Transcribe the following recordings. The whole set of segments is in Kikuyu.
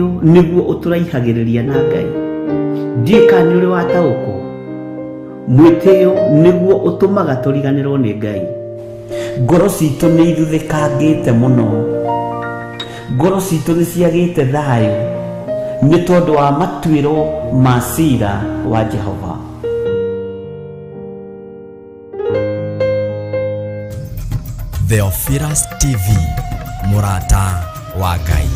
Nĩguo ũtũraihagĩrĩria na Ngai. Ndiũĩ kana nĩ ũrĩ wataũkwo. Mwĩtĩo nĩguo ũtũmaga tũriganĩrwo nĩ Ngai. Ngoro citũ nĩ ithuthĩkangĩte mũno. Ngoro citũ nĩ ciagĩte thayũ nĩ tondũ wa matuĩro ma cira wa Jehova. Theophilus TV, mũrata wa Ngai.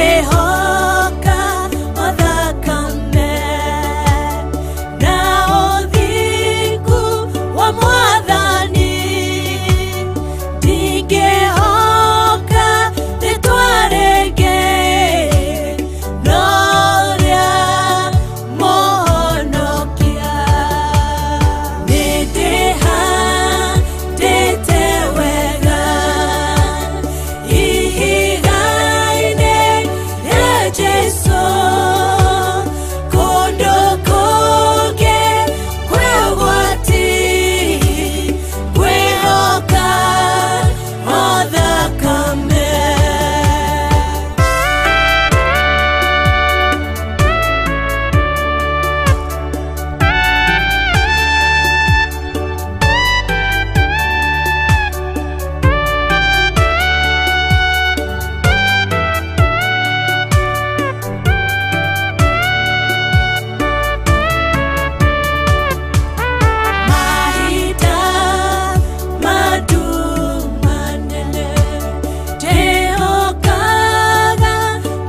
Nĩngwĩhoka o thakame na ũthingu wa Mwathani, ndingĩhoka rĩtwa rĩngĩ no rĩa Mũhonokia. Nĩndĩhandĩte wega ihiga-inĩ rĩa Jesũ, kũndũ kũngĩ kwĩ ũgwati, ngwĩhoka o thakame. Mahinda manene ndĩhokaga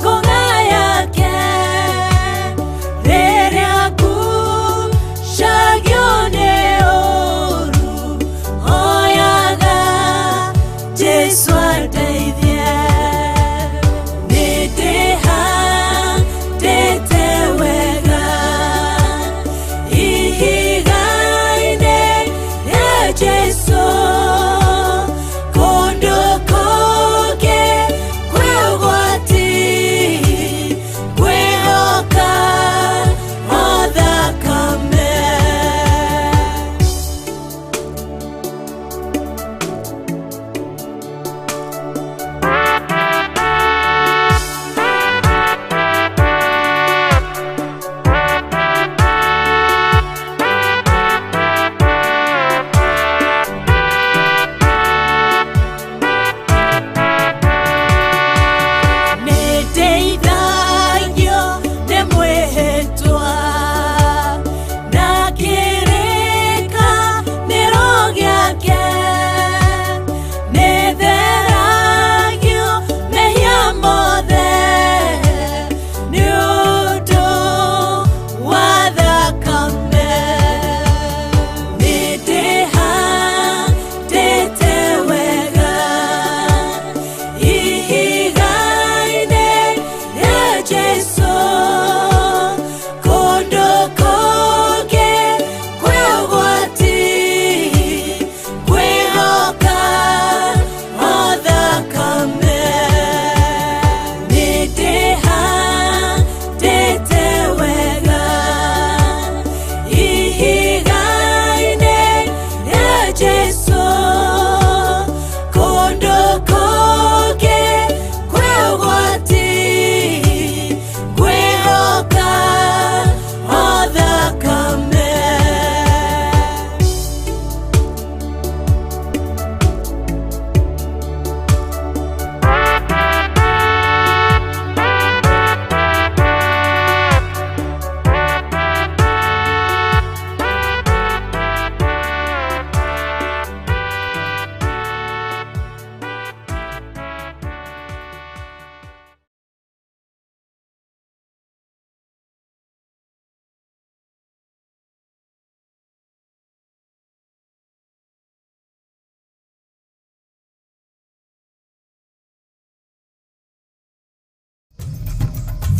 ngũga yake, rĩrĩa ngucagio nĩ ũũru, hoyaga Jesũ andeithie. Nĩndĩhandĩte wega ihiga-inĩ rĩa Jesũ, kũndũ kũngĩ kwĩ ũgwati, ngwĩhoka o thakame.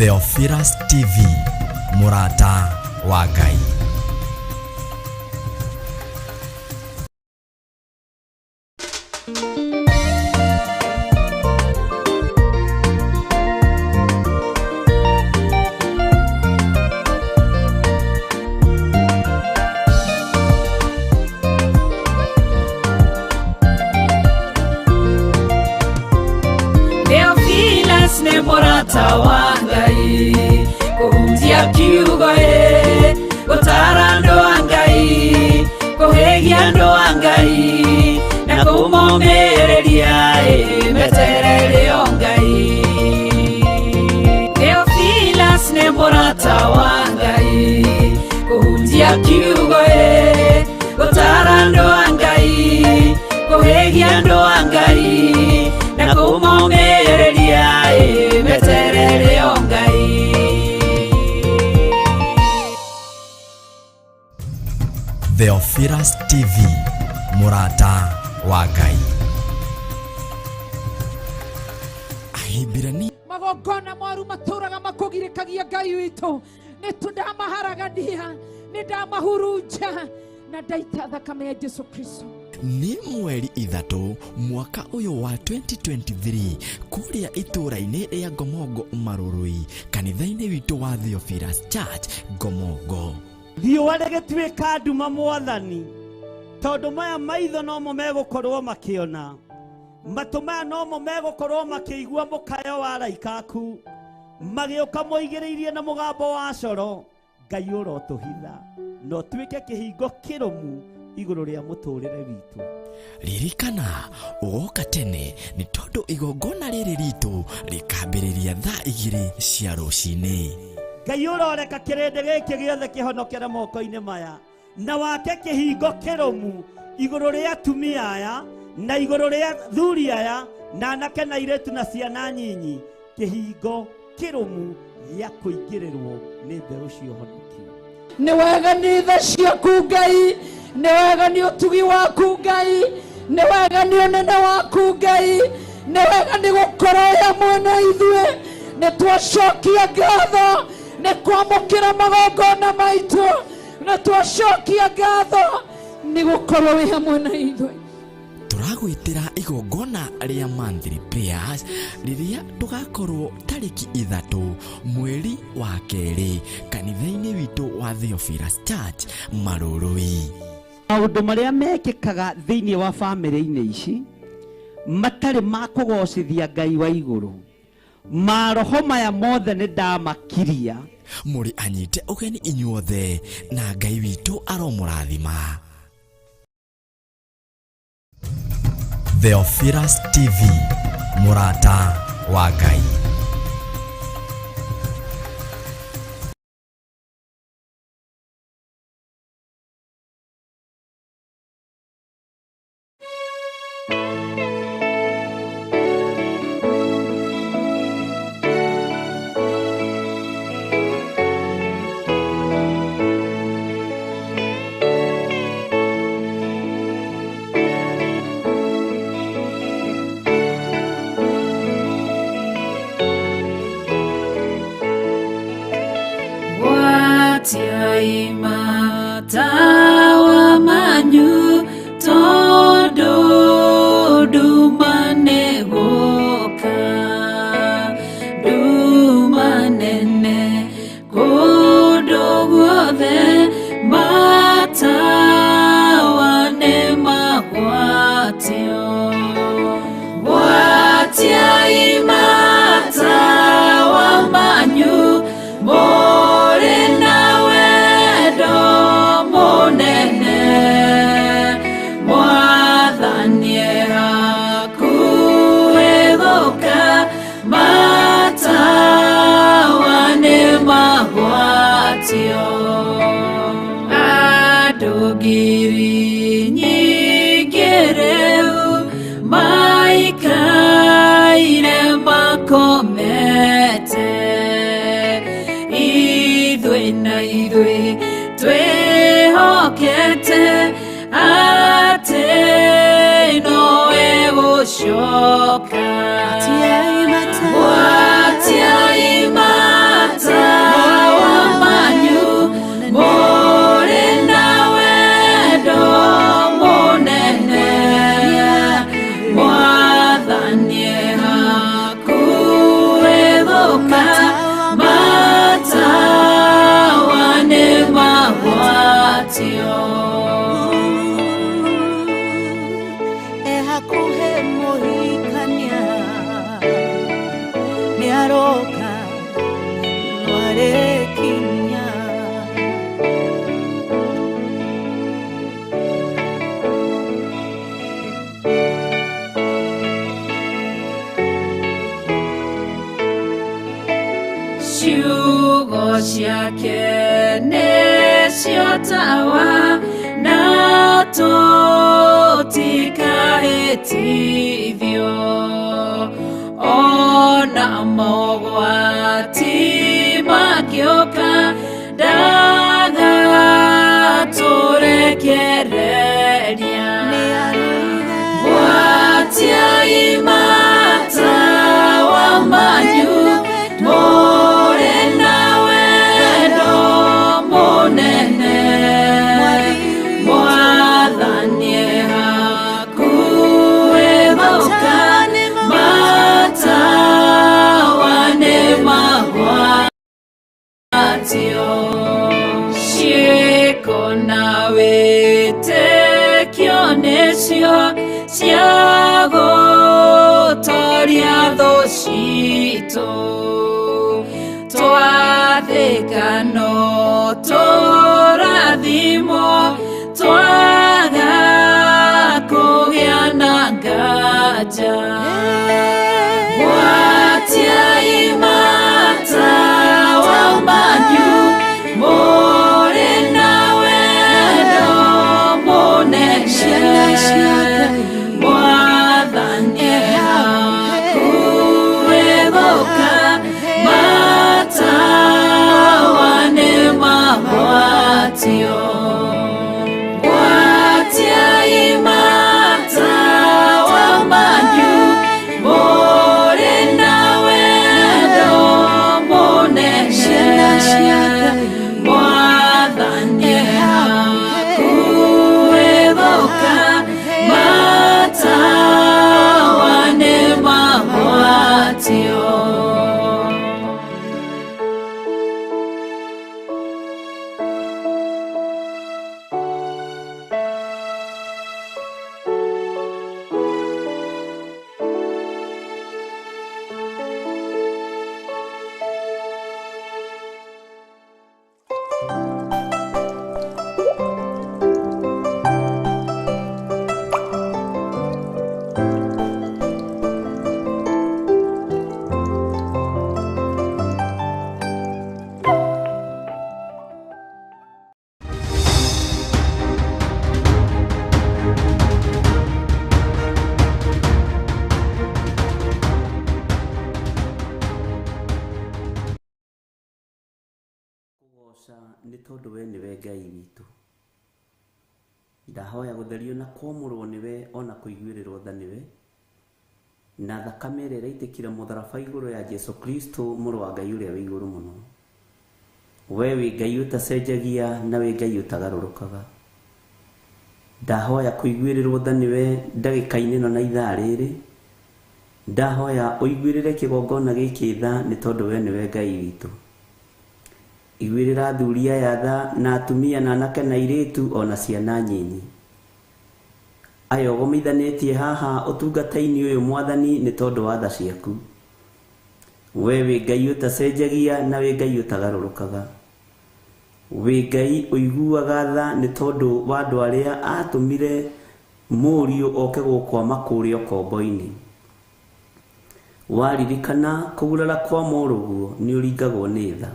Theophilus TV, mũrata wa Ngai. Theophilus nĩ mũrata wa Ngai, kũhunjia kiugo ĩ, gũtara andũ a Ngai, kũhĩgia andũ a Ngai, na kũmomĩrĩria ĩ, meterere o Ngai. Theophilus nĩ mũrata wa Ngai, kũhunjia kiugo ĩ, gũtara andũ a Ngai, kũhĩgia andũ a Ngai, na kũmomĩrĩria ĩ, meterere o Ngai. Theophilus TV, mũrata wa Ngai. Ahibirania Magongona moru matũraga makũgirĩkagia Ngai witũ, nĩ ndamaharagania, nĩ ndamahurunja na ndaita thakame ya Jesu Kristo. Nĩ mweri 3 mwaka ũyũ wa 2023 kũrĩa itũũra-inĩ rĩa Ngomongo Marũrũi, kanitha-inĩ witũ wa Theophilus Church Ngomongo. Riũa rĩgĩtuĩka nduma mwathani, tondũ maya maitho nomo megũkorwo makĩona, matũ maya nomo megũkorwo makĩigua mũkayo wa araika aku magĩũka moigĩrĩirie na mũgambo wa coro. Ngai ũrotũhitha na ũtuĩke kĩhingo kĩrũmu igũrũ rĩa mũtũrĩre witũ. Ririkana ũgoka tene nĩ tondũ igongona rĩrĩ ritũ rĩkambĩrĩria thaa 2 cia rũcinĩ. Ngai ũroreka kĩrĩndĩ gĩkĩ gĩothe kĩhonokere moko-inĩ maya, na wake kĩhingo kĩrũmu igũrũ rĩa atumia aya na igũrũ rĩa thuri aya na anake na airĩtu na ciana nyinyi, kĩhingo kĩrũmu gĩa kũingĩrĩrwo nĩ mbeũ cia ũhonokio. Nĩ wega nĩ tha ciaku Ngai, nĩ wega nĩ ũtugi waku Ngai, nĩ wega nĩ ũnene waku Ngai, nĩ wega nĩ gũkorwo wĩ hamwe na ithuĩ. Nĩ twacokia ngatho nĩ kwamũkĩra magongona maitũ, nĩ twacokia ngatho nĩ gũkorwo wĩ hamwe na ithuĩ. Tũragwĩtĩra igongona rĩa monthly prayers rĩrĩa tũgakorwo tarĩki 3 mweri wa 2 kanitha-inĩ witũ wa Theophilus Church Marũrũi. Maũndũ marĩa mekĩkaga thĩinĩ wa bamĩrĩ-inĩ ici matarĩ ma kũgocithia Ngai wa igũrũ, maroho maya mothe nĩ ndamakiria. Mũrĩ anyite ũgeni inyuothe na Ngai witũ aromũrathima. Theophilus TV, mũrata wa Ngai. Matawa manyu tondu nduma nĩ gũka, nduma nene kũndũ guothe, matawa nĩ magwatio. Gwatiai matawa manyu mũrĩ na wendo mũnene, Mwathani e hakuhĩ gũka, matawa nĩ magwatio. Andũ ngiri nyingĩ rĩu maikaire makomete, ithuĩ na ithuĩ twĩhokete atĩ nowe gũcoka. Gwatiai Ciugo ciake nĩcio tawa na tũtikahĩtithio ona mogwati makĩũka ndagatũrekereria Gwatiai matawa manyu mũrĩ na wendo mũnene Mwathani e hakuhĩ gũka matawa nĩmagwatio ciĩko na wĩtĩkio nĩcio cia gũtoria thũ citũ twathĩka no tũrathimwo twaga kũgĩa na nganja Gwatiai matawa manyu mũrĩ na wendo mũnene Mwathani e hakuhĩ gũka matawa nĩmagwatio Gwatiai matawa manyu mũrĩ na wendo mũnene Mwathani e hakuhĩ gũka matawa nĩmagwatio. Kũgoca nĩ tondũ we nĩwe Ngai witũ. Ndahoya gũtherio na kwamũrwo nĩwe ona kũiguĩrĩrwo tha nĩwe na thakame ĩrĩa ĩraitĩkire mũtharaba igũrũ ya Jesu Kristo mũrũ wa Ngai ũrĩa wĩ igũrũ mũno. We wĩ Ngai ũtacenjagia na wĩ Ngai ũtagarũrũkaga. Ndahoya kũiguĩrĩrwo tha nĩwe ndagĩka-inĩ ĩno na ithaa rĩrĩ. Ndahoya ũiguĩrĩre kĩgongona gĩkĩ tha nĩ tondũ we nĩwe Ngai witũ. Iguĩrĩra athuri aya tha na atumia na anake na airĩtu ona ciana nyinyi. Aya ũgomithanĩtie haha ũtungata-inĩ ũyũ Mwathani nĩ tondũ wa tha ciaku. We wĩ Ngai ũtacenjagia na wĩ Ngai ũtagarũrũkaga. Wĩ Ngai ũiguaga tha nĩ tondũ wa andũ arĩa atũmire mũriũ oke gũkũ amakũũre ũkombo-inĩ. Waririkana kũgurara kwa mũrũguo nĩ ũringagwo nĩ tha.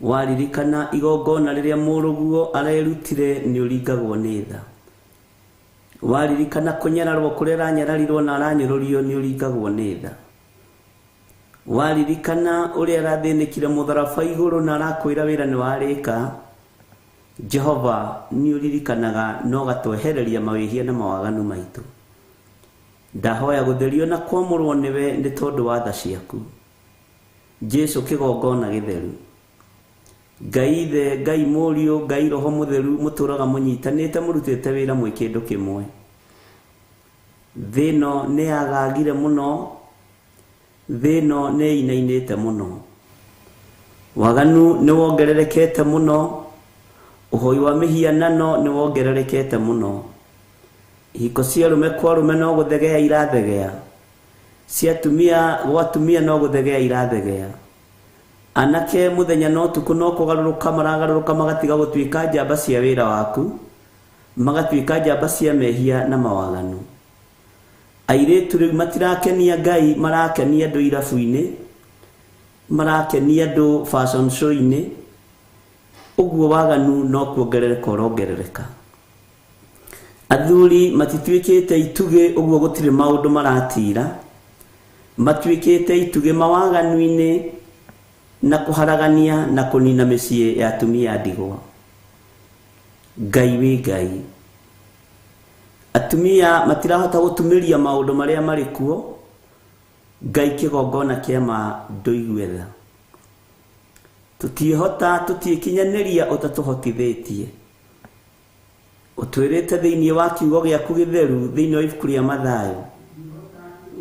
Waririkana igongona rĩrĩa mũrũguo arerutire nĩ ũringagwo nĩ tha. Waririkana kũnyararwo kũrĩa aranyararirwo na aranyũrũrio nĩ ũringagwo nĩ tha. Waririkana ũrĩa arathĩnĩkire mũtharaba igũrũ na arakwĩra wĩra nĩ warĩka, Jehova nĩ ũririkanaga na ũgatwehereria mawĩhia na mawaganu maitũ. Ndahoya gũtherio na kwamũrwo nĩwe nĩ tondũ wa tha ciaku. Jesu kĩgongona gĩtheru. Ngai Ithe, Ngai Mũriũ, Ngai Roho Mũtheru mũtũraga mũnyitanĩte mũrutĩte wĩra mwĩ kĩndũ kĩmwe. Thĩ ĩno nĩ yagagire mũno, thĩ ĩno nĩ ĩinainĩte mũno. Waganu nĩ wongererekete mũno, ũhoi wa mĩhianano nĩ wongererekete mũno. Ihiko cia arũme kwa arũme no gũthegea irathegea, cia atumia gwa atumia no gũthegea irathegea. Anake mũthenya na ũtukũ no kũgarũrũka maragarũrũka magatiga gũtuĩka njamba cia wĩra waku, magatuĩka njamba cia mehia na mawaganu. Airĩtu rĩu matirakenia Ngai, marakenia andũ irabu-inĩ. Marakenia andũ fashion show-inĩ, ũguo waganu no kuongerereka ũrongerereka. Athuri matituĩkĩte itugĩ, ũguo gũtirĩ maũndũ maratira, matuĩkĩte itugĩ mawaganu-inĩ na kũharagania na kũnina mĩciĩ ya atumia a ndigwa. Ngai wĩ Ngai. Atumia matirahota gũtumĩria maũndũ marĩa marĩ kuo. Ngai kĩgongona kĩa ma ndũigue tha. Tũtiĩhota, tũtiĩkinyanĩria ũtatũhotithĩtie. Ũtwĩrĩte thĩinĩ wa kiugo gĩaku gĩtheru, thĩinĩ wa ibuku rĩa Mathayo,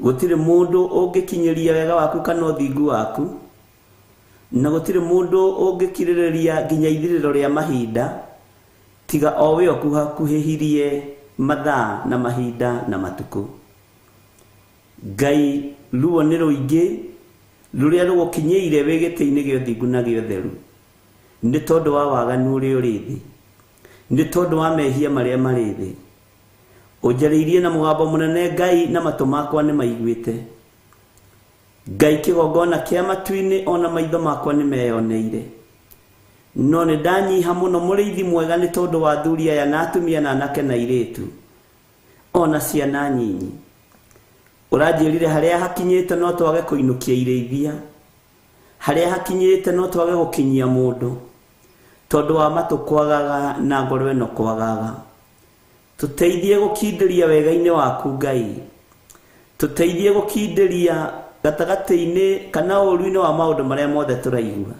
gũtirĩ mũndũ ũngĩkinyĩria wega waku kana ũthingu waku, na gũtirĩ mũndũ ũngĩkirĩrĩria nginya ithirĩro rĩa mahinda, tiga o we ũkuhakuhĩhirie mathaa na mahinda na matukũ. Ngai, ruo nĩ rũingĩ rũrĩa rũgũkinyĩire wĩ gĩtĩ-inĩ gĩa ũthingu na gĩa ũtheru, nĩ tondũ wa waganu ũrĩa ũrĩ thĩ, nĩ tondũ wa mehia marĩa marĩ thĩ. Ũnjarĩirie na mũgambo mũnene Ngai, na matũ makwa nĩ maiguĩte. Ngai, kĩgongona kĩa matu-inĩ ona maitho makwa nĩ meyoneire. No nĩ ndanyiha mũno mũrĩithi mwega nĩ tondũ wa athuri aya na atumia na anake na airĩtu, ona ciana nyinyi. Ũranjĩrire harĩa hakinyĩte no twage kũinũkia irĩithia, harĩa hakinyĩte no twage gũkinyia mũndũ, tondũ wa matũ kwagaga na ngoro ĩno kwagaga. Tũteithie gũkindĩria wega-inĩ waku Ngai, tũteithie gũkindĩria gatagatĩ-inĩ kana ũũru-inĩ wa maũndũ marĩa mothe tũraigua,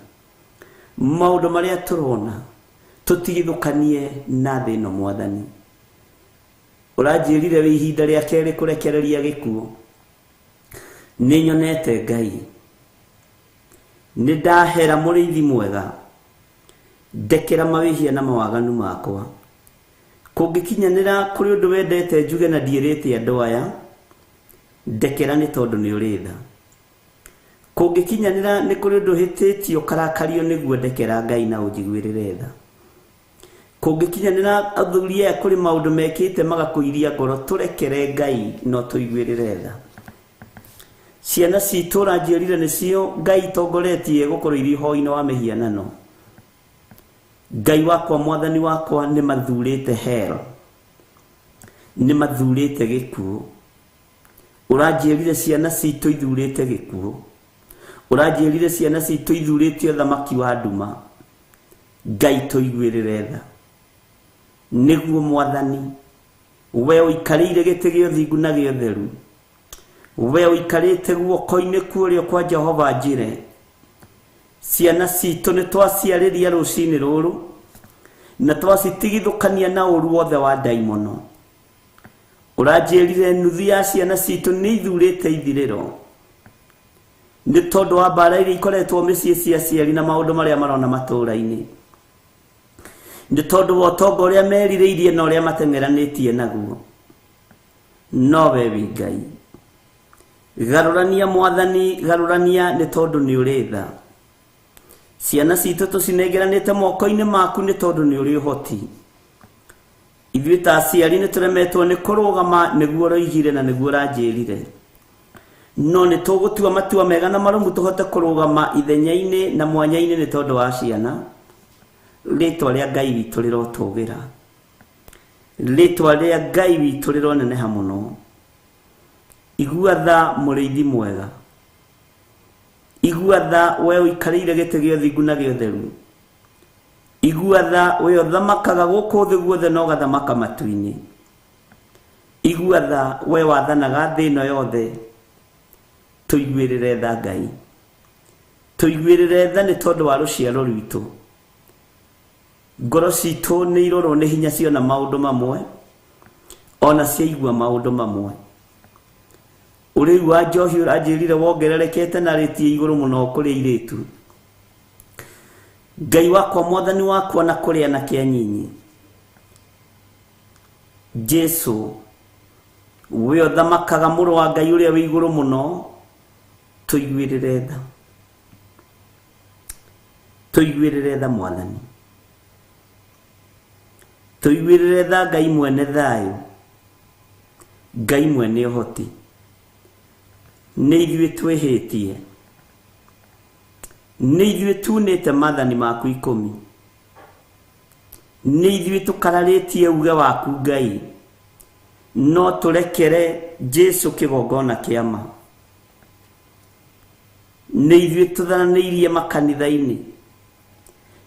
maũndũ marĩa tũrona, tũtigithũkanie na thĩ ĩno Mwathani. Ũranjĩrire wĩ ihinda rĩa kerĩ kũrekereria gĩkuũ. Nĩ nyonete Ngai, nĩ ndahera mũrĩithi mwega, ndekera mawĩhia na mawaganu makwa. Kũngĩkinyanĩra kũrĩ ũndũ wendete njuge na ndiĩrĩte andũ aya, ndekera nĩ tondũ nĩ ũrĩ tha. Kũngĩkinyanĩra nĩ kũrĩ ũndũ hĩtĩtio karakario nĩguo, ndekera Ngai na ũnjiguĩrĩre tha. Kũngĩkinyanĩra athuri aya kũrĩ maũndũ mekĩte magakũiria ngoro, tũrekere Ngai no tũiguĩrĩre tha. Ciana citũ ũranjĩrire nĩcio Ngai itongoretie gũkorwo irĩ ũhoi-inĩ wa mĩhianano. Ngai wakwa, Mwathani wakwa, nĩ mathurĩte hell, nĩ mathurĩte gĩkuũ. Ũranjĩrire ciana citũ ithurĩte gĩkuũ, ũranjĩrire ciana citũ ithurĩte ũthamaki wa nduma. Ngai tũiguĩrĩre tha, nĩguo Mwathani we ũikarĩire gĩtĩ gĩa ũthingu na gĩa ũtheru, we ũikarĩte guoko-inĩ kuũrĩo kwa Jehova njĩre, ciana citũ nĩ twaciarĩria rũcinĩ rũrũ na twacitigithũkania na ũru wothe wa ndaimono. Ũranjĩrire nuthu ya ciana citũ nĩ ithurĩte ithirĩro, nĩ tondũ wa mbara iria ikoretwo mĩciĩ cia aciari na maũndũ marĩa marona matũũra-inĩ, nĩ tondũ wa ũtonga ũrĩa merirĩirie na ũrĩa mateng'eranĩtie naguo. No we wĩ Ngai, garũrania Mwathani, garũrania nĩ tondũ nĩ ũrĩ tha. Ciana citũ tũcinengeranĩte moko-inĩ maku nĩ tondũ nĩ ũrĩ ũhoti. Ithuĩ ta aciari nĩ tũremetwo nĩ kũrũgama nĩguo ũroigire na nĩguo ũranjĩrire, no nĩ tũgũtua matua mega na marũmu tũhote kũrũgama ithenya-inĩ na mwanya-inĩ nĩ tondũ wa ciana. Rĩtwa rĩa Ngai witũ rĩrotũgĩra, rĩtwa rĩa Ngai witũ rĩroneneha mũno. Igua tha mũrĩithi mwega, igua tha we ũikarĩire gĩtĩ gĩa ũthingu na gĩa ũtheru, igua tha we ũthamakaga gũkũ thĩ guothe na ũgathamaka matu-inĩ, igua tha we wathanaga thĩ ĩno yothe. Tũiguĩrĩre tha Ngai, tũiguĩrĩre tha nĩ tondũ wa rũciaro rwitũ. Ngoro citũ nĩ irorwo nĩ hinya ciona maũndũ mamwe, ona ciaigua maũndũ mamwe. Ũrĩu wa njohi ũranjĩrire wongererekete na rĩti igũrũ mũno kũrĩ airĩtu. Ngai wakwa, Mwathani wakwa, na kũrĩ anake anyinyi, Jesu we ũthamakaga mũrũ wa Ngai ũrĩa wĩ igũrũ mũno, tũiguĩrĩre tha, tũiguĩrĩre tha Mwathani, tũiguĩrĩre tha Ngai mwene thayũ, Ngai mwene ũhoti. Nĩ ithuĩ twĩhĩtie, Nĩ ithuĩ tunĩte maathani maku 10. Nĩ ithuĩ tũkararĩtie uge waku Ngai. No tũrekere Jesu kĩgongona kĩa ma. Nĩ ithuĩ tũtharanĩirie makanitha-inĩ.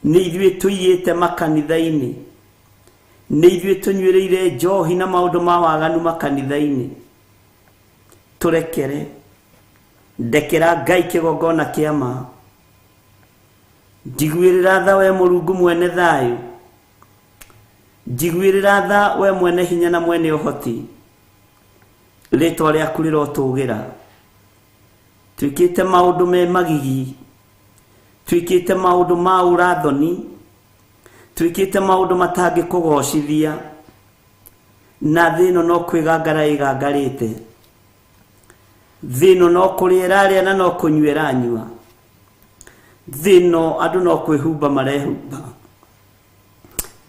Nĩ ithuĩ tũiyĩte makanitha-inĩ. Nĩ ithuĩ tũnyuĩrĩire njohi na maũndũ ma waganu makanitha-inĩ. Tũrekere. Ndekera Ngai kĩgongona kĩa ma. Njiguĩrĩra tha we Mũrungu mwene thayũ. Njiguĩrĩra tha we mwene hinya na mwene ũhoti. Rĩtwa rĩaku rĩrotũgĩra. Twĩkĩte maũndũ me magigi. Twĩkĩte maũndũ ma ũrathoni. Twĩkĩte maũndũ matangĩkũgocithia. Na thĩ ĩno no kwĩgangara ĩgangarĩte. Thĩ ĩno no kũrĩa ĩrarĩa na no kũnyua ĩranyua. Thĩ ĩno andũ no kwĩhumba marehumba.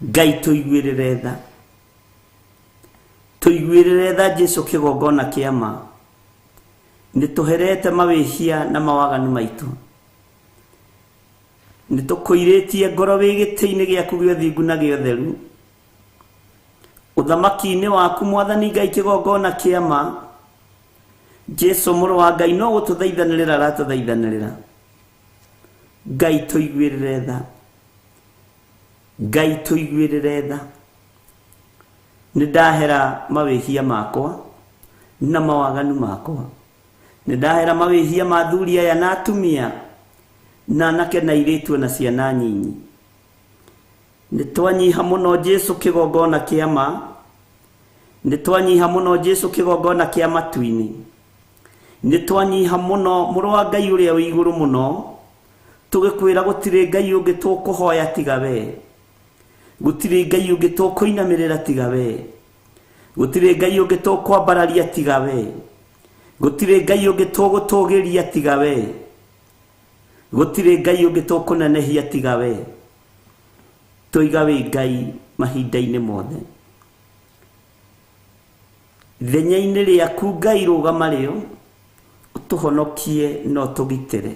Ngai tũiguĩrĩre tha. Tũiguĩrĩre tha Jesu kĩgongona kĩa ma. Nĩ tũherete mawĩhia na mawaganu maitũ. Nĩ tũkũirĩtie ngoro wĩ gĩtĩ-inĩ gĩaku gĩa ũthingu na gĩa ũtheru. Ũthamaki-inĩ waku Mwathani Ngai kĩgongona kĩa ma. Jesu mũrũ wa Ngai no gũtũthaithanĩrĩra aratũthaithanĩrĩra. Ngai tũiguĩrĩre tha. Ngai tũiguĩrĩre tha. Nĩ ndahera mawĩhia makwa na mawaganu makwa. Nĩ ndahera mawĩhia ma athuri aya na atumia na anake na airĩtu na ciana nyinyi. Nĩ twanyiha mũno Jesu kĩgongona kĩa ma. Nĩ twanyiha mũno Jesu kĩgongona kĩa matu-inĩ. Nĩ twanyiha mũno mũrũ wa Ngai ũrĩa wĩ igũrũ mũno. Tũgĩkwĩra gũtirĩ Ngai ũngĩ tũkũhoya tiga we. Gũtirĩ Ngai ũngĩ tũkũinamĩrĩra tiga we. Gũtirĩ Ngai ũngĩ tũkwambararia tiga we. Gũtirĩ Ngai ũngĩ tũgũtũgĩria tiga we. Gũtirĩ Ngai ũngĩ tũkũnenehia tiga we. Tũiga wĩ Ngai mahinda-inĩ mothe. Ithenya-inĩ rĩaku Ngai rũgama rĩo, ũtũhonokie na ũtũgitĩre.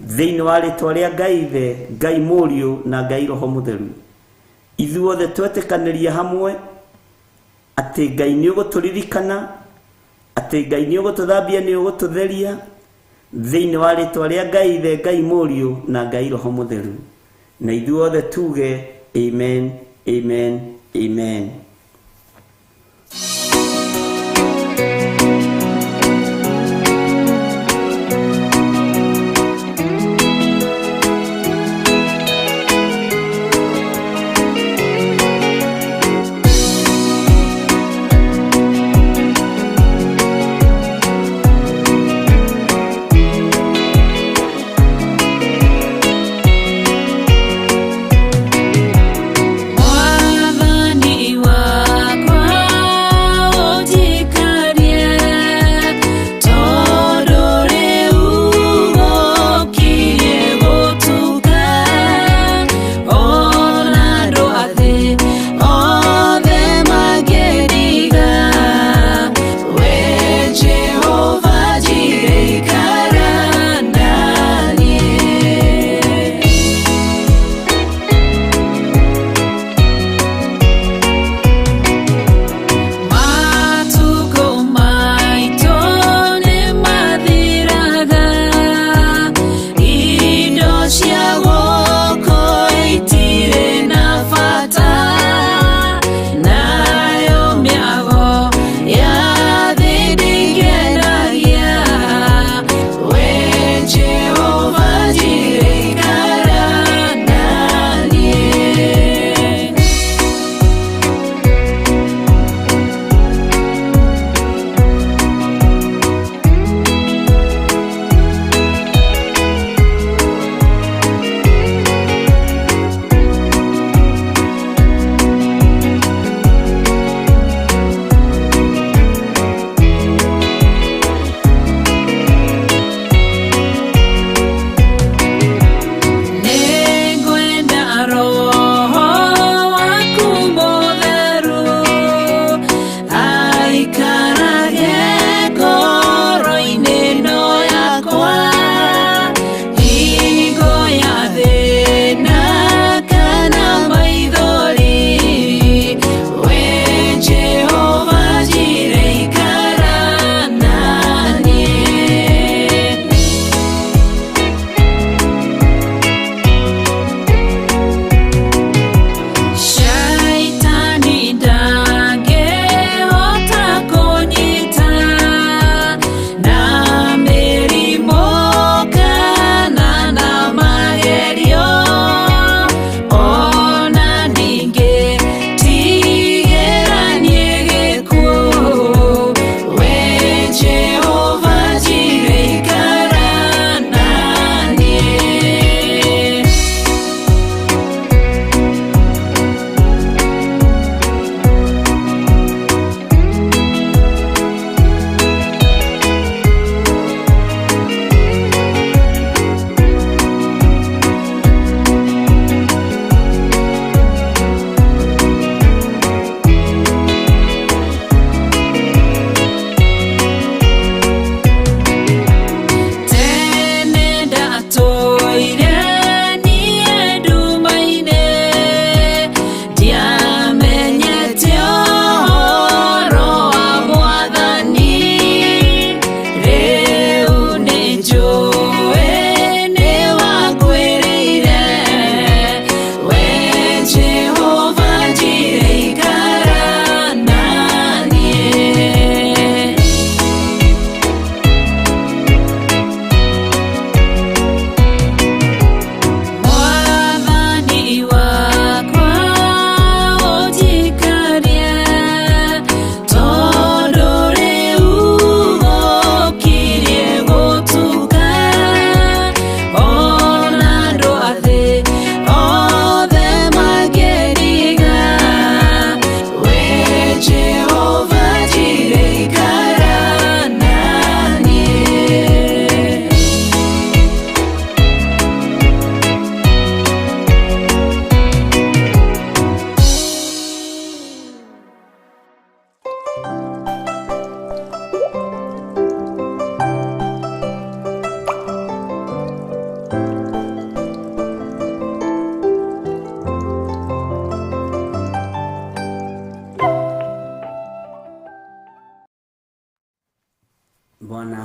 Thĩinĩ wa rĩtwa rĩa Ngai Ithe, Ngai Mũriũ na Ngai Roho Mũtheru. Ithuothe twetĩkanĩria hamwe atĩ Ngai nĩ ũgũtũririkana, atĩ Ngai nĩ ũgũtũthambia, nĩ ũgũtũtheria. Thĩinĩ wa rĩtwa rĩa Ngai Ithe, Ngai Mũriũ na Ngai Roho Mũtheru. Na ithuothe tuge amen, amen, amen. Mwathani wa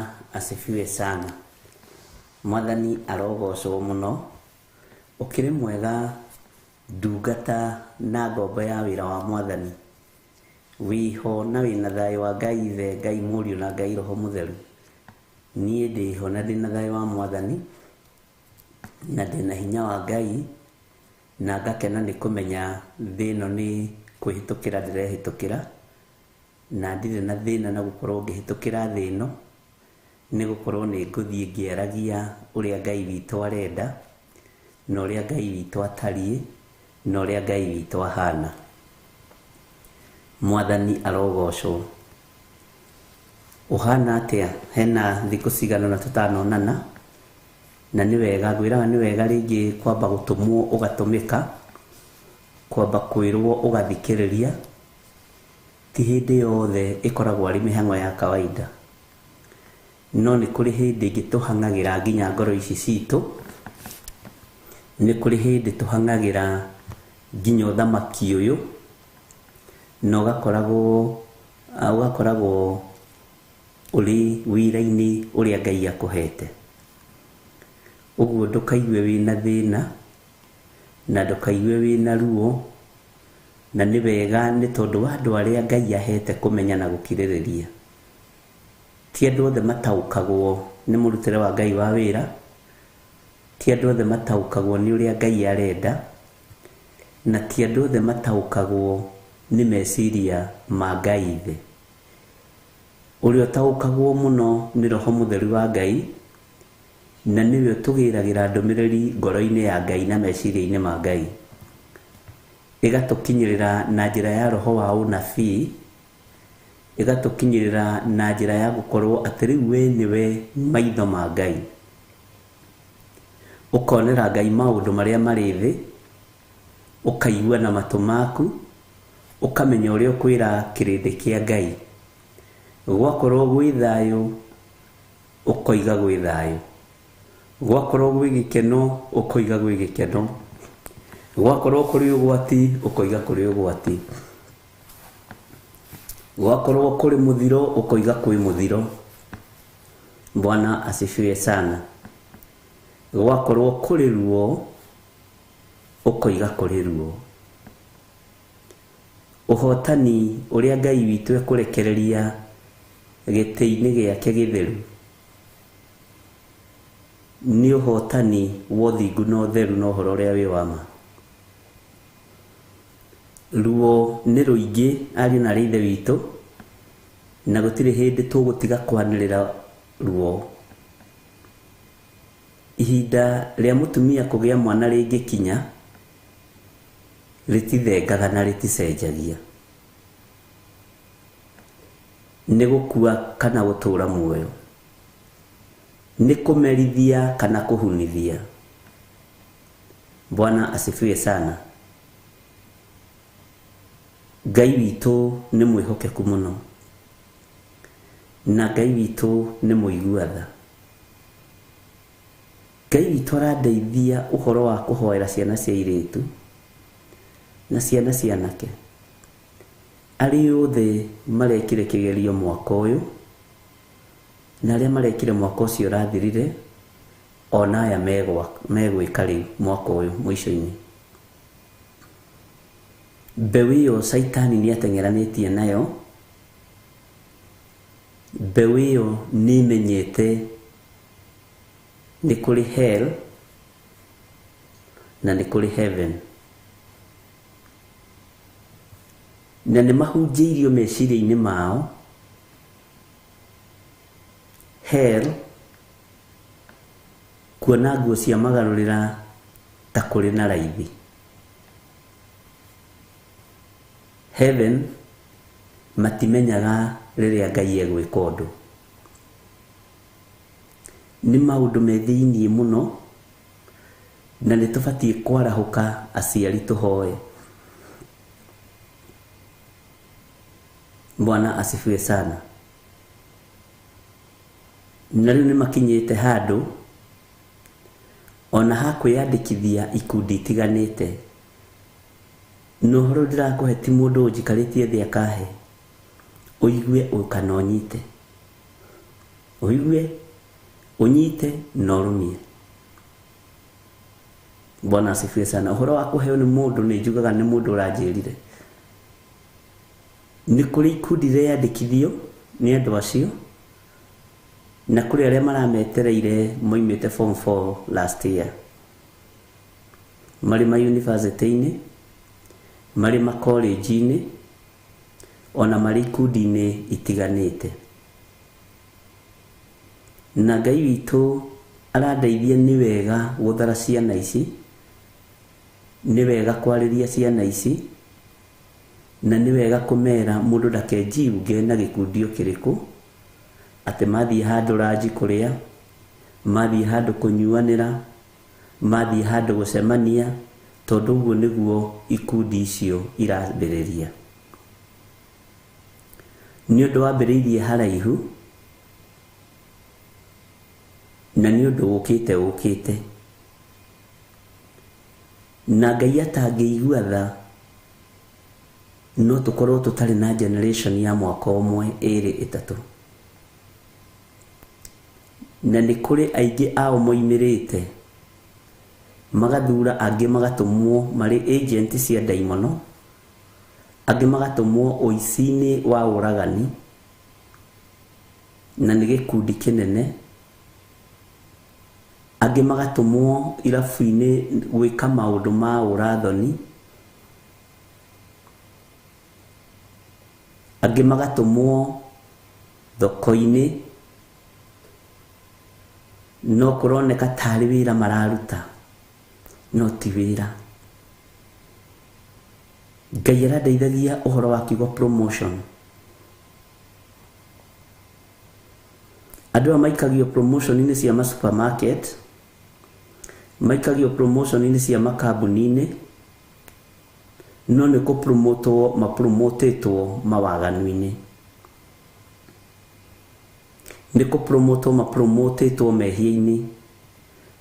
Bwana asifiwe sana. Mwathani arogocwo mũno. Ũkĩrĩ mwega ndungata na ngombo ya wĩra wa Mwathani. Wĩho na wĩna thayũ wa Ngai Ithe, Ngai Mũriũ na Ngai Roho Mũtheru. Niĩ ndĩho na ndĩna thayũ wa Mwathani na ndĩna hinya wa Ngai na ngakena nĩ kũmenya thĩ ĩno nĩ kwĩhĩtũkĩra ndĩrehĩtũkĩra na ndirĩ na thĩna na gũkorwo ngĩhĩtũkĩra thĩ ĩno nĩ gũkorwo nĩ ngũthiĩ ngĩaragia ũrĩa Ngai witũ arenda na ũrĩa Ngai witũ atariĩ na ũrĩa Ngai witũ ahana. Mwathani arogocwo. Ũhana atĩa? Hena thikũ cigana ũna tũtanonana na nĩ wega ngwĩraga nĩ wega rĩngĩ kwamba gũtũmwo ũgatũmĩka, kwamba kwĩrwo ũgathikĩrĩria, ti hĩndĩ yothe ĩkoragwo arĩ mĩhang'o ya kawaida, no nĩ kũrĩ hĩndĩ ĩngĩ tũhang'agĩra nginya ngoro ici citũ, nĩ kũrĩ hĩndĩ tũhang'agĩra nginya ũthamaki ũyũ na ũgakoragwo ũrĩ wĩra-inĩ ũrĩa Ngai akũhete. Ũguo ndũkaigue wĩna thĩna na ndũkaigue wĩna ruo, na nĩ wega nĩ tondũ wa andũ arĩa Ngai ahete kũmenya na gũkirĩrĩria. Ti andũ othe mataũkagwo nĩ mũrutĩre wa Ngai wa wĩra, ti andũ othe mataũkagwo nĩ ũrĩa Ngai arenda, na ti andũ othe mataũkagwo nĩ meciria ma Ngai Ithe. Ũrĩa ũtaũkagwo mũno nĩ Roho Mũtheru wa Ngai, na nĩwe ũtũgĩragĩra ndũmĩrĩri ngoro-inĩ ya Ngai na meciria-inĩ ma Ngai, ĩgatũkinyĩrĩra na njĩra ya roho wa ũnabii, ĩgatũkinyĩrĩra na njĩra ya gũkorwo atĩ rĩu we nĩwe maitho ma Ngai. Ũkonera Ngai maũndũ marĩa marĩ thĩ, ũkaigua na matũ maku, ũkamenya ũrĩa ũkwĩra kĩrĩndĩ kĩa Ngai. Gwakorwo gwĩ thayũ, ũkoiga gwĩ thayũ. Gwakorwo gwĩ gĩkeno, ũkoiga gwĩ gĩkeno. Gwakorwo kũrĩ ũgwati, ũkoiga kũrĩ ũgwati. Gwakorwo kũrĩ mũthiro, ũkoiga kwĩ mũthiro. Bwana asifiwe sana. Gwakorwo kũrĩ ruo, ũkoiga kũrĩ ruo. Ũhotani ũrĩa Ngai witũ ekũrekereria gĩtĩ-inĩ gĩake gĩtheru nĩ ũhotani wa ũthingu na ũtheru na ũhoro ũrĩa wĩ wa ma. Ruo nĩ rũingĩ ariũ na arĩ ithe witũ, na gũtirĩ hĩndĩ tũgũtiga kwanĩrĩra ruo. Ihinda rĩa mũtumia kũgĩa mwana rĩngĩkinya, rĩtithengaga na rĩticenjagia. Nĩ gũkua kana gũtũra muoyo, nĩ kũmerithia kana kũhunithia. Bwana asifiwe sana. Ngai witũ nĩ mwĩhokeku mũno, na Ngai witũ nĩ mũigua tha. Ngai witũ arandeithia ũhoro wa kũhoera ciana cia airĩtu na ciana cia anake arĩa othe marekire kĩgerio mwaka ũyũ na arĩa marekire mwaka ũcio ũrathirire, ona aya megwĩka rĩu mwaka ũyũ mũico-inĩ. Mbeũ ĩyo Caitani nĩ ateng'eranĩtie nayo, mbeũ ĩyo nĩ ĩmenyete nĩ kũrĩ hell na nĩ kũrĩ heaven, na nĩ mahunjĩirio meciria-inĩ mao hell kuona nguo cia magarũrĩra ta kũrĩ na raithi, heaven matimenyaga rĩrĩa Ngai egwĩka ũndũ. Nĩ maũndũ me thĩiniĩ mũno na nĩ tũbatiĩ kwarahũka aciari tũhoe. Bwana asifiwe sana. Na rĩu nĩ makinyĩte handũ ona ha kwĩyandĩkithia ikundi itiganĩte. Na ũhoro ndĩrakũhe ti mũndũ ũnjikarĩtie thĩ akahe, ũigue kana ũnyite. Ũigue, ũnyite na ũrũmie. Bwana asifiwe sana. Ũhoro wa kũheo nĩ mũndũ nĩ njugaga nĩ mũndũ ũranjĩrire. Nĩ kũrĩ ikundi rĩandĩkithio nĩ andũ acio na kũrĩ arĩa marametereire moimĩte form 4 last year. Marĩ ma university-inĩ, marĩ ma college-inĩ, ona marĩ ikundi-inĩ itiganĩte. Na Ngai witũ arandeithia nĩ wega gũthara ciana ici, nĩ wega kwarĩria ciana ici, na nĩ wega kũmera mũndũ ndakenjiunge na gĩkundi o kĩrĩkũ, atĩ mathiĩ handũ ranji kũrĩa, mathiĩ handũ kũnyuanĩra, mathiĩ handũ gũcemania, tondũ ũguo nĩguo ikundi icio irambĩrĩria. Nĩ ũndũ wambĩrĩirie haraihu, na nĩ ũndũ ũkĩte ũkĩte. Na Ngai atangĩigua tha, no tũkorwo tũtarĩ na generation ya mwaka ũmwe, ĩrĩ, ĩtatũ. Na nĩ kũrĩ aingĩ ao moimĩrĩte, magathura angĩ magatũmwo marĩ agent cia ndaimono, angĩ magatũmwo ũici-inĩ wa ũragani, na nĩ gĩkundi kĩnene, angĩ magatũmwo irabu-inĩ gwĩka maũndũ ma ũrathoni, angĩ magatũmwo thoko-inĩ, no kũroneka tarĩ wĩra mararuta, no ti wĩra. Ngai arandeithagia ũhoro wa kiugo promotion. Andũ aya maikagio promotion-inĩ cia ma supermarket, maikagio promotion-inĩ cia makambuni-inĩ, no nĩ kũpromotwo mapromotĩtwo mawaganu-inĩ. Nĩ kũpromotwo mapromotĩtwo mehia-inĩ,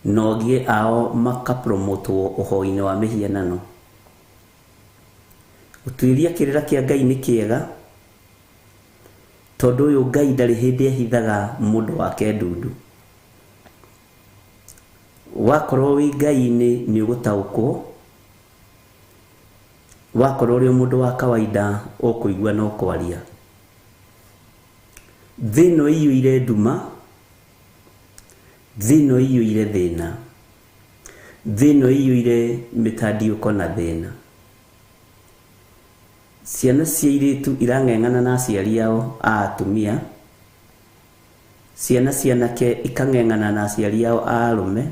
na angĩ ao makapromotwo ũhoi-inĩ wa mĩhianano. Gũtuĩria kĩrĩra kĩa Ngai nĩ kĩega, tondũ ũyũ Ngai ndarĩ hĩndĩ ehithaga mũndũ wake ndundu. Wakorwo wĩ Ngai-inĩ nĩ ũgũtaũkwo, wakorwo ũrĩ mũndũ wa kawaida ũkũigua no kwaria. Thĩ ĩno ĩiyũire nduma, thĩ ĩno ĩiyũire thĩna, thĩ ĩno ĩiyũire mĩtandiũko na thĩna. Ciana cia airĩtu irang'eng'ana na aciari ao a atumia, ciana cia anake ikang'eng'ana na aciari ao a arũme,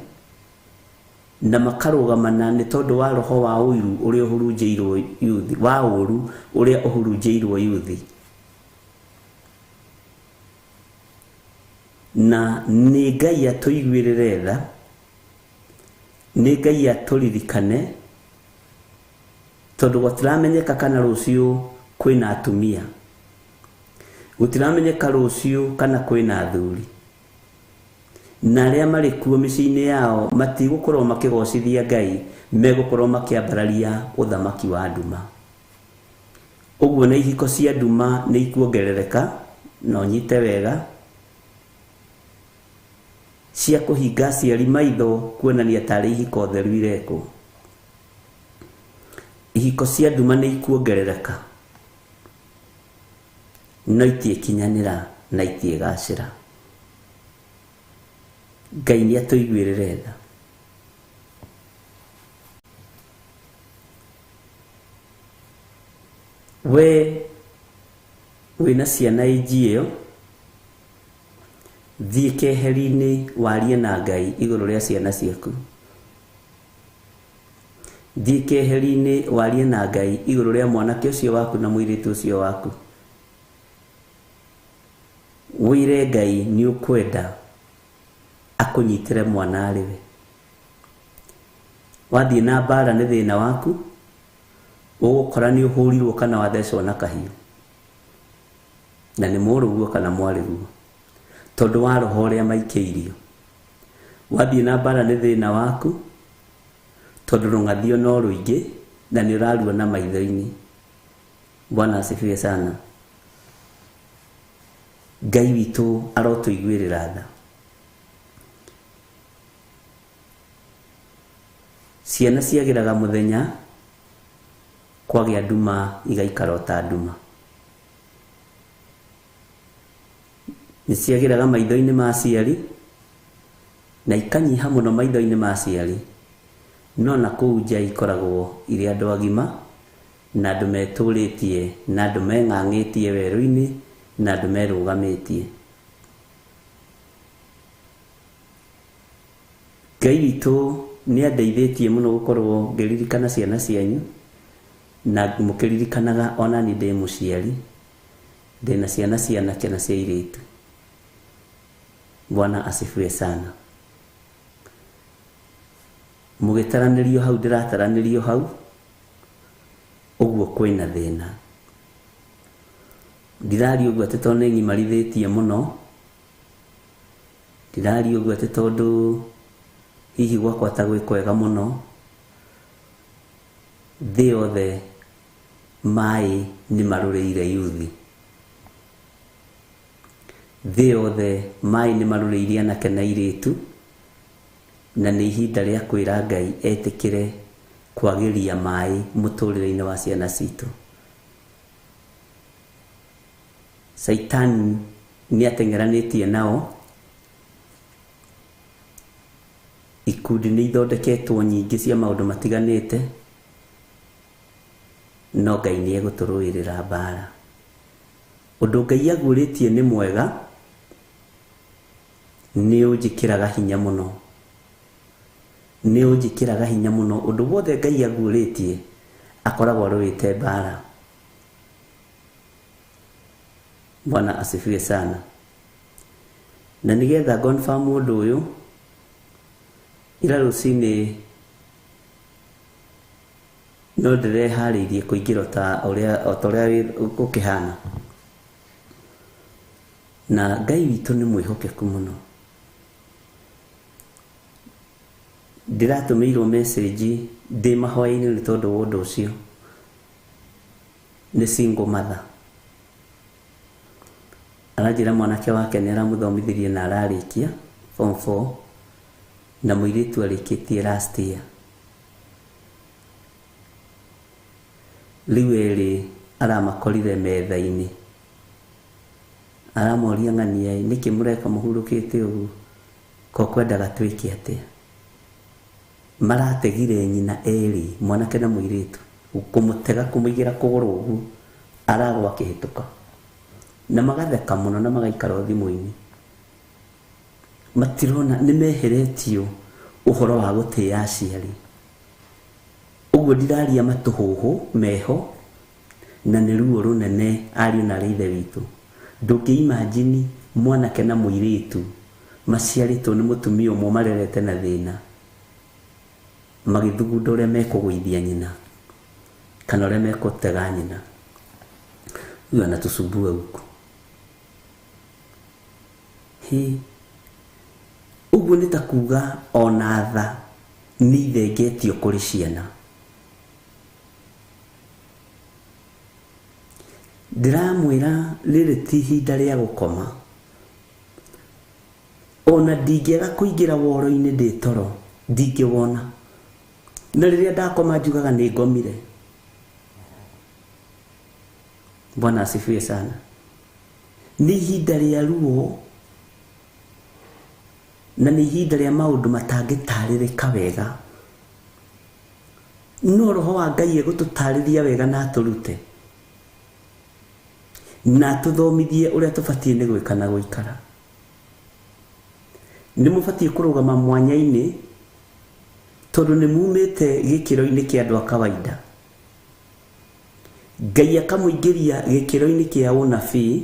na makarũgamana nĩ tondũ wa roho wa ũiru ũrĩa ũhurunjĩirwo yuthi, wa ũru ũrĩa ũhurunjĩirwo yuthi. Na nĩ Ngai atũiguĩrĩre tha, nĩ Ngai atũririkane, tondũ gũtiramenyeka kana rũciũ kwĩna atumia, gũtiramenyeka rũciũ kana kwĩna athuri, na arĩa marĩ kuo mĩciĩ-inĩ yao matigũkorwo makĩgocithia Ngai, megũkorwo makĩambararia ũthamaki wa nduma. Ũguo na ihiko cia nduma nĩ ikuongerereka, na ũnyite wega, cia kũhinga aciari maitho kuonania tarĩ ihiko theru irekwo. Ihiko cia nduma nĩ ikuongerereka, no itiĩkinyanĩra na itiĩgacĩra. Ngai nĩ atũiguĩrĩre tha. We wĩna ciana ĩnji ĩyo, thiĩ keheri-inĩ warie na Ngai igũrũ rĩa ciana ciaku. Thiĩ keheri-inĩ warie na Ngai igũrũ rĩa mwanake ũcio waku na mũirĩtu ũcio waku. Wĩre Ngai nĩ ũkwenda akũnyitĩre mwana arĩ we. Wathiĩ na mbara nĩ thĩna waku, ũgũkora nĩ ũhũrirwo kana wathecwo na kahiũ, na nĩ mũrũguo kana mwarĩguo, tondũ wa roho ũrĩa maikĩirio. Wathiĩ na mbara nĩ thĩna waku, tondũ rũng'athio no rũingĩ na nĩ ũraruona maitho-inĩ. Bwana asifiwe sana. Ngai witũ arotũiguĩrĩra tha. Ciana ciagĩraga mũthenya, kwagĩa nduma igaikara o ta nduma. Nĩ ciagĩraga maitho-inĩ ma aciari na ikanyiha mũno maitho-inĩ ma aciari, no na kũu nja ikoragwo irĩ andũ agima na andũ metũrĩtie na andũ meng'ang'ĩtie werũ-inĩ na andũ merũgamĩtie. Ngai witũ nĩ andeithĩtie mũno gũkorwo ngĩririkana ciana cianyu na mũkĩririkanaga ona niĩ ndĩ mũciari, ndĩna ciana cia anake na cia airĩtu. Bwana asifiwe sana. Mũgĩtaranĩrio hau ndĩrataranĩrio hau, ũguo kwĩna thĩna. Ndiraria ũguo atĩ tondũ nĩ ng'imarithĩtie mũno, ndiraria ũguo atĩ tondũ hihi gwakwa ta gwĩ kwega mũno. Thĩ yothe maĩ nĩ marũrĩire yuthi. Thĩ yothe maĩ nĩ marũrĩire anake na airĩtu, na nĩ ihinda rĩa kwĩra Ngai etĩkĩre kwagĩria maĩ mũtũrĩre-inĩ wa ciana citũ. Caitani nĩ ateng'eranĩtie nao, ikundi nĩ ithondeketwo nyingĩ cia maũndũ matiganĩte, no Ngai nĩ egũtũrũĩrĩra mbara. Ũndũ Ngai aguũrĩtie nĩ mwega, nĩ ũnjĩkĩraga hinya mũno. Nĩ ũnjĩkĩraga hinya mũno. Ũndũ wothe Ngai aguũrĩtie akoragwo arũĩte mbara. Bwana asifiwe sana. Na nĩgetha confirm ũndũ ũyũ, ira rũcinĩ no ndĩreharĩirie kũingĩra o ta ũrĩa gũkĩhana. Na Ngai witũ nĩ mwĩhokeku mũno. Ndĩratũmĩirwo message ndĩ mahoya-inĩ nĩ tondũ wa ũndũ ũcio. Nĩ single mother. Aranjĩra mwanake wake nĩ aramũthomithirie na ararĩkia form 4 na mũirĩtu arĩkĩtie last year. Rĩu erĩ aramakorire metha-inĩ. Aramoria ng'ania, nĩkĩ mũreka mũhurũkĩte ũguo? Ko kwendaga twĩke atĩa? Marategire nyina erĩ, mwanake na mũirĩtu, kũmũtega kũmũigĩra kũgũrũ ũguo, aragwa akĩhĩtũka. Na magatheka mũno na magaikara thimũ-inĩ. Matirona nĩ meheretio ũhoro wa gũtĩa aciari. Ũguo ndiraria matũhũhũ meho na nĩ ruo rũnene ariũ na arĩ ithe witũ. Ndũngĩ-imagine mwanake na mũirĩtu maciarĩtwo nĩ mũtumia ũmwe marerete na thĩna, magĩthugunda ũrĩa mekũgũithia nyina kana ũrĩa mekũtega nyina. Huyu anatusumbua huku. Hi, ũguo nĩ ta kuga ona tha nĩ ithengetio kũrĩ ciana. Ndĩramwĩra rĩrĩ ti ihinda rĩa gũkoma. Ona ndingĩaga kũingĩra woro-inĩ ndĩ toro, ndingĩwona. Na rĩrĩa ndakoma njugaga nĩ ngomire. Bwana asifiwe sana. Nĩ ihinda rĩa ruo na nĩ ihinda rĩa maũndũ matangĩtarĩrĩka wega. No roho wa Ngai egũtũtarĩria wega na atũrute na atũthomithie ũrĩa tũbatiĩ nĩ gwĩka na gũikara. Nĩ mũbatiĩ kũrũgama mwanya-inĩ tondũ nĩ mumĩte gĩkĩro-inĩ kĩa andũ a kawaida. Ngai akamũingĩria gĩkĩro-inĩ kĩa ũnabii,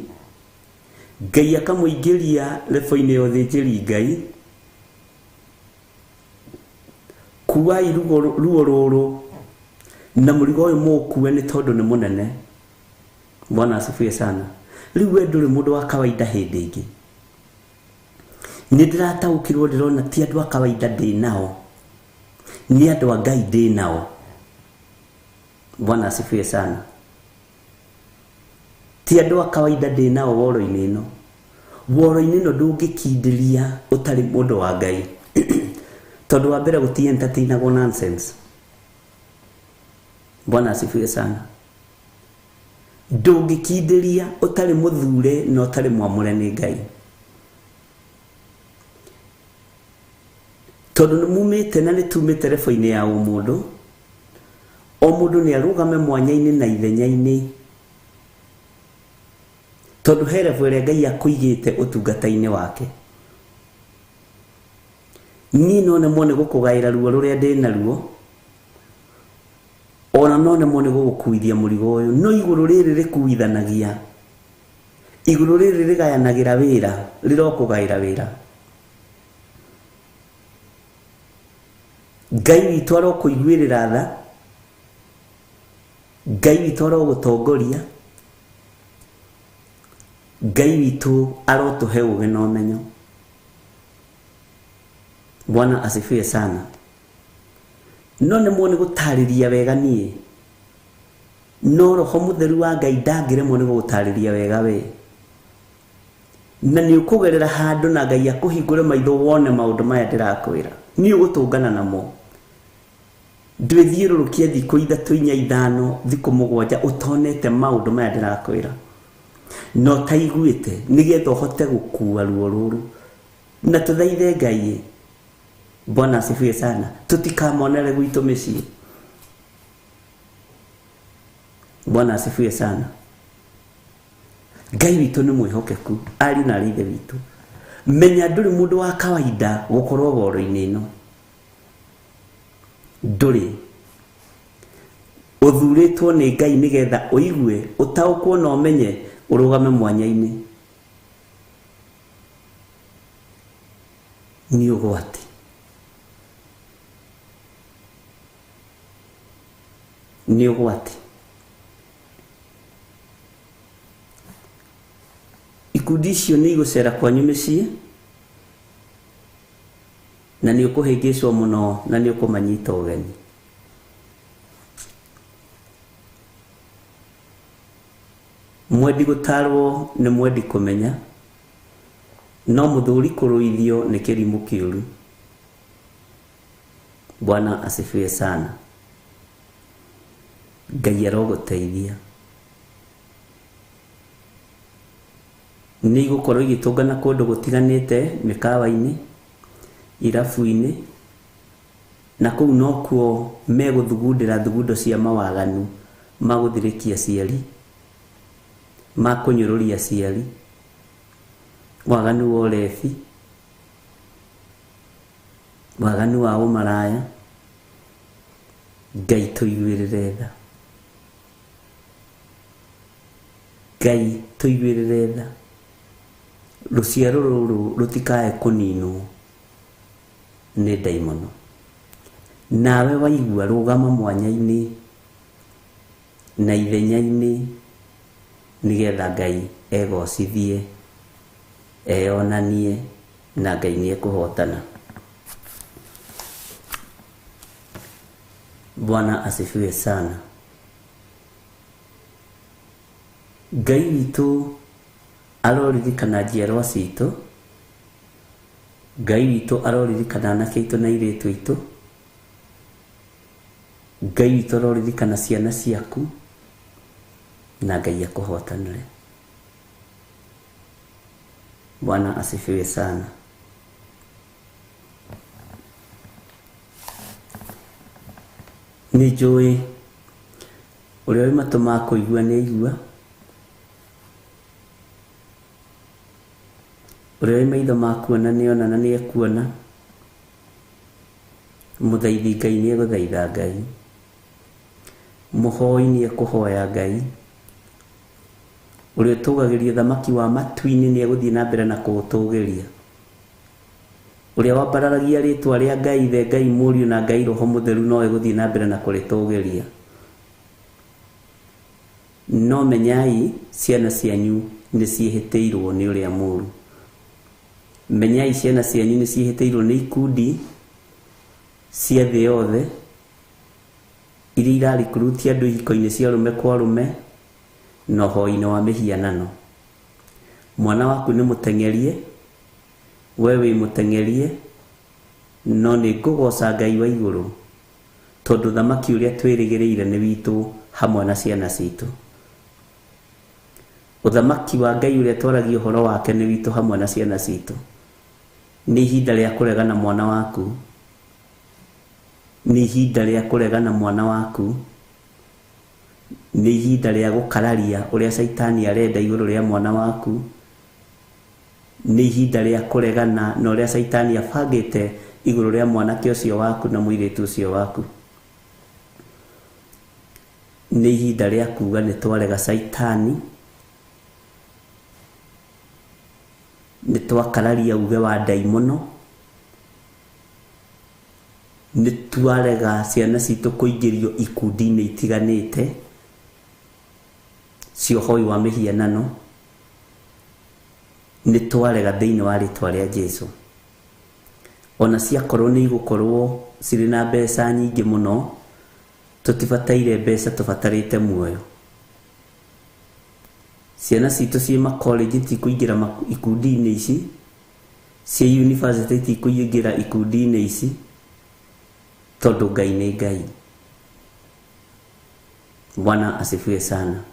Ngai akamũingĩria lebo-inĩ ya ũthĩnjĩri Ngai. Kuai ruo rũrũ na mũrigo ũyũ mũũkue nĩ tondũ nĩ mũnene. Bwana asifiwe sana. Rĩu we ndũrĩ mũndũ wa kawaida hĩndĩ ĩngĩ. Nĩ ndĩrataũkĩrwo ndĩrona ti andũ a kawaida ndĩ nao, nĩ andũ a Ngai ndĩ nao. Bwana asifiwe sana. Ti andũ a kawaida ndĩ nao woro-inĩ ĩno. Woro-inĩ ĩno ndũngĩkindĩria ũtarĩ mũndũ wa Ngai. Tondũ wa mbere gũti entertainagwo nonsense. Bwana asifiwe sana. Ndũngĩkindĩria ũtarĩ mũthure na ũtarĩ mwamũre nĩ Ngai. Tondũ nĩ mumĩte na nĩ tumĩte rebo-inĩ ya ũmũndũ, o mũndũ nĩ arũgame mwanya-inĩ na ithenya-inĩ. Tondũ he rebo ĩrĩa Ngai akũigĩte ũtungata-inĩ wake. Niĩ no nemwo nĩ gũkũgaĩra ruo rũrĩa ndĩ naruo, ona no nemwo nĩ gũgũkuithia mũrigo ũyũ, no igũrũ rĩrĩ rĩkuithanagia, igũrũ rĩrĩ rĩgayanagĩra wĩra, rĩrokũgaĩra wĩra. Ngai witũ arokũiguĩrĩra tha, Ngai witũ arogũtongoria, Ngai witũ arotũhe ũũgĩ na ũmenyo. Bwana asifiwe sana. No nemwo nĩ gũtarĩria wega niĩ, no Roho Mũtheru wa Ngai ndangĩremwo nĩ gũgũtarĩria wega we. Na nĩ ũkũgerera handũ na Ngai akũhingũre maitho wone maũndũ maya ndĩrakwĩra. Nĩ ũgũtũngana namo. Ndwĩthiũrũrũkie thikũ 3 4 5 thikũ 7 ũtonete maũndũ maya ndĩrakwĩra. Na ũtaiguĩte nĩgetha ũhote gũkua ruo rũrũ. Na tũthaithe Ngai. Bwana asifiwe sana. Tũtikamonere gwitũ mĩciĩ. Bwana asifiwe sana. Ngai witũ nĩ mwĩhokeku, ariũ na aarĩ a Ithe witũ. Menya ndũrĩ mũndũ wa kawaida gũkorwo woro-inĩ ĩno. Ndũrĩ. Ũthurĩtwo nĩ Ngai nĩgetha ũigue, ũtaũkwo na ũmenye, ũrũgame mwanya-inĩ. Nĩ ũgwati. Nĩ ũgwati. Ikundi icio nĩ igũcera kwanyu mĩciĩ, na nĩ ũkũhĩngĩcwo mũno na nĩ ũkũmanyita ũgeni. Mwendi gũtarwo nĩ mwendi kũmenya, no mũthuri kũrũithio nĩ kĩrimũ kĩũru. Bwana asifiwe sana. Ngai arogũteithia. Nĩ igũkorwo igĩtũngana kũndũ gũtiganĩte, mĩkawa-inĩ, irabu-inĩ, na kũu nokuo megũthugundĩra thugundo cia mawaganu ma gũthirĩkia aciari, ma kũnyũrũria aciari, waganu wa ũrebi, waganu wa ũmaraya. Ngai tũiguĩrĩre tha. Ngai tũiguĩrĩre tha. Rũciaro rũrũ rũtikae kũninwo nĩ ndaimono. Nawe waigua rũgama mwanya-inĩ na ithenya-inĩ nĩgetha Ngai egocithie, eyonanie, na Ngai nĩ ekũhotana. Bwana asifiwe sana. Ngai witũ aroririkana njiarwa citũ. Ngai witũ aroririkana anake aitũ na airĩtu aitũ. Ngai witũ aroririkana ciana ciaku, na Ngai akũhotanĩre. Bwana asifiwe sana. Nĩ njũĩ ũrĩa wĩ matũ ma kũigua nĩ aigua, ũrĩa wĩ maitho ma kuona nĩ ona na nĩ ekuona, mũthaithi Ngai nĩ egũthaitha Ngai, mũhoi nĩ ekũhoya Ngai, ũrĩa ũtũgagĩria thamaki wa matu-inĩ nĩ egũthiĩ na mbere na kũũtũgĩria, ũrĩa wambararagia rĩtwa rĩa Ngai Ithe, Ngai Mũriũ na Ngai Roho Mũtheru no egũthiĩ na mbere na kũrĩtũgĩria. No menyai ciana cianyu nĩ ciĩhĩtĩirwo nĩ ũrĩa mũũru. Menyai ciana cianyu nĩ ciĩhĩtĩirwo nĩ ikundi cia thĩ yothe iria irarikruti andũ ihiko-inĩ cia arũme kwa arũme na ũhoi-inĩ wa mĩhianano. Mwana waku nĩ mũteng'erie, we wĩ mũteng'erie, no nĩ ngũgoca Ngai wa igũrũ tondũ thamaki ũrĩa twĩrĩgĩrĩire nĩ witũ hamwe na ciana citũ. Ũthamaki wa Ngai ũrĩa twaragia ũhoro wake nĩ witũ hamwe na ciana citũ. Nĩ ihinda rĩa kũregana mwana waku, nĩ ihinda rĩa kũregana mwana waku, nĩ ihinda rĩa gũkararia ũrĩa caitani arenda igũrũ rĩa mwana waku, nĩ ihinda rĩa kũregana na ũrĩa caitani abangĩte igũrũ rĩa mwanake ũcio waku na mũirĩtu ũcio waku. Nĩ ihinda rĩa kuga nĩ twarega caitani, nĩ twakararia uge wa ndaimono, nĩ twarega ciana citũ kũingĩrio ikundi-inĩ itiganĩte cia ũhoi wa mĩhianano, nĩ twarega thĩinĩ wa rĩtwa rĩa Jesũ. Ona ciakorwo nĩ igũkorwo cirĩ na mbeca nyingĩ mũno, tũtibataire mbeca, tũbatarĩte muoyo. Ciana citũ ciĩ makollege itikũingĩra ikundi-inĩ ici, ciĩ university itikũingĩra ikundi-inĩ ici, tondũ Ngai nĩ Ngai. Bwana asifiwe sana.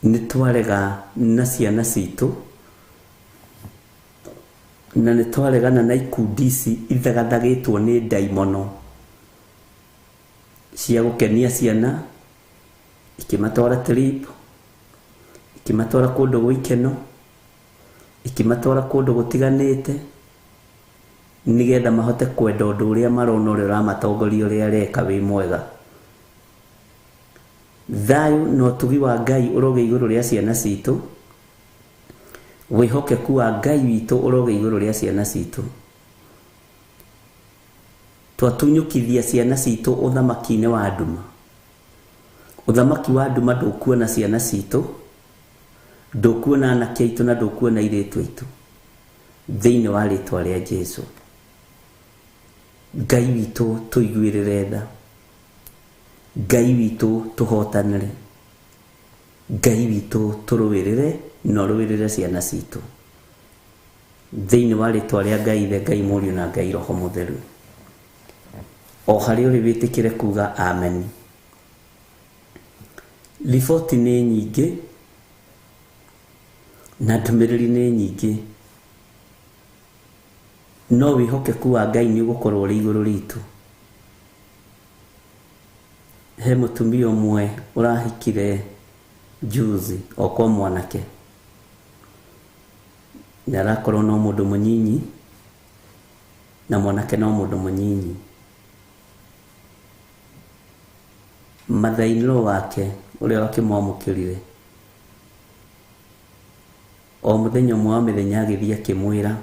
Nĩ twarega na ciana citũ, na nĩ twaregana na ikundi ici ithagathagĩtwo nĩ ndaimono cia gũkenia ciana, ikĩmatwara trip, ikĩmatwara kũndũ gwa ikeno, ikĩmatwara kũndũ gũtiganĩte, nĩgetha mahote kwenda ũndũ ũrĩa marona ũrĩa ũramatongoria ũrĩa areka wĩ mwega. Thayũ na ũtugi wa Ngai ũrogĩa igũrũ rĩa ciana citũ, wĩhokeku wa Ngai witũ ũrogĩa igũrũ rĩa ciana citũ. Twatunyũkithia ciana citũ ũthamaki-inĩ wa nduma. Ũthamaki wa nduma ndũkuona ciana citũ, ndũkuona anake aitũ na ndũkuona airĩtu aitũ, thĩinĩ wa rĩtwa rĩa Jesũ. Ngai witũ tũiguĩrĩre tha, Ngai witũ tũhotanĩre, Ngai witũ tũrũĩrĩre na ũrũĩrĩre ciana citũ, thĩinĩ wa rĩtwa rĩa Ngai Ithe, Ngai Mũriũ na Ngai Roho Mũtheru. O harĩa ũrĩ wĩtĩkĩre kuga amen. Riboti nĩ nyingĩ na ndũmĩrĩri nĩ nyingĩ, no wĩhokeku wa Ngai nĩ ũgũkorwo ũrĩ igũrũ ritũ. He mũtumia ũmwe ũrahikire juzi o kwa mwanake, na arakorwo no mũndũ mũnyinyi na mwanake no mũndũ mũnyinyi. Mother-in-law wake ũrĩa wakĩmwamũkĩrire, o mũthenya ũmwe wa mĩthenya agĩthiĩ akĩmwĩra,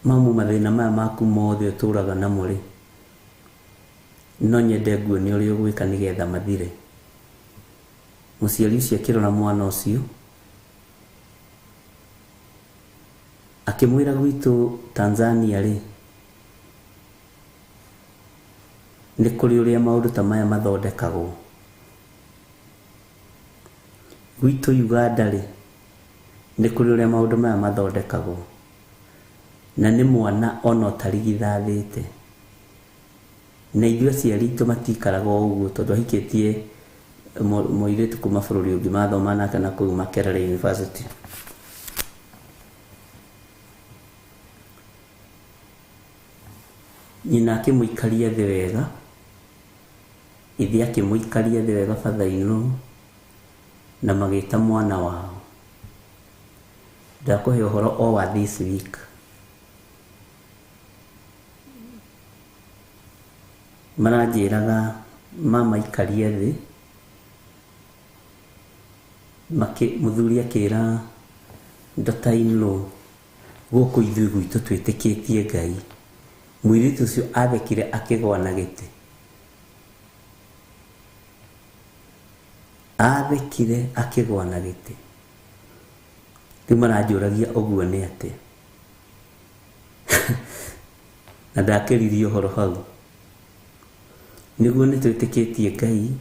mamu, mathĩna maya maku mothe ũtũraga namo rĩ, no nyende nguonie ũrĩa ũgwĩka nĩgetha mathire. Mũciari ũcio akĩrora mwana ũcio akĩmwĩra, gwitũ Tanzania rĩ, nĩ kũrĩ ũrĩa maũndũ ta maya mathondekagwo. Gwitũ Uganda rĩ, nĩ kũrĩ ũrĩa maũndũ maya mathondekagwo, na nĩ mwana ona ũtarigithathĩte. Na ithuĩ aciari aitũ matikaraga o ũguo, tondũ ahikĩtie mũirĩtu kuma bũrũri ũngĩ mathoma nake na kũu Makerere University. Nyina akĩmũikaria thĩ wega, ithe akĩmũikaria thĩ wega father-in-law, na magĩta mwana wao. Ndakũhe ũhoro o wa this week. Maranjĩraga mama ikarie thĩ, mũthuri akĩra daughter-in-law, gũkũ ithuĩ gwitũ twĩtĩkĩtie Ngai. Mũirĩtu ũcio athekire akĩgwa na gĩtĩ, athekire akĩgwa na gĩtĩ. Rĩu maranjũragia ũguo nĩ atĩa, na ndakĩririe ũhoro hau. Nĩguo nĩ twĩtĩkĩtie Ngai,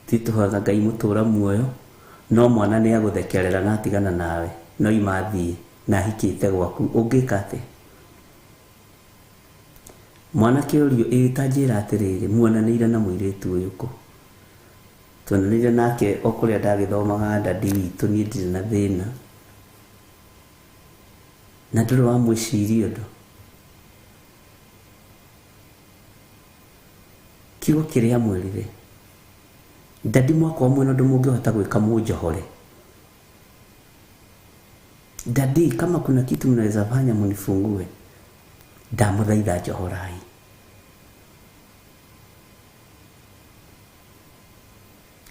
Ti tũhoyaga Ngai mũtũra muoyo, no mwana nĩ agũthekerera na atigana nawe, no imathiĩ na ahikĩte gwaku, ũngĩka atĩa? Mwanake ũrio, ĩĩ ta njĩra atĩrĩrĩ, muonanĩire na mũirĩtu ũyũ kũ? Tuonanĩire nake o kũrĩa ndagĩthomaga ndadi witũ, niĩ ndirĩ na thĩna. Na ndũrĩ wamwĩciria ũndũ. Kiugo kĩrĩa amwĩrire, ndadi mwakwa mwĩna ũndũ mũngĩhota gwĩka mũnjohore. Dadi, kama kuna kitu mnaweza fanya munifungue, ndamũthaitha njohorai.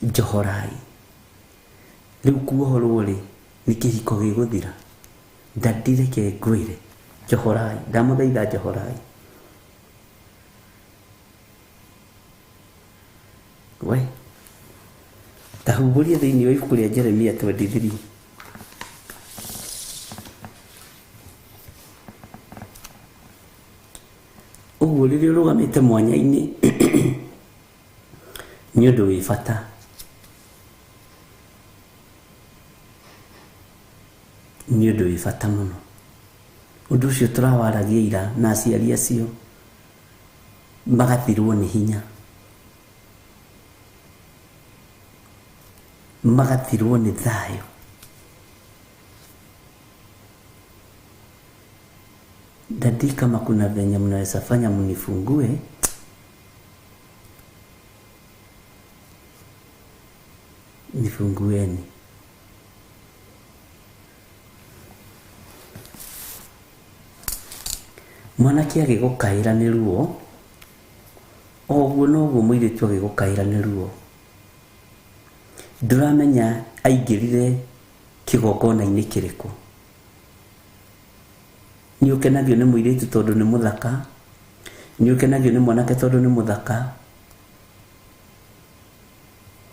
Njohorai. Rĩu kuohorwo rĩ, nĩ kĩhiko gĩgũthira. Dadi reke ngwĩre, njohorai, ndamũthaitha njohorai. We, ta humbũria thĩinĩ wa ibuku rĩa Jeremia 23. Ũguo rĩrĩa ũrũgamĩte mwanya-inĩ nĩ ũndũ wĩ bata. Nĩ ũndũ wĩ bata mũno. Ũndũ ũcio tũrawaragia ira na aciari acio magathirwo nĩ hinya. Magathirwo nĩ thayũ. Dadi, kama kuna venye mnaweza fanya mnifungue, nifungueni. Mwanake agĩgũkaĩra nĩ ruo, o ũguo noguo mũirĩtu agĩgũkaĩra nĩ ruo. Ndũramenya aingĩrire kĩgongona-inĩ kĩrĩkũ. Nĩ ũkenagio nĩ mũirĩtu tondũ nĩ mũthaka, nĩ ũkenagio nĩ mwanake tondũ nĩ mũthaka,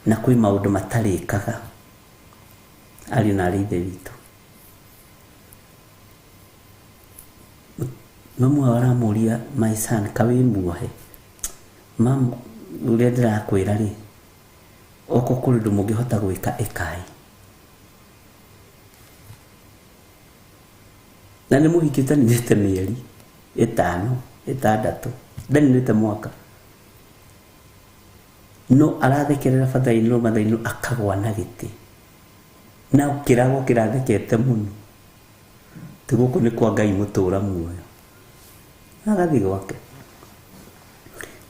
na kwĩ maũndũ matarĩkaga ariũ na arĩ ithe witũ. Mamu wao aramũria, my son, ka wĩ muohe? Mamu, ũrĩa ndĩrakwĩra rĩ, okorwo kũrĩ ũndũ mũngĩhota gwĩka ĩkai. Na nĩ mũhiki ũtaninĩte mĩeri 5, 6, ndaninĩte mwaka. No arathekerera bathainĩ mathainĩ akagwa na gĩtĩ. Na kĩrago kĩrathekete mũno. Ti gũkũ nĩ kwa Ngai mũtũra muoyo. Agathiĩ gwake.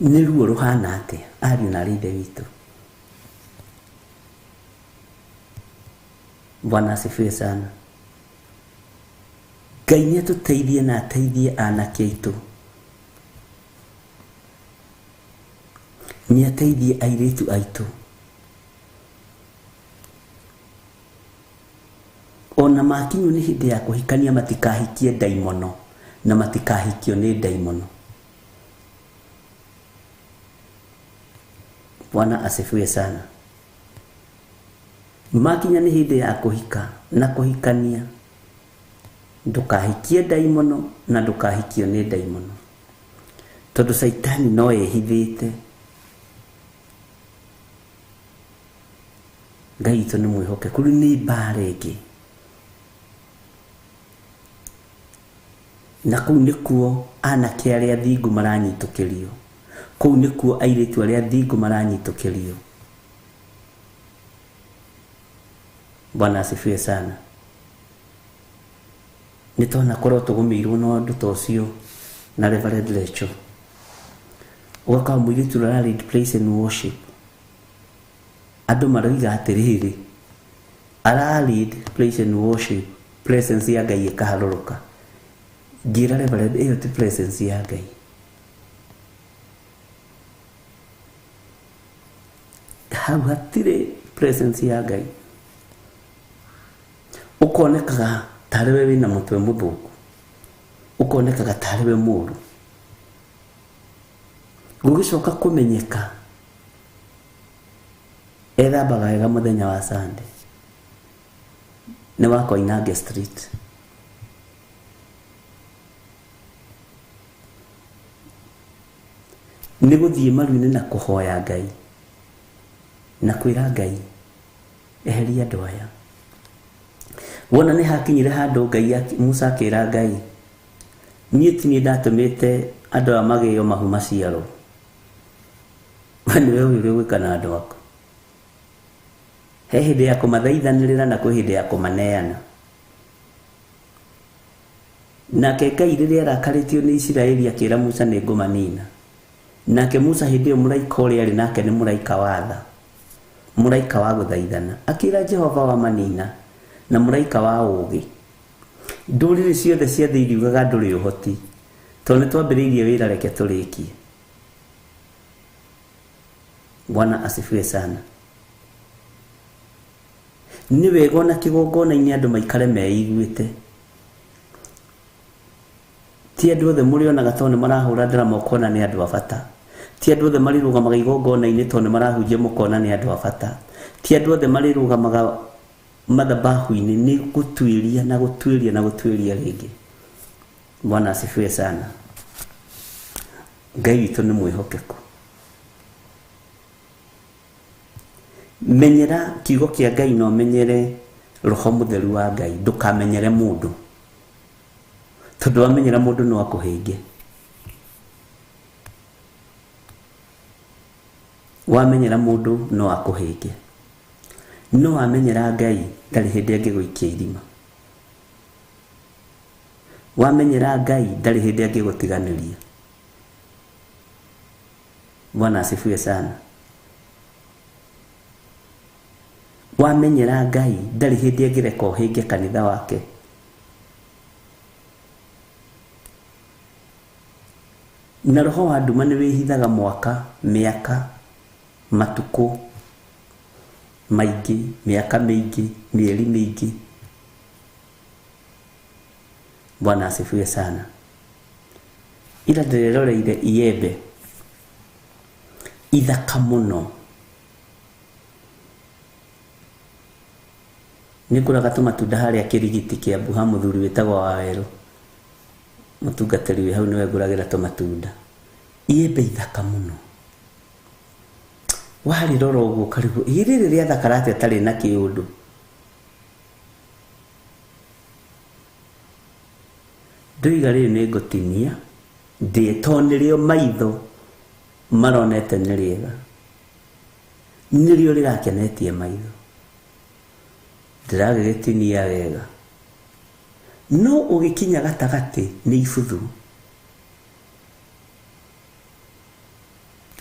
Nĩ ruo rũhana atĩa ariũ na arĩ ithe witũ. Bwana asifiwe sana. Ngai nĩ atũteithie na ateithie anake aitũ. Nĩ ateithie airĩtu aitũ. Ona makinywo nĩ hĩndĩ ya kũhikania matikahikie ndaimono na matikahikio nĩ ndaimono. Bwana asifiwe sana. Makinya nĩ hĩndĩ ya kũhika na kũhikania, ndũkahikie ndaimono na ndũkahikio nĩ ndaimono, tondũ Caitani no ehithĩte. Ngai witũ nĩ mwĩhokeku, rĩu nĩ mbara ĩngĩ. Na kũu nĩkuo anake arĩa thingu maranyitũkĩrio, kũu nĩkuo airĩtu arĩa thingu maranyitũkĩrio. Bwana asifiwe sana. Nĩ twanakorwo tũgũmĩirwo na ũndũ ta ũcio na Reverend Lecho. Ũgakora mũirĩtu ũrĩa ũra lead praise and worship, andũ maroiga atĩrĩrĩ, ara lead praise and worship, presence ya Ngai ĩkaharũrũka. Ngĩra Reverend, ĩyo ti presence ya Ngai. Hau hatirĩ presence ya Ngai. Ũkonekaga tarĩ we wĩna mũtwe mũthũku, ũkonekaga tarĩ we mũũru. Gũgĩcoka kũmenyeka ethambaga wega mũthenya wa Sunday, nĩ wa Koinange Street. Nĩ gũthiĩ maru-inĩ na kũhoya Ngai Na kwĩra Ngai eheria andũ aya. Wona nĩ hakinyire handũ Ngai Musa akĩra Ngai, niĩ ti niĩ ndatũmĩte andũ aya magĩo mahu maciaro, we nĩwe ũyũ ũrĩa ũgwĩka na andũ aku. He hĩndĩ ya kũmathaithanĩrĩra na kwĩ hĩndĩ ya kũmaneana. Nake Ngai rĩrĩa arakarĩtio nĩ Isiraeli akĩra Musa nĩ ngũmanina. Nake Musa hĩndĩ ĩyo mũraika ũrĩa arĩ nake nĩ mũraika wa tha, mũraika wa gũthaithana, akĩra Jehova wamanina na mũraika wa ũũgĩ. Ndũrĩrĩ ciothe cia thĩ iriugaga ndũrĩ ũhoti, tondũ nĩ twambĩrĩirie wĩra reke tũrĩkie. Bwana asifiwe sana. Nĩ wega ona kĩgongona-inĩ andũ maikare meiguĩte. Ti andũ othe mũrĩonaga tondũ nĩ marahũra ndarama ũkona nĩ andũ a bata. Ti andũ othe marĩrũgamaga igongona-inĩ tondũ nĩ marahunjia mũkona nĩ andũ a bata. Ti andũ othe marĩrũgamaga mathabahu-inĩ nĩ gũtuĩria na gũtuĩria na gũtuĩria rĩngĩ. Bwana asifiwe sana. Ngai witũ nĩ mwĩhokeku. Menyera kiugo kĩa Ngai na ũmenyere roho mũtheru wa Ngai, ndũkamenyere mũndũ, tondũ wamenyera mũndũ no akũhĩnge. Wamenyera mũndũ no akũhĩnge, no wamenyera Ngai ndarĩ hĩndĩ angĩgũikia irima. Wamenyera Ngai ndarĩ hĩndĩ angĩgũtiganĩria. Bwana asifiwe sana. Wamenyera Ngai ndarĩ hĩndĩ angĩreka ũhĩnge kanitha wake. Na roho wa nduma nĩ wĩhithaga mwaka, mĩaka, matukũ maingĩ, mĩaka mĩingĩ, mĩeri mĩingĩ. Bwana asifiwe sana. Ira ndĩreroreire iembe ithaka mũno. Nĩ ngũraga tũmatunda harĩa Kĩrigiti Kĩambu ha mũthuri wĩtagwo Wawerũ, mũtungatĩri wĩ hau nĩwe ngũragĩra tũmatunda. Iembe ithaka mũno, warĩrora ũguo ũkarigwo ĩ rĩrĩ rĩathakara atĩa tarĩ na kĩũndũ. Ndoiga rĩrĩ nĩ ngũtinia ndĩe tondũ nĩrĩo maitho maronete nĩ rĩega, nĩrĩo rĩrakenetie maitho. Ndĩragĩgĩtinia wega, no ũgĩkinya gatagatĩ nĩ ibuthu,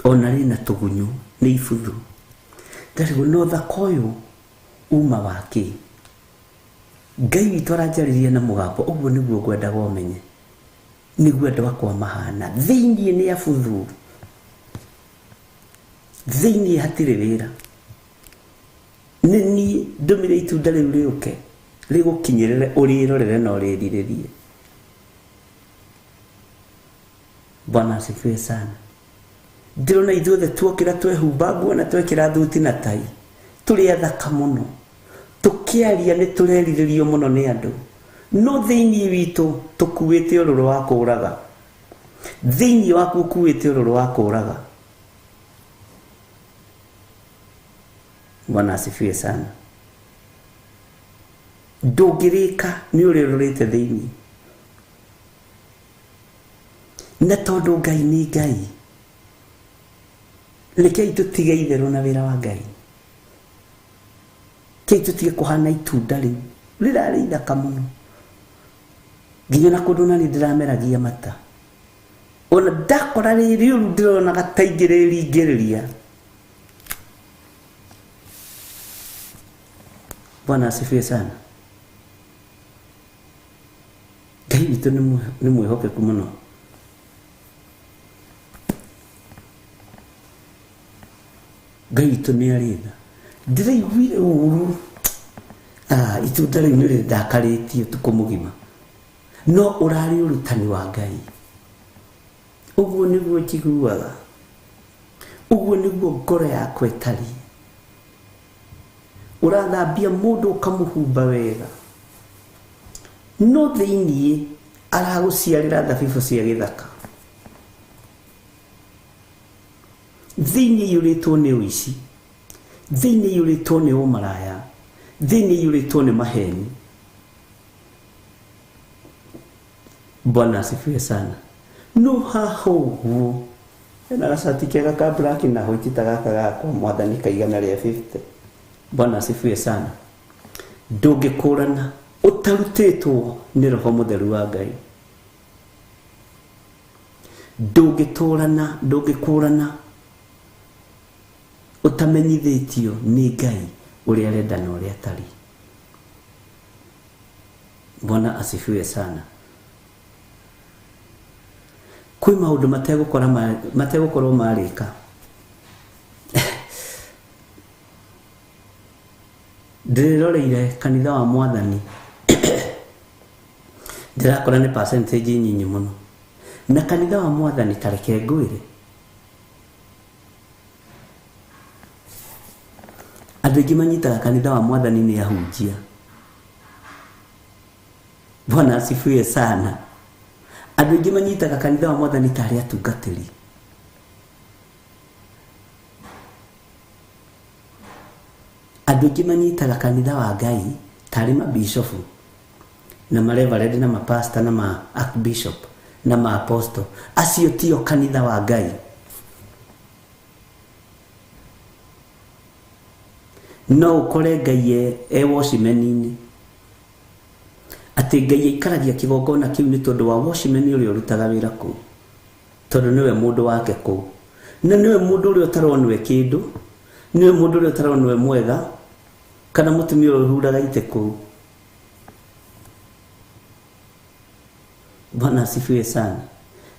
ona rĩna tũgunyũ nĩ ibuthu. Ndarigwo no thaka ũyũ uma wa kĩ? Ngai witũ aranjarĩria na mũgambo ũguo nĩguo ngwendaga ũmenye, nĩguo andũ akwa mahana. Thĩiniĩ nĩ abuthu, thĩiniĩ hatirĩ wĩra. Nĩ niĩ ndũmire itunda rĩu rĩũke rĩgũkinyĩrĩre, ũrĩrorere na ũrĩrirĩrie. Bwana asifiwe sana. Ndĩrona ithuothe tuokĩra twehumba nguo na twekĩra thuti na tai, tũrĩ athaka mũno, tũkĩaria nĩ tũrerirĩrio mũno nĩ andũ, no thĩiniĩ witũ tũkuĩte ũrũrũ wa kũũraga. Thĩiniĩ waku ũkuĩte ũrũrũ wa kũũraga. Bwana asifiwe sana. Ndũngĩrĩka nĩ ũrĩa ũrorĩte thĩiniĩ. Na tondũ Ngai nĩ Ngai, rekei tũtige itherũ na wĩra wa Ngai. Rekei tũtige kũhana itunda rĩu rĩrarĩ ithaka mũno, nginya na kũndũ nani ndĩrameragia mata. Ona ndakora rĩrĩ rĩũru ndĩronaga ta ingĩrĩringĩrĩria. Bwana asifiwe sana. Ngai witũ nĩ mwĩhokeku mũno. Ngai witũ nĩ arĩ tha. Ndĩraiguire ũru, itunda rĩu nĩ rĩndakarĩtie ũtukũ mũgima, no ũrarĩ ũrutani wa Ngai. Ũguo nĩguo njiguaga, ũguo nĩguo ngoro yakwa ĩtariĩ. Ũrathambia mũndũ ũkamũhumba wega, no thĩiniĩ aragũciarĩra thabibũ cia gĩthaka. Thĩiniĩ iyũrĩtwo nĩ ũici, Thĩ nĩ iyũrĩtwo nĩ ũmaraya, thĩ nĩ iyũrĩtwo nĩ maheni. Bwana asifiwe sana. No haha ũguo hena gacati kega ka black na white ta gaka gakwa mwathani ka 150. Bwana asifiwe sana. Ndũngĩkũrana ũtarutĩtwo nĩ roho mũtheru wa Ngai. Ndũngĩtũrana, ndũngĩkũrana ũtamenyithĩtio nĩ Ngai ũrĩa arenda na ũrĩa atarĩ. Bwana asifiwe sana. Kwĩ maũndũ mategũkorwo marĩka. Ndĩroreire kanitha wa mwathani, ndĩrakora nĩ percentage nyinyi mũno. Na kanitha wa mwathani ta reke ngwĩre, andũ aingĩ manyitaga kanitha wa mwathani nĩ ahunjia. Bwana asifiwe sana. Andũ aingĩ manyitaga kanitha wa mwathani tarĩ atungatĩri. Andũ aingĩ manyitaga kanitha wa Ngai tarĩ mabishofu na mareverend na mapasta na ma archbishop na ma apostle. Acio tio kanitha wa Ngai. No ũkore Ngai e watchman-inĩ, atĩ Ngai aikaragia kĩgongona kĩu nĩ tondũ wa watchman ũrĩa ũrutaga wĩra kũu, tondũ nĩwe mũndũ wake kũu, na nĩwe mũndũ ũrĩa ũtaronwo kĩndũ, nĩwe mũndũ ũrĩa ũtaronwo mwega, kana mũtumia ũrĩa ũhuraga itĩ kũu. Bwana asifiwe sana.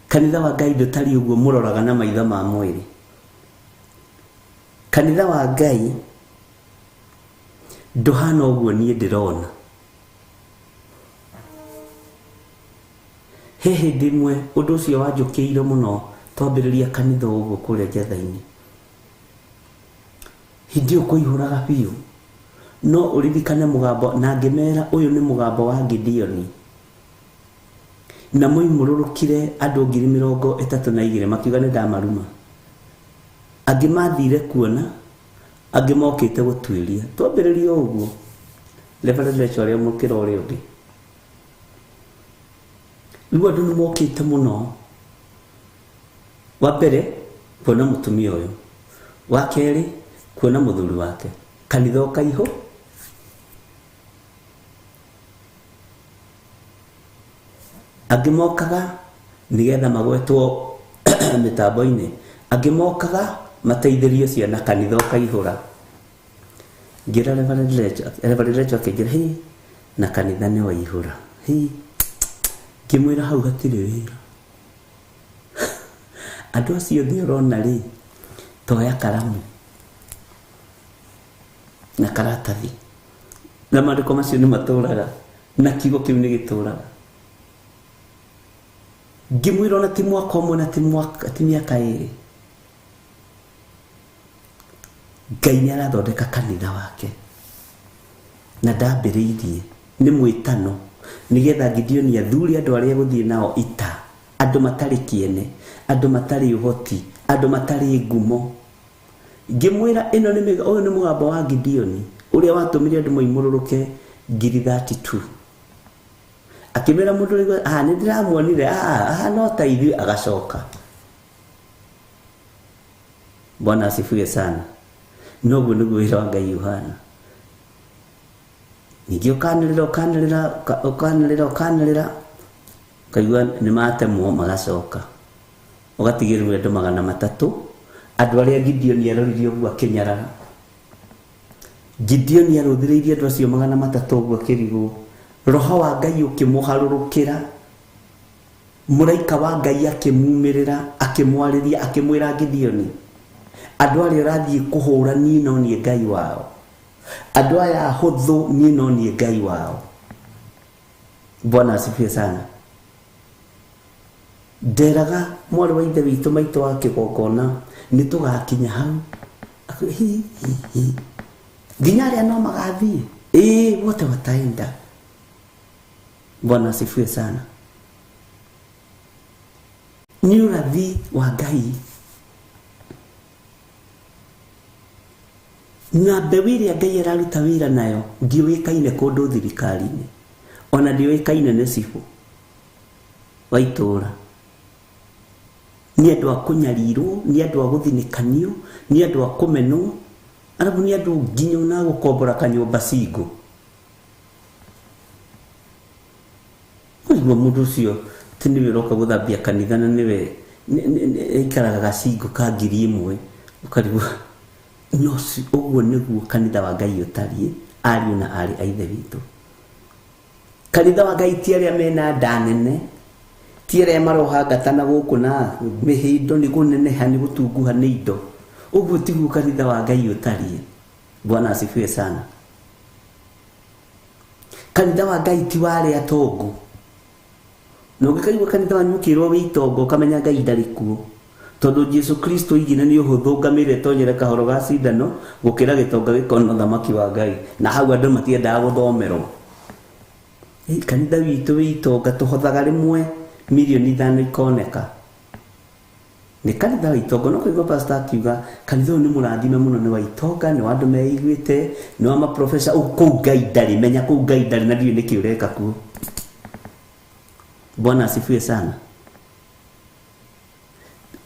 Kanitha wa Ngai ndũtariĩ ũguo mũroraga na maitho ma mwĩrĩ. Kanitha wa Ngai ndũhana ũguo niĩ ndĩrona. He hĩndĩ ĩmwe ũndũ ũcio wanjũkĩire mũno twambĩrĩria kanitha ũguo kũrĩa Njetha-inĩ. Hĩndĩ ĩyo kũihũraga biũ. No ũririkane mũgambo, na ngĩmera ũyũ nĩ mũgambo wa Gideoni. Na moimũrũrũkire andũ 32,000 makiuga nĩ ndamaruma. Angĩ mathire kuona, angĩ mokĩte gũtuĩria. Twambĩrĩria ũguo. Reverend Rachel arĩa mũkĩra ũrĩa ũngĩ. Rĩu andũ nĩ mokĩte mũno. Wa mbere kuona mũtumia ũyũ, wa kerĩ kuona mũthuri wake, kanitha ũkaihũ. Angĩ mokaga nĩgetha magwetwo mĩtambo-inĩ, angĩ mokaga mateithĩrio ciana, kanitha ũkaihũra. Ngĩra Reverend Rachel akĩnjĩra, hĩ, na kanitha nĩ waihũra. Hĩ, ngĩmwĩra hau hatirĩ wĩra. Andũ acio othe ũrona rĩ, toya karamu na karatathi, na maandĩko macio nĩ matũraga, na kiugo kĩu nĩ gĩtũraga. Ngĩmwĩra ona ti mwaka ũmwe na ti mĩaka ĩrĩ, Ngai nĩ arathondeka kanitha wake. Na ndambĩrĩirie nĩ mwĩtano nĩgetha Gideoni athure andũ arĩa egũthiĩ nao ita, andũ matarĩ kĩene, andũ matarĩ ũhoti, andũ matarĩ ngumo. Ngĩmwĩra ĩno nĩ ũyũ nĩ mũgambo wa Gideoni ũrĩa watũmire andũ moimũrũrũke 32,000. Akĩmwĩra mũndũ ũrĩa nĩ ndĩramuonire, no ta ithuĩ, agacoka. Bwana asifiwe sana. Noguo nĩguo wĩra wa Ngai ũhana. Ningĩ ũkanĩrĩra, ũkanĩrĩra, ũkanĩrĩra, ũkanĩrĩra, ũkaigua nĩ matemwo magacoka. Ũgatigĩrĩrwo andũ 300, andũ arĩa Gideoni aroririe ũguo akĩnyarara. Gideoni arũthĩrĩirie andũ acio 300 ũguo akĩrigwo. Roho wa Ngai ũkĩmũharũrũkĩra, mũraika wa Ngai akĩmumĩrĩra, akĩmwarĩria, akĩmwĩra Gideoni, andũ arĩa ũrathiĩ kũhũra niĩ no niĩ Ngai wao, andũ aya ahũthũ niĩ no niĩ Ngai wao. Bwana asifiwe sana. Nderaga mwarĩ wa ithe witũ maitũ wa kĩgongona nĩ tũgakinya hau. Hi, hi, hi. Nginya arĩa no magathiĩ, ĩĩ, wote wataenda. Bwana asifiwe sana. Nĩ ũrathi wa Ngai. Na mbeũ ĩrĩa Ngai araruta wĩra nayo ndiũĩkaine kũndũ thirikari-inĩ, ona ndiũĩkaine nĩ cibũ wa itũũra. Nĩ andũ a kũnyarirwo, nĩ andũ a gũthinĩkanio, nĩ andũ a kũmenwo, arabu nĩ andũ nginya ona gũkombora kanyũmba cingo. Ũguo mũndũ ũcio ti nĩwe ũroka gũthambia kanitha na nĩwe aikaraga gacingo ka 1000 ũkarigwo. No ũguo nĩguo kanitha wa Ngai ũtariĩ, ariũ na aarĩ a Ithe witũ. Kanitha wa Ngai ti arĩa mena nda nene, ti arĩa maroha ngata na gũkũ na mĩhĩndo nĩ kũneneha nĩ gũtunguha nĩ indo. Ũguo tiguo kanitha wa Ngai ũtariĩ. Bwana asifiwe sana. Kanitha wa Ngai ti wa arĩa atongu. Na ũngĩkaigua kanitha wanyu ũkĩrwo wĩ itonga ũkamenya Ngai ndarĩ kuo. Tondũ Jesu Kristo oigire nĩ ũhũthũ ngamĩra ĩtonyere kahoro ga cindano gũkĩra gĩtonga gĩkona ũthamaki wa Ngai. Na hau andũ matiendaga gũthomerwo. Kanitha witũ wĩ itonga tũhothaga rĩmwe 5 milioni ikoneka. Nĩ kanitha wa itonga. No kũigua pastor akiuga kanitha ũyũ nĩ mũrathime mũno, nĩ wa itonga, nĩ wa andũ meiguĩte, nĩ wa maprofesa. Kũu Ngai ndarĩ, menya kũu Ngai ndarĩ na ndiũĩ nĩkĩ ũreka kuo. Bwana asifiwe sana.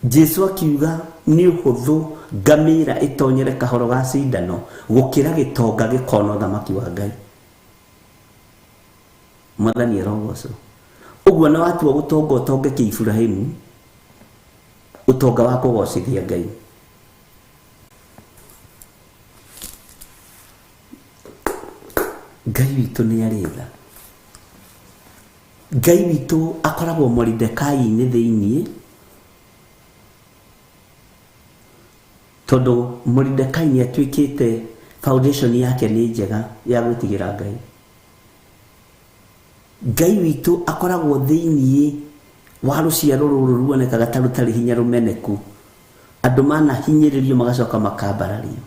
Jesu akiuga nĩ ũhũthũ ngamĩra ĩtonyere kahoro ga cindano gũkĩra gĩtonga gĩkona ũthamaki wa Ngai. Mwathani arogocwo. Ũguo na watua gũtonga ũtonge kĩ Iburahĩmu, ũtonga wa kũgocithia Ngai. Ngai witũ nĩ arĩ tha. Ngai witũ akoragwo Moridekai-inĩ thĩiniĩ, tondũ Moridekai nĩ atuĩkĩte foundation yake nĩ njega ya gwĩtigĩra Ngai. Ngai witũ akoragwo thĩiniĩ wa rũciaro rũrũ ruonekaga ta rũtarĩ hinya rũmeneku. Andũ manahinyĩrĩrio magacoka makambarario.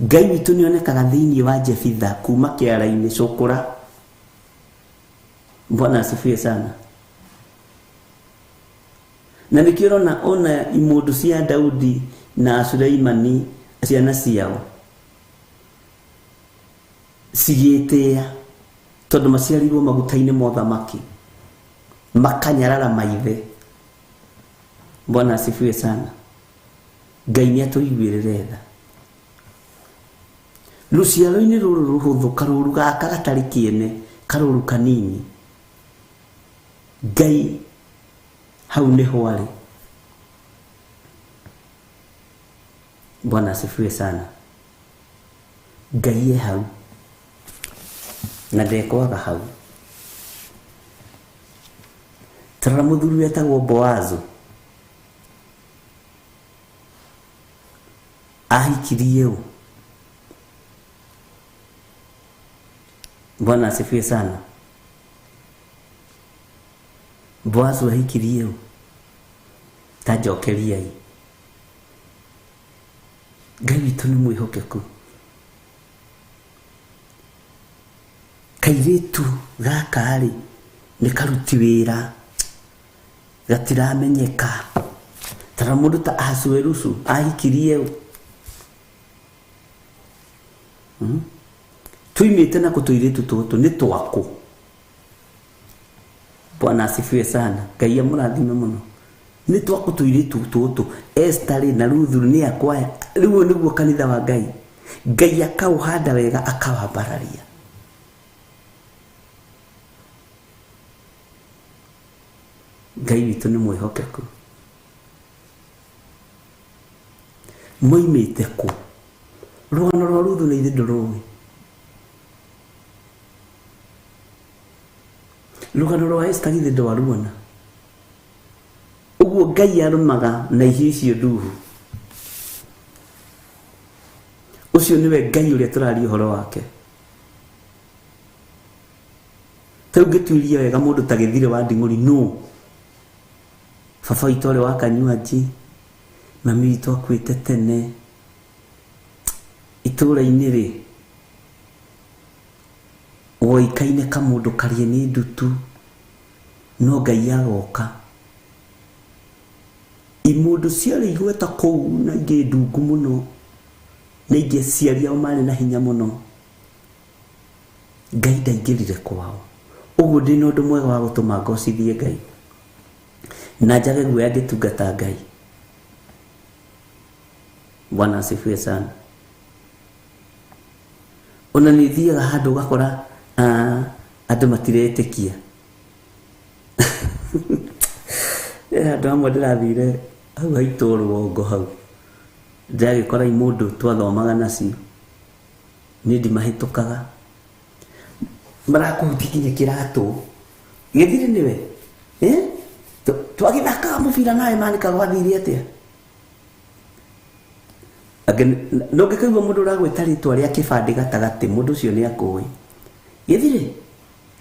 Ngai witũ nĩ onekaga thĩiniĩ wa Jefitha kuma kĩara-inĩ cũkũra. Bwana asifiwe sana. Na nĩkĩo ũrona ona imũndũ cia Daudi na Suleimani ciana ciao cigĩtĩĩa tondũ maciarirwo maguta-inĩ ma ũthamaki, makanyarara maithe. Bwana asifiwe sana. Ngai nĩ atũiguĩrĩre tha. Rũciaro-inĩ rũrũ rũhũthũ, karũru gaka gatarĩ kĩene, karũru kanini, Ngai hau nĩho arĩ. Bwana asifiwe sana. Ngai e hau na ndekwaga hau. Tarora mũthuri wetagwo Boazu ahikirie ũ? Bwana asifiwe sana. Boazu ahikirie ũ? Ta njokeriai. Ngai witũ nĩ mwĩhokeku. Kairĩtu gaka rĩ nĩ karuti wĩra gatiramenyeka. Tara mũndũ ta Ahasuerusu ahikirie ũ? Tuimĩte na tũirĩtu tũtũ nĩ twakũ. Bwana asifiwe sana. Ngai amũrathime mũno. Nĩ twakũ tũirĩtu tũtũ. Esther rĩ na Ruthu nĩ akwaya. Rĩu nĩguo kanitha wa Ngai. Ngai akaũhanda wega akawambararia. Ngai witũ nĩ mwĩhokeku. Moimĩte kũ? Rũgano rwa Ruthu na ithe ndũrũĩ. Rũgano rwa Esther githĩ ndwaruona. Ũguo Ngai arũmaga na ihiũ icio nduhu. Ũcio nĩwe Ngai ũrĩa tũraria ũhoro wake. Ta rĩu ngĩtuĩria wega mũndũ ta Gĩthire wa Nding'ũri nũ? Baba witũ arĩ wa Kanyuanji, mami witũ akuĩte tene. Itũũra-inĩ rĩ, woikaine kamũndũ karie nĩ ndutu, no Ngai agoka. Imũndũ ciarĩ igweta kũu na ingĩ ndungu mũno na ingĩ aciari ao marĩ na hinya mũno. Ngai ndaingĩrire kwao. Ũguo ndĩna ũndũ mwega wa gũtũma ngocithie Ngai na njage guoya ngĩtungata Ngai. Bwana asifiwe sana. Ona nĩ thiaga handũ ũgakora andũ matiretĩkia. Handũ hamwe ndĩrathire hau haitũ rũgongo hau, ndĩragĩkora imũndũ twathomaga nacio, niĩ ndimahĩtũkaga, marakũhutia nginya kĩratũ gĩthire nĩwe twagĩthakaga mũbira nawe manĩka gwathire atĩa. No ngĩkaigua mũndũ ũragwĩta rĩtwa rĩa kĩbandĩ gatagatĩ, mũndũ ũcio nĩ akũĩ gĩthire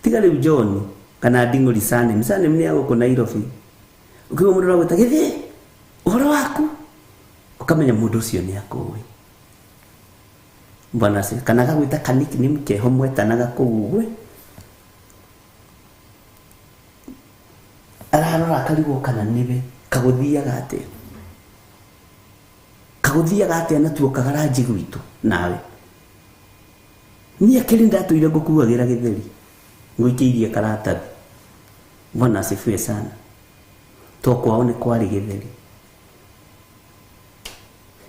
tiga rĩu John kana Nding'ũri Sanem. Sanem nĩ ya gũkũ Nairobi. Ũkĩigua mũndũ ũragwĩta gĩthire ũhoro waku, ũkamenya mũndũ ũcio nĩ akũĩ. Bwana asifiwe. Kana agagwĩta ka nickname keho mwetanaga kũu ũguo, ararora akarigwo kana nĩwe kagũthiaga atĩa, kagũthiaga atĩa na tuoka garajĩ gwitũ nawe. Niĩ akĩrĩ ndatũire ngũkuagĩra gĩtheri ngũikĩirie karatathi. Bwana asifiwe sana. To kwao nĩ kwarĩ gĩtheri.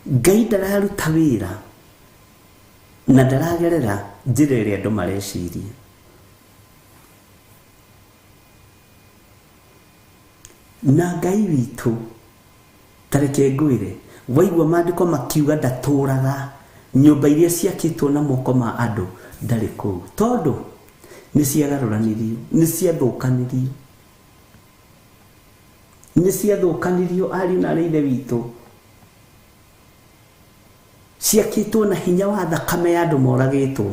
Ngai ndararuta wĩra na ndaragerera njĩra ĩrĩa andũ mareciria. Na Ngai witũ, ta reke ngwĩre, waigua maandĩko makiuga ndatũraga nyũmba iria ciakĩtwo na moko ma andũ, ndarĩ kũu, tondũ nĩ ciagarũranirio, nĩ ciathũkanirio, nĩ ciathũkanirio ariũ na arĩ ithe witũ, ciakĩtwo na hinya wa thakame ya andũ moragĩtwo.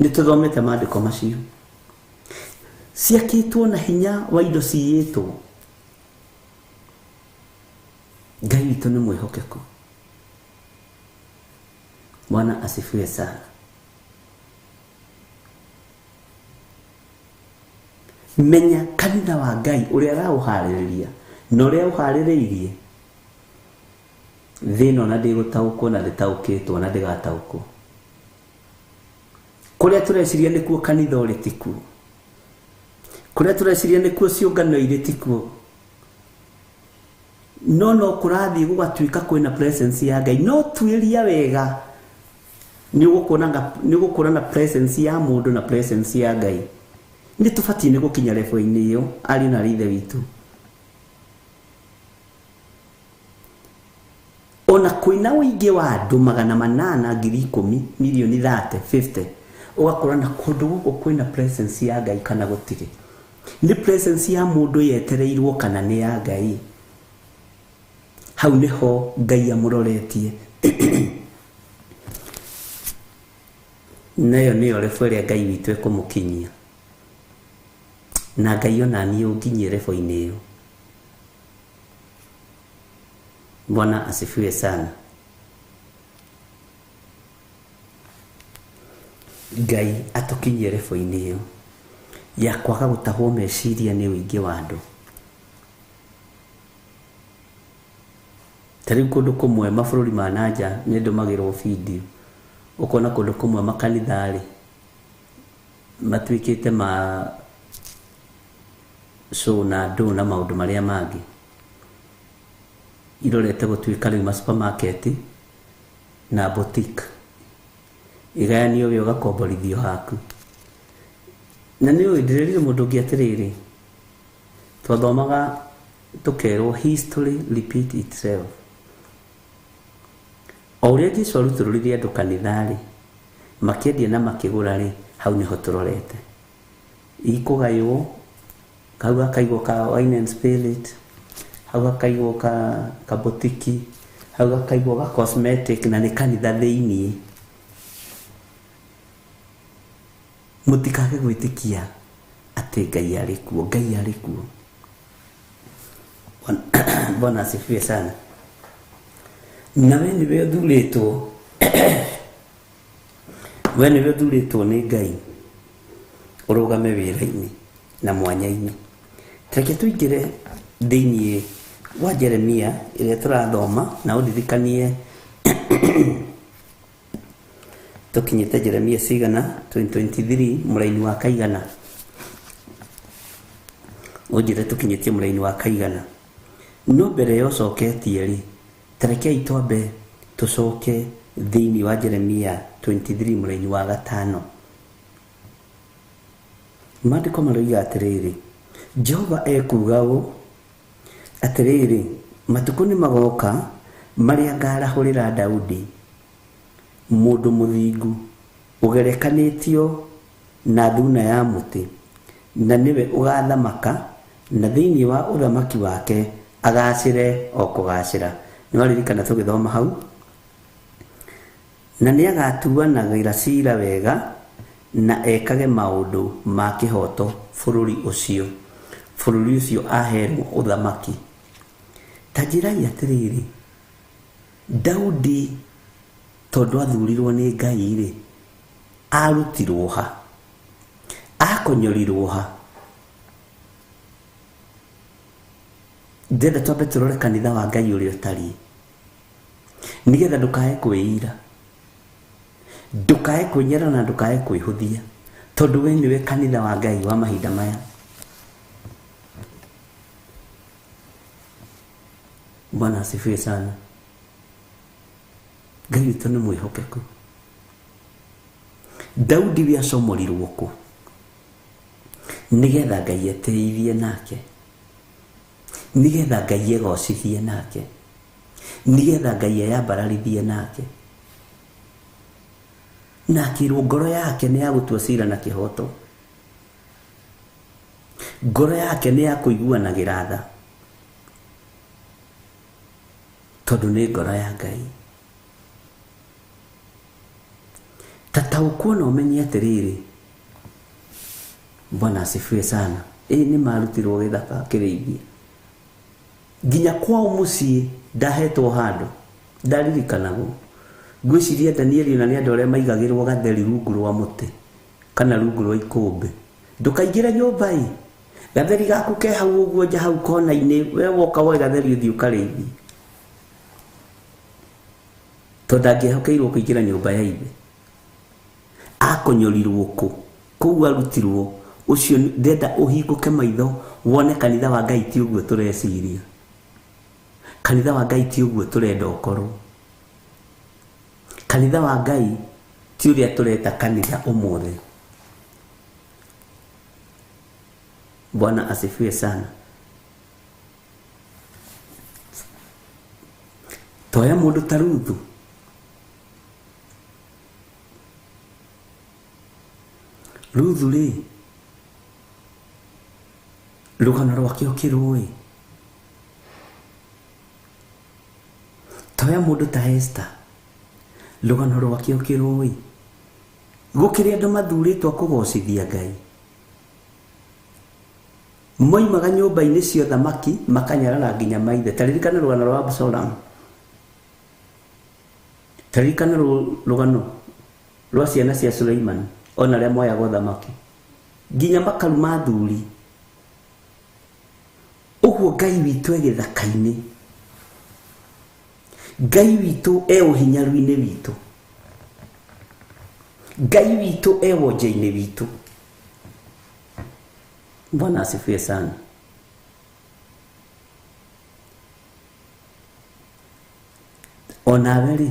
Nĩ tũthomete maandĩko macio. Ciakĩtwo na hinya wa indo ciyĩtwo. Ngai witũ nĩ mwĩhokeku. Bwana asifiwe sana. Menya kanitha wa Ngai ũrĩa araũharĩrĩria na ũrĩa ũharĩrĩirie thĩ ĩno, na ndĩgũtaũkwo na ndĩtaũkĩtwo na ndĩgataũkwo. Kũrĩa tũreciria nĩkuo kanitha ũrĩ tikuo, kũrĩa tũreciria nĩkuo ciũngano irĩ tikuo, no no kũrathiĩ gũgatuĩka kwĩna presence ya Ngai. No tuĩria wega nĩ ũgũkuona na presence ya mũndũ na presence ya Ngai. Nĩ tũbatiĩ nĩ gũkinya level-inĩ ĩyo ariũ na arĩ ithe witũ. Ona kwĩna ũingĩ wa andũ 800 10,000 milioni 30 50, ũgakora na kũndũ gũkũ kwĩna presence ya Ngai kana gũtirĩ. Nĩ presence ya mũndũ yetereirwo kana nĩ ya Ngai. Hau nĩho Ngai amũroretie. Nayo nĩyo level ĩrĩa Ngai witũ ekũmũkinyia. Na Ngai ona niĩ ũnginyie level-inĩ ĩyo. Bwana asifiwe sana. Ngai atũkinyie level-inĩ ĩyo ya kwaga gũtahwo meciria nĩ ũingĩ wa andũ. Ta rĩu kũndũ kũmwe mabũrũri ma nanja nĩ ndũmagĩrwo video, ũkona kũndũ kũmwe makanitha rĩ matuĩkĩte ma show na ndũ na maũndũ marĩa mangĩ, irorete gũtuĩka rĩu ma supermarket na boutique, igayanio we ũgakomborithio haku. Na nĩ ũĩ ndĩrerire mũndũ ũngĩ atĩrĩrĩ, twathomaga tũkerwo history repeat itself. O ũrĩa Jesũ arutũrũrire andũ kanitha-rĩ, makĩendia na makĩgũra rĩ, hau nĩho tũrorete. Ikũgaywo, hau gakaigwo ka wine and spirit, hau gakaigwo ka boutique, hau gakaigwo ka cosmetic, na nĩ kanitha thĩiniĩ. Mũtikage gwĩtĩkia atĩ Ngai arĩ kuo, Ngai arĩ kuo. Bwana asifiwe sana. Na we nĩwe ũthurĩtwo, we nĩwe ũthurĩtwo nĩ Ngai ũrũgame wĩra-inĩ na mwanya-inĩ. Reke tũingĩre thĩiniĩ Wa Jeremia ĩrĩa tũrathoma na ũndirikanie tũkinyĩte Jeremia cigana 2023 mũraini wa kaigana ũnjĩre tũkinyĩtie mũraini wa kaigana no mbere ya ũcoketie rĩ tarekei twambe tũcoke thĩinĩ wa Jeremia 23 mũraini wa gatano maandĩko maroiga atĩrĩrĩ Jehova ekuuga ũũ atĩrĩrĩ matukũ nĩ magoka marĩa ngarahũrĩra Daudi mũndũ mũthingu ũgerekanĩtio na thuna ya mũtĩ na nĩwe ũgathamaka na thĩinĩ wa ũthamaki wake agacĩre o kũgacĩra nĩ waririkana tũgĩthoma hau na nĩ agatuanagĩra cira wega na ekage maũndũ ma kĩhooto bũrũri ũcio aherwo ũthamaki ta njĩrai atĩrĩrĩ Daudi tondũ athurirwo nĩ Ngai rĩ arutirwo ha akonyorirwo ha ndĩrenda twambe tũrore kanitha wa Ngai ũrĩa ũtariĩ nĩgetha ndũkae kwĩira ndũkae kwĩnyara na ndũkae kwĩhũthia tondũ we nĩwe kanitha wa Ngai wa mahinda maya. Bwana asifiwe sana. Ngai witũ nĩ mwĩhokeku. Daudi we acomorirwo kũ nĩgetha Ngai eteithie nake nĩgetha Ngai egocithie nake nĩgetha Ngai eyambararithie nake na akĩrwo ngoro yake nĩ ya gũtua cira na kĩhooto ngoro yake nĩ ya kũiguanagĩra tha tondũ nĩ ngoro ya Ngai. Tataũkwo na ũmenye atĩrĩrĩ Bwana asifiwe sana. Ĩ nĩ marutirwo gĩthaka kĩrĩithia nginya kwao mũciĩ ndahetwo handũ ndaririkanagwo ngwĩciria Danieli na nĩ andũ arĩa maigagĩrwo gatheri rungu rwa mũtĩ kana rungu rwa ikũmbĩ ndũkaingĩre nyũmba ĩ gatheri gaku ke hau ũguo nja hau kona-inĩ we woka woe gatheri ũthiĩ ũkarĩithie tondũ ndangĩehokeirwo kũingĩra nyũmba ya ithe akonyorirwo kũ kũu arutirwo ũcio ndenda ũhingũke maitho wone kanitha wa Ngai ti ũguo tũreciria kanitha wa Ngai ti ũguo tũrenda ũkorwo kanitha wa Ngai ti ũrĩa tũreta kanitha ũmũthĩ. Bwana asifiwe sana. Toya mũndũ ta Ruthu Ruthu rĩ rũgano rwake ũkĩrũĩ toya mũndũ ta Esther rũgano rwake ũkĩrũĩ gũkĩrĩ andũ mathurĩtwo kũgocithia Ngai moimaga nyũmba-inĩ cia ũthamaki makanyarara nginya maithe. Ta ririkana rũgano rwa Absalom ta ririkana rũgano rwa ciana cia Suleiman ona arĩa moyaga ũthamaki nginya makaruma athuri ũguo Ngai witũ e gĩthaka-inĩ Ngai witũ e ũhinyaru-inĩ witũ Ngai witũ e wonje-inĩ witũ. Bwana asifiwe sana. Onawe rĩ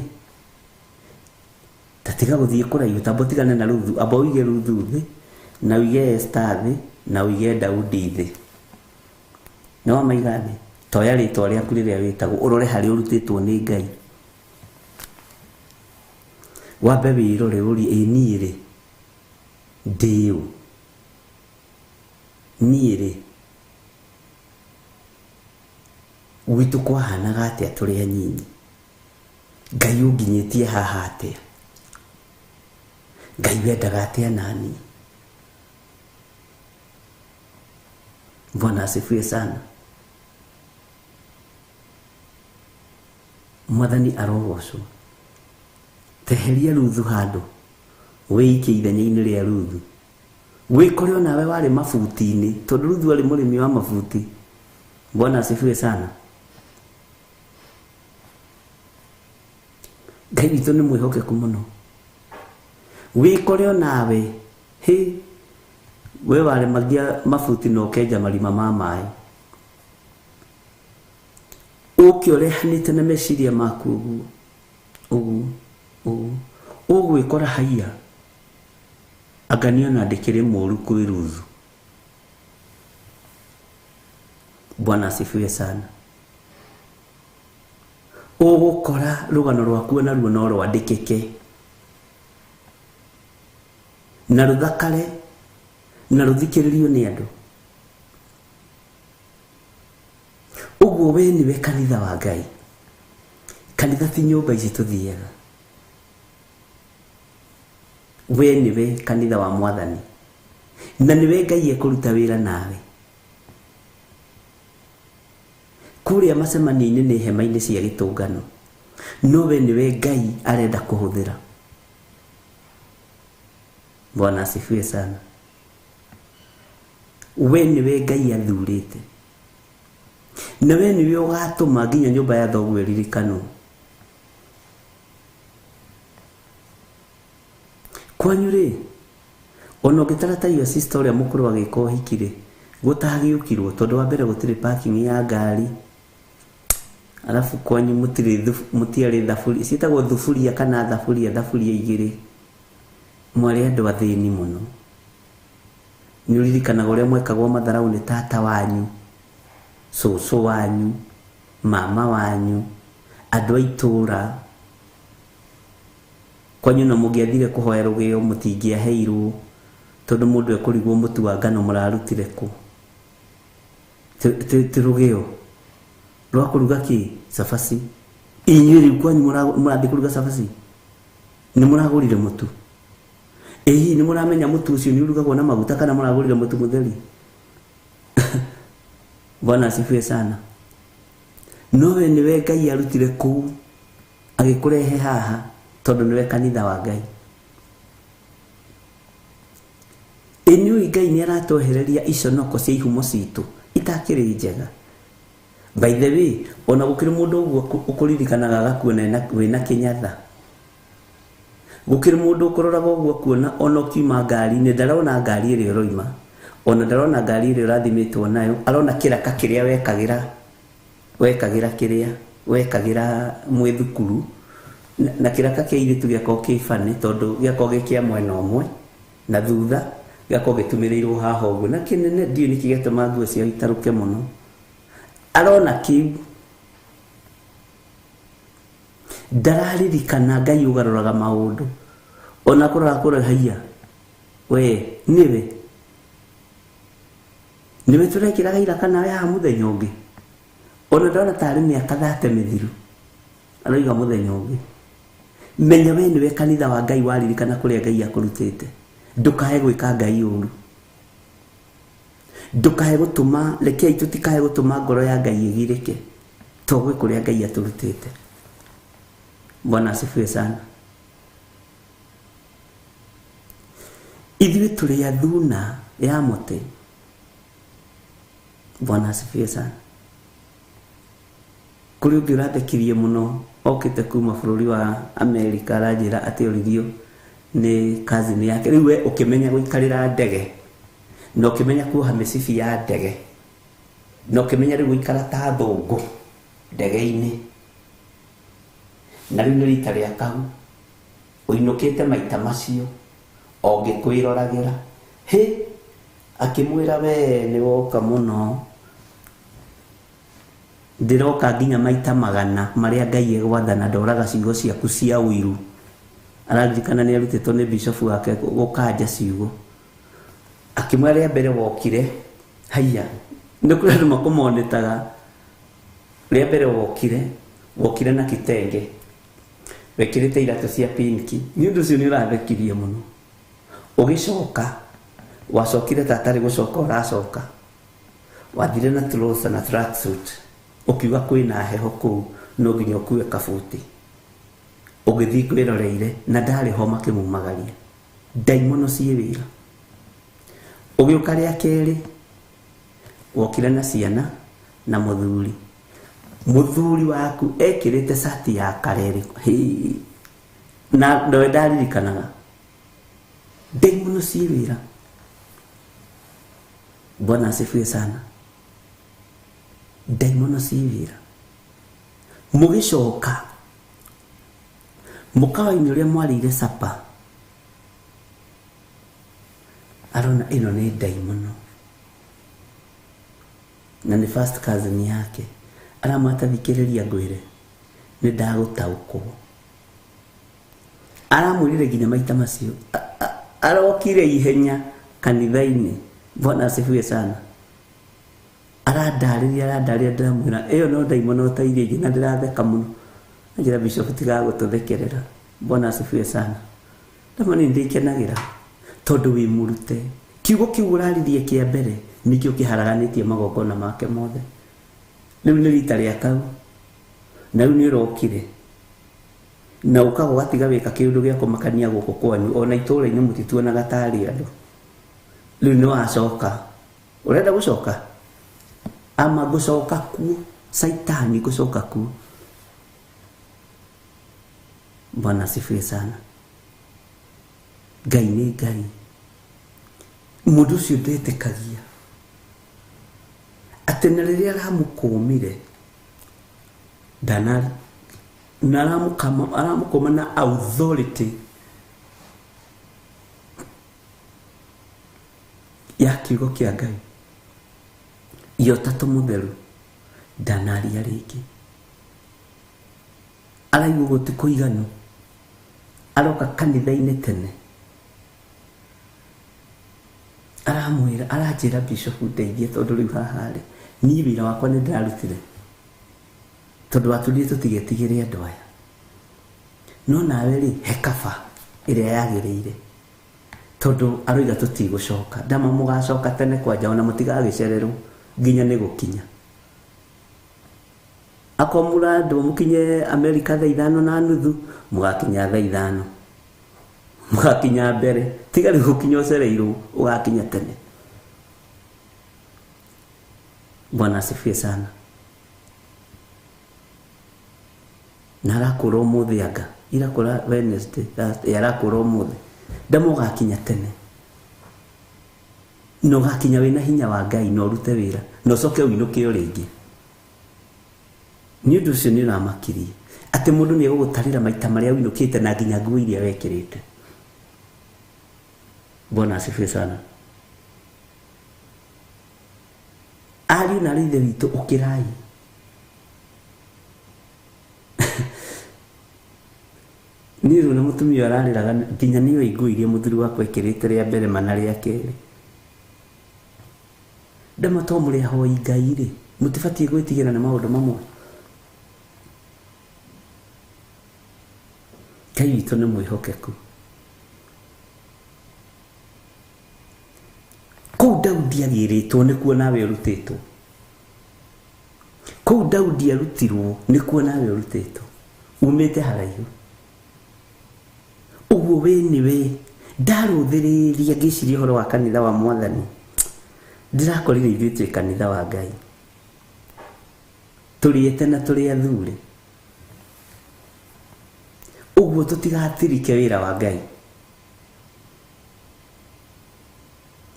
tatiga gũthiĩ kũraihu tamba ũtigane na Ruthu amba ũige Ruthu thĩ na ũige Esther thĩ na ũige Daudi thĩ nĩ wamaiga thĩ toya rĩtwa rĩaku rĩrĩa wĩtagwo ũrore harĩa ũrutĩtwo nĩ Ngai wambe wĩrore ũrie ĩ niĩ rĩ ndĩ ũ niĩ rĩ gwitũ kwahanaga atĩa tũrĩ anyinyi Ngai ũnginyĩtie haha atĩa Ngai wendaga atĩa nani. Bwana asifiwe sana. Mwathani arogocwo. Teheria Ruthu handũ wĩikie ithenya-inĩ rĩa Ruthu wĩkore onawe warĩ mabuti-inĩ tondũ Ruthu arĩ mũrĩmi wa mabuti. Bwana asifiwe sana. Ngai witũ nĩ mwĩhokeku mũno. Wĩkore onawe hĩ we waremagia mabuti na ũkenja marima ma maĩ, ũke ũrehanĩte na meciria maku ũguo ũguo ũguo, ũgwĩkora haiya anga niona ndĩkĩrĩ mũru kwĩ Ruthu. Bwana asifiwe sana. Ũgũkora rũgano rwaku naruo no rwandĩkĩke na rũthakare na rũthikĩrĩrio nĩ andũ. Ũguo we nĩwe kanitha wa Ngai. Kanitha ti nyũmba ici tũthiaga. We nĩwe kanitha wa Mwathani, na nĩwe Ngai ekũruta wĩra nawe. Kũrĩa macemanio-inĩ nĩ hema-inĩ cia gĩtũngano, no we nĩwe Ngai arenda kũhũthĩra. Bwana asifiwe sana. We nĩwe Ngai athurĩte, na we nĩwe ũgatũma nginya nyũmba ya thoguo ĩririkanwo. Kwanyu rĩ, ona ũngĩtara ta your sister ũrĩa mũkũrũ agĩka ũhiki rĩ, gũtagĩũkirwo tondũ wa mbere gũtirĩ parking ya ngari, alafu kwanyu mũtiarĩ thaburia, ciĩtagwo thuburia kana thaburia, thaburia igĩrĩ. Mwarĩ andũ athĩni mũno. Nĩ ũririkanaga ũrĩa mwekagwo matharau nĩ tata wanyu, cũcũ wanyu, mama wanyu, andũ a itũũra. Kwanyu no mũngĩathire kũhoya rũgĩo mũtingĩaheirwo tondũ mũndũ ekũrigwo mũtu wa ngano mũrarutire kũ. Ti rũgĩo rwa kũruga kĩ? Cabaci. Inyuĩ rĩu kwanyu mũrathiĩ kũruga cabaci, nĩ mũragũrire mũtu? Ĩ hihi nĩ mũramenya mũtu ũcio nĩ ũrugagwo na maguta kana mũragũrire mũtu mũtheri? Bwana asifiwe sana. No we nĩwe Ngai arutire kũu agĩkũrehe haha tondũ nĩwe kanitha wa Ngai. Ĩ nĩũĩ Ngai nĩ aratwehereria iconoko cia ihumo citũ itakĩrĩ njega. By the way, ona gũkĩrĩ mũndũ ũguo ũkũririkanaga agakuona wĩna kĩnyatha. Gũkĩrĩ mũndũ ũkũroraga ũguo akuona ona ũkiuma ngari-inĩ, ndarona ngari ĩrĩa ũroima, ona ndarona ngari ĩrĩa ũrathimĩtwo nayo, arona kĩraka kĩrĩa wekagĩra, wekagĩra kĩrĩa wekagĩra mwĩ thukuru, na kĩraka kĩa airĩtu gĩakorwo kĩ funny tondũ gĩakorwo gĩ kĩa mwena ũmwe na thutha gĩakorwo gĩtumĩrĩirwo haha ũguo, na kĩnene ndiũĩ nĩkĩ gĩatũma nguo ciao itarũke mũno. Arona kĩu, ndararirikana Ngai ũgarũraga maũndũ. Ona kũrora kũrora haiya, we nĩwe nĩwe tũrekĩraga iraka nawe haha mũthenya ũngĩ. Ona ndona tarĩ mĩaka 30 mĩthiru, aroiga mũthenya ũngĩ. Menya we nĩwe kanitha wa Ngai, waririkana kũrĩa Ngai akũrutĩte. Ndũkae gwĩka Ngai ũru, ndũkae gũtũma, rekei tũtikae gũtũma ngoro ya Ngai ĩgirĩke to gwĩ kũrĩa Ngai atũrutĩte. Bwana asifiwe sana. Ithuĩ tũrĩ athuna ya mũtĩ. Bwana asifiwe sana. Kũrĩ ũngĩ ũrathekirie mũno okĩte kuma bũrũri wa Amerika, aranjĩra atĩ oririo nĩ cousin yake. Rĩu we ũkĩmenya gũikarĩra ndege, na ũkĩmenya kuoha mĩcibi ya ndege, na ũkĩmenya rĩu gũikara ta thũngũ ndege-inĩ, na rĩu nĩ rita rĩa kau ũinũkĩte maita macio o ngĩkwĩroragĩra. Hĩ, akĩmwĩra we nĩ woka mũno, ndĩroka nginya maita 100 marĩa Ngai egwathana, ndoraga ciugo ciaku cia ũiru. Araririkana nĩ arutĩtwo nĩ bishop wake gũkanja ciugo. Akĩmwĩra rĩa mbere wokire, haiya, nĩ kũrĩ andũ makũmonĩtaga. Rĩa mbere wokire, wokire na kitenge, wekĩrĩte iratũ cia pinki. Nĩ ũndũ ũcio nĩ ũrathekirie mũno. Ũgĩcoka, wacokire ta atarĩ gũcoka ũracoka, wathire na trouser na tracksuit, ũkiuga kwĩna heho kũu no nginya ũkue kabuti. Ũgĩthiĩ kwĩroreire na ndarĩ ho makĩmumagaria. Ndaimono ciĩ wĩra. Ũgĩũka rĩa kerĩ, wokire na ciana na mũthuri. Mũthuri waku ekĩrĩte cati ya karere. Hĩ, Na ndowe ndaririkanaga ndaimono ciĩ wĩra. Bwana asifiwe sana. Ndaimono ciĩ wĩra. Mũgĩcoka mũkawa-inĩ ũrĩa mwarĩire sapa, arona ĩno nĩ ndaimono na nĩ first cousin yake. Aramwata thikĩrĩria ngwĩre, nĩ ndagũtaũkwo. Aramwĩrire nginya maita macio. Arokire ihenya kanitha-inĩ. Bwana asifiwe sana. Arandarĩria, arandarĩria, ndĩramwĩra ĩyo no ndaimono ta iria ingĩ, na ndĩratheka mũno. Anjĩra bishop tiga gũtũthekerera. Bwana asifiwe sana. Ndamwĩra nĩ ndĩkenagĩra tondũ wĩ mũrute. Kiugo kĩu ũraririe kĩa mbere nĩkĩo kĩharaganĩtie magongona make mothe. Rĩu nĩ rita rĩa kau, na rĩu nĩ ũrokire na ũkaga ũgatiga wĩka kĩũndũ gĩa kũmakania gũkũ kwanyu, ona itũũra-inĩ mũtituonaga tarĩ andũ. Rĩu nĩ wacoka. Ũrenda gũcoka? Ama ngũcoka kuo, Saitani ngũcoka kuo. Bwana asifiwe sana. Ngai nĩ Ngai. Mũndũ ũcio ndetĩkagia atĩ na rĩrĩa aramũkũmire ndana na aramũkũma na authority ya kiugo kĩa Ngai ya Ũtatũ Mũtheru, ndanaria rĩngĩ. Araigua ũguo ti kũiganu, aroka kanitha-inĩ tene, aramwĩra, aranjĩra bishop ndeithie tondũ rĩu haha rĩ niĩ wĩra wakwa nĩ ndĩrarutire, tondũ watũrire tũtigetigĩre andũ aya, no nawe rĩ he kaba ĩrĩa yagĩrĩire, tondũ aroiga tũtigũcoka. Ndama mũgacoka tene kwanja, ona mũtigagĩcererwo nginya nĩ gũkinya. Akorwo mũrandwo mũkinye Amerika thaa ithano na nuthu, mũgakinya thaa ithano, mũgakinya mbere, tiga rĩu gũkinya ũcereirwo, ũgakinya tene. Bwana asifiwe sana. Na arakũra ũmũthĩ, anga irakũra Wednesday, Thursday, arakũra ũmũthĩ. Ndama ũgakinya tene, na ũgakinya wĩna hinya wa Ngai, na ũrute wĩra, na ũcoke ũinũke o rĩngĩ. Nĩ ũndũ ũcio nĩ ũramakirie atĩ mũndũ nĩ egũgũtarĩra maita marĩa ũinũkĩte na nginya nguo iria wekĩrĩte. Bwana asifiwe sana. Ariũ na aarĩ a Ithe witũ, ũkĩrai. Niĩ rĩu na mũtumia ũyũ ararĩraga nginya nĩoĩ nguo iria mũthuri wakwa ekĩrĩte rĩa mbere mana rĩa kerĩ. Ndama to mũrĩ ahoi Ngai rĩ, mũtibatiĩ gwĩtigĩra nĩ maũndũ mamwe. Ngai witũ nĩ mwĩhokeku. Kũu Daudi agĩrĩtwo nĩkuo nawe ũrutĩtwo. Kũu Daudi arutirwo nĩkuo nawe ũrutĩtwo. Umĩte haraihu. Ũguo we nĩwe ndarũthĩrĩria ngĩciria ũhoro wa kanitha wa Mwathani. Ndĩrakorire ithuĩ twĩ kanitha wa Ngai. Tũrĩete na tũrĩ athure. Ũguo tũtigatirike wĩra wa Ngai.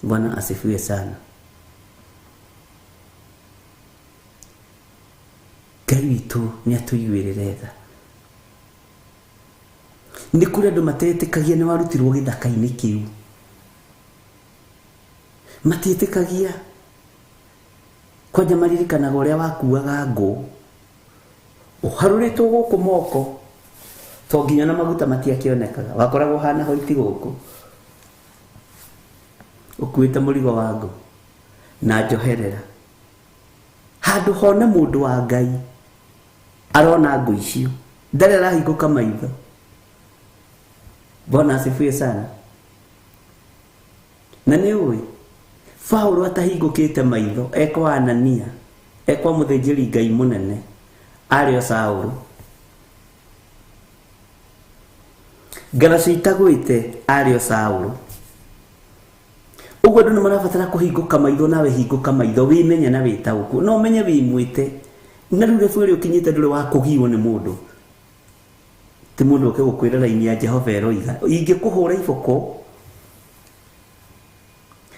Bwana asifiwe sana. Ngai witũ nĩ atũiguĩrĩre tha. Nĩ kũrĩ andũ matetĩkagia nĩ warutirwo gĩthaka-inĩ kĩu. Matiĩtĩkagia. Kwanja maririkanaga ũrĩa wakuaga ngũ. Ũharũrĩtwo gũkũ moko, to nginya na maguta matiakĩonekaga. Wakoragwo ũhana hoiti gũkũ. Ũkuĩte mũrigo wa ngũ na njoherera. Handũ hone mũndũ wa Ngai arona ngũ icio, ndarĩ arahingũka maitho. Bwana asifiwe sana. Na nĩ ũĩ Paulo atahingũkĩte maitho ekwa Anania, ekwa mũthĩnjĩri Ngai mũnene, arĩ o Saũlũ. Ngaracu itagwĩte arĩ o Saũlũ. Ũguo andũ nĩ marabatara kũhingũka maitho, nawe hingũka maitho, wĩmenye na wĩtaũkwo. No ũmenye wĩ mwĩte, na rĩu rebu ĩrĩa ũkinyĩte ndũrĩ wa kũgiwo nĩ mũndũ. Ti mũndũ ũke gũkwĩra raini ya Jehova ĩroiga ingĩkũhũra iboko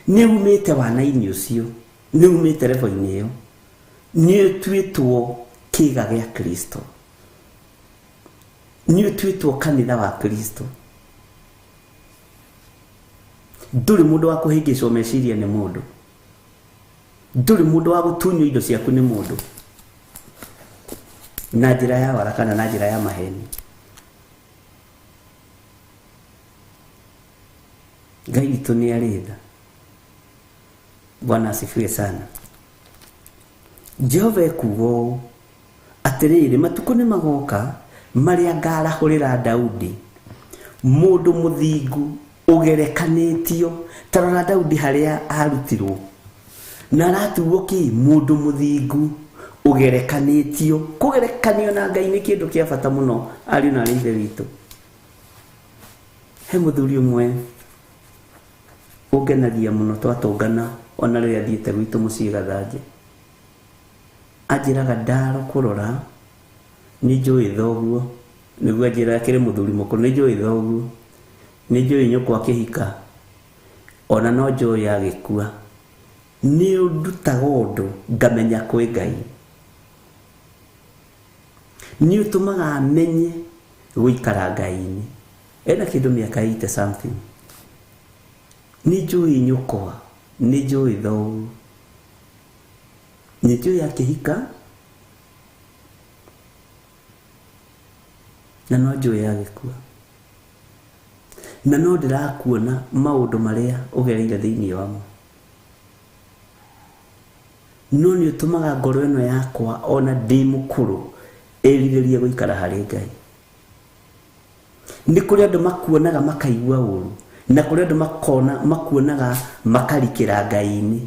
nĩ umĩte wana-inĩ ũcio, nĩ umĩte level-inĩ ĩyo, nĩ ũtuĩtwo kĩga gĩa Kristo, nĩ ũtuĩtwo kanitha wa Kristo. Ndũrĩ mũndũ wa kũhĩngĩcwo meciria nĩ mũndũ, ndũrĩ mũndũ wa gũtunywo indo ciaku nĩ mũndũ na njĩra ya wara kana na njĩra ya maheni. Ngai witũ nĩ arĩ tha. Bwana asifiwe sana. Jehova ekuuga ũũ, atĩrĩrĩ, matukũ nĩ magoka marĩa ngarahũrĩra Daudi mũndũ mũthingu ũgerekanĩtio. Ta rora Daudi harĩa arutirwo na aratuo kĩ? Mũndũ mũthingu ũgerekanĩtio. Kũgerekanio na Ngai nĩ kĩndũ kĩa bata mũno, ariũ na aarĩ a Ithe witũ. He mũthuri ũmwe ũngenagia mũno twatũngana ona rĩrĩa thiĩte gwitũ mũciĩ Gathanje. Anjĩraga ndaro kũrora nĩ njũĩ thoguo, nĩguo anjĩraga akĩrĩ mũthuri mũkũrũ, nĩ njũĩ thoguo, nĩ njũĩ nyũkwa akĩhika, ona no njũĩ agĩkua. Nĩ ũndutaga ũndũ ngamenya kwĩ Ngai, nĩ ũtũmaga menye gũikara Ngai-inĩ. Ena kĩndũ mĩaka 80 something. Nĩ njũĩ nyũkwa, nĩ njũĩ thoguo, nĩ njũĩ akĩhika, na no njũĩ agĩkua, na no ndĩrakuona maũndũ marĩa ũgereire thĩinĩ wamo. No nĩ ũtũmaga ngoro ĩno yakwa ona ndĩ mũkũrũ ĩrirĩrie gũikara harĩ Ngai. Nĩ kũrĩ andũ makuonaga makaigua ũru, na kũrĩ andũ makuonaga makarikĩra Ngai-inĩ,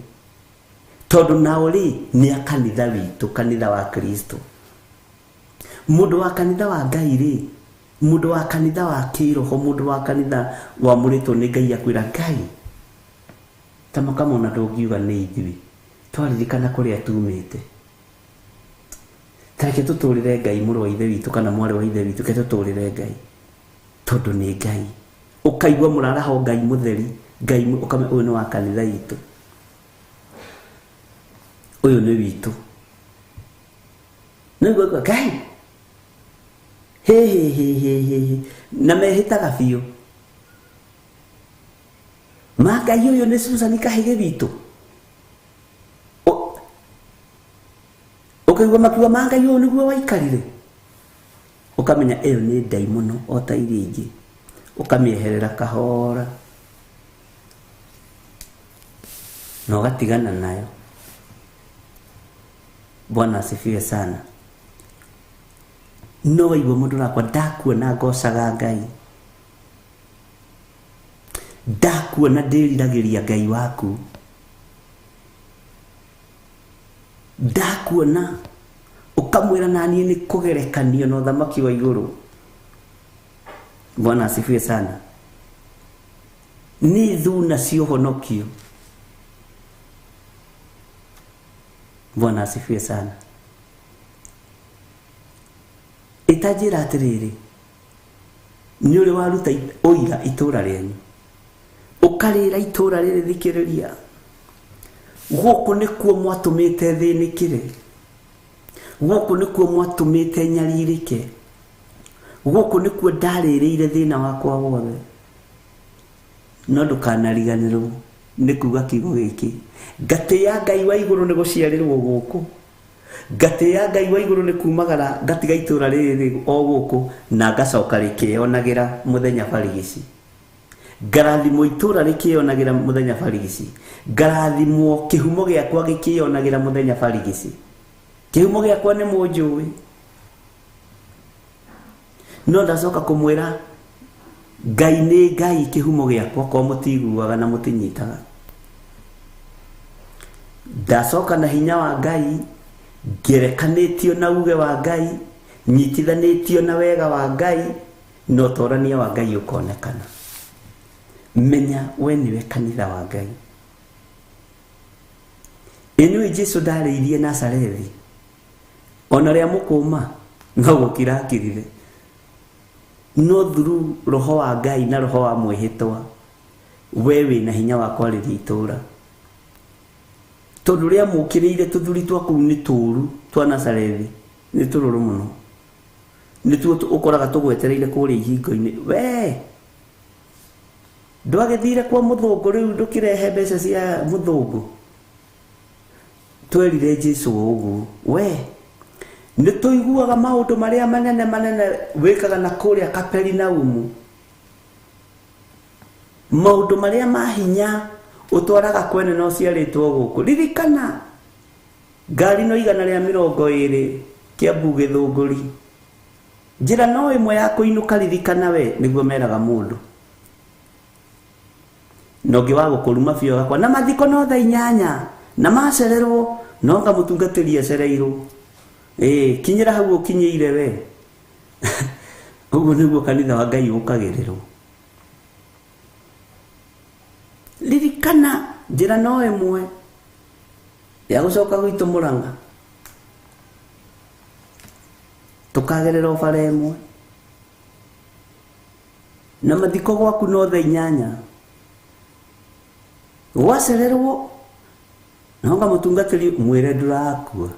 tondũ nao rĩ nĩ a kanitha witũ, kanitha wa Kristo. Mũndũ wa kanitha wa Ngai rĩ, mũndũ wa kanitha wa kĩroho, mũndũ wa kanitha wamũrĩtwo nĩ Ngai akwĩra Ngai ta makamona ndũngiuga nĩ ithuĩ twaririkana kũrĩa tumĩte. Ta reke tũtũrĩre Ngai, mũrũ wa Ithe witũ kana mwarĩ wa Ithe witũ, reke tũtũrĩre Ngai tondũ nĩ Ngai. Ũkaigua mũraraho Ngai mũtheri, Ngai ũkamenya ũyũ nĩ wa kanitha itũ, ũyũ nĩ witũ. Nĩguo Ngai he he he he he, na mehĩtaga biũ ma Ngai ũyũ nĩ Susan Kahĩgĩ witũ. Ũkaigua makiuga ma Ngai ũyũ nĩguo waikarire, ũkamenya ĩyo nĩ ndaimono o ta iria ingĩ, ũkamĩeherera kahora na ũgatigana nayo. Bwana asifiwe sana. No waigua mũndũ ũrakwa ndakuona ngocaga Ngai, ndakuona ndĩriragĩria Ngai waku, ndakuona ũkamwĩra naniĩ nĩ kũgerekanio na ũthamaki wa igũrũ. Bwana asifiwe sana. Nĩ thuna cia ũhonokio. Bwana asifiwe sana. Ĩtanjĩra atĩrĩrĩ, nĩ ũrĩ waruta ũira itũra rĩanyu, ũkarĩra itũra rĩrĩ, thikĩrĩria, gũkũ nĩkuo mwatũmĩte thĩnĩkĩre, gũkũ nĩkuo mwatũmĩte nyarirĩke, gũkũ nĩkuo ndarĩrĩire thĩna wakwa wothe. No ndũkanariganĩrwo nĩ kuga kiugo gĩkĩ, ngatĩĩa Ngai wa igũrũ nĩ gũciarĩrwo gũkũ, ngatĩĩa Ngai wa igũrũ nĩ kumagara ngatiga itũra rĩrĩ o gũkũ na ngacoka rĩkĩonagĩra mũthenya barigici. Ngarathimwo itũra rĩkĩonagĩra mũthenya barigici, ngarathimwo kĩhumo gĩakwa gĩkĩonagĩra mũthenya barigici. Kĩhumo gĩakwa nĩ mũnjũĩ, no ndacoka kũmwĩra Ngai nĩ Ngai kĩhumo gĩakwa, ko mũtiguaga na mũtinyitaga. Ndacoka na hinya wa Ngai, ngerekanĩtio na uge wa Ngai, nyitithanĩtio na wega wa Ngai, na ũtorania wa Ngai ũkonekana. Menya we nĩwe kanitha wa Ngai. Ĩnĩwe Jesu ndarĩirie Nazarethi, ona rĩa mũkũma no gũkira akirire. No through roho wa Ngai na roho wa mwĩhĩtwa we wĩna hinya wa kwarĩria itũra. Tondũ rĩa mũkĩrĩire tũthuri twa kũu nĩ tũru twa Nazarethi, nĩ tũrũrũ mũno. Nĩtuo ũkoraga tũgwetereire kũrĩa ihingo-inĩ. We ndwagĩthire kwa mũthũngũ rĩu ndũkĩrehe mbeca cia mũthũngũ. Twerire Jesu ũguo. We nĩ tũiguaga maũndũ marĩa manene manene wĩkaga na kũrĩa Kaperinaumu. Maũndũ marĩa ma hinya ũtwaraga kwene no ciarĩtwo gũkũ. Ririkana ngari no 120 Kiambu Gĩthũngũri. Njĩra no ĩmwe ya kũinũka, ririkana we, nĩguo meraga mũndũ. Na ũngĩ wa gũkũruma biũ agakwa na mathiko no thaa 8 na macererwo no ngamũtungatĩria acereirwo. Kinyĩra hau ũkinyĩire we. Ũguo nĩguo kanitha wa Ngai ũkagĩrĩrwo. Ririkana njĩra no ĩmwe ya gũcoka gwitũ Mũrang'a. Tũkagerera bara ĩmwe. Na mathiko gwaku no thaa 8. Gwacererwo no ngamũtungatĩria mwĩre ndũrakua.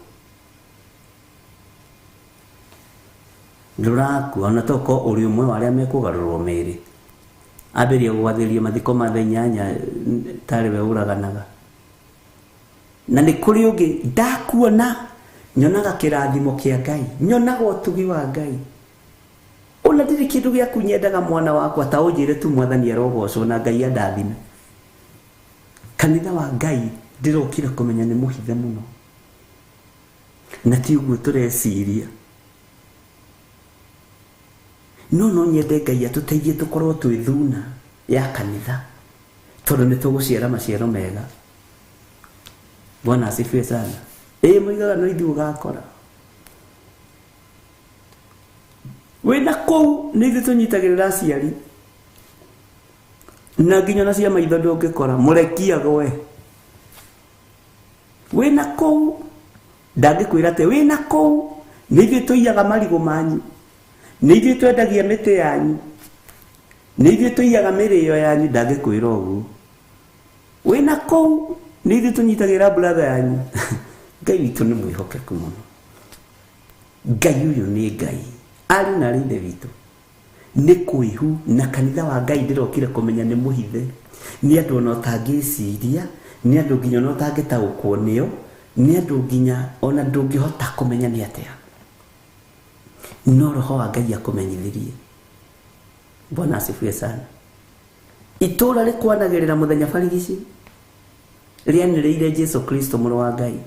Ndũrakua ona tokorwo ũrĩ ũmwe wa arĩa mekũgarũrwo mĩĩrĩ. Ambĩrĩria gwathĩria mathiko ma thaa 8 tarĩ we ũraganaga. Na nĩ kũrĩ ũngĩ ndakuona nyonaga kĩrathimo kĩa Ngai, nyonaga ũtugi wa Ngai. Ona ndirĩ kĩndũ gĩaku nyendaga mwana wakwa ta ũnjĩre tu Mwathani arogocwo na Ngai andathime. Kanitha wa Ngai ndĩrokire kũmenya nĩ mũhithe mũno. Na ti ũguo tũreciria. No no nyende Ngai atũteithie tũkorwo twĩ thuna ya kanitha tondũ nĩ tũgũciara maciaro mega. Bwana asifiwe sana. Mũigaga no ithuĩ ũgakora. Wĩna kũu nĩ ithuĩ tũnyitagĩrĩra aciari. Na nginya ona cia maitho ndũngĩkora mũrekia gwe. Wĩna kũu ndangĩkwĩra atĩ wĩna kũu nĩ ithuĩ tũiyaga marigũ manyu. Nĩ ithuĩ twendagia mĩtĩ yanyu. Nĩ ithuĩ tũiyaga mĩrĩo yanyu, ndangĩkwĩra ũguo. Wĩna kũu nĩ ithuĩ tũnyitagĩrĩra brother yanyu. Ngai witũ nĩ mwĩhokeku mũno. Ngai ũyũ nĩ Ngai. Arĩ na arĩ ithe witũ. Nĩ kwĩhu na kanitha wa Ngai ndĩrokire kũmenya nĩ mũhithe. Nĩ andũ ona ũtangĩciria, nĩ andũ nginya ona ũtangĩtaũkwo nĩo, nĩ andũ nginya ona ndũngĩhota kũmenya nĩ atĩa. No roho wa Ngai akũmenyithirie. Bwana asifiwe sana. Itũra rĩkwanagĩrĩra mũthenya barigici rĩanĩrĩire Jesu Kristo mũrũ wa Ngai.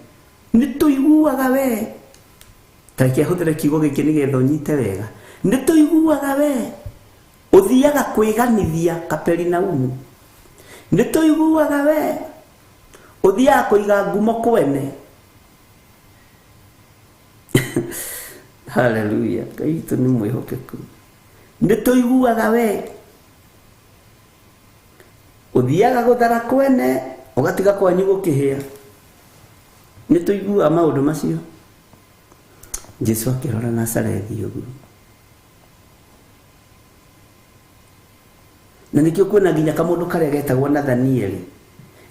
Nĩ tũiguaga we. Ta reke hũthĩre kiugo gĩkĩ nĩgetha ũnyite wega. Nĩ tũiguaga we ũthiaga kwĩganithia Kaperinaumu. Nĩ tũiguaga we ũthiaga kũiga ngumo kwene. Hallelujah. Ngai witũ nĩ mwĩhokeku. Nĩ tũiguaga we ũthiaga gũthara kwene ũgatiga kwanyu gũkĩhĩa. Nĩ tũiguaga maũndũ macio. Jesu akĩrora Nazarethi ũguo. Na nĩkĩo kwĩna nginya kamũndũ karĩa getagwo Nathanieli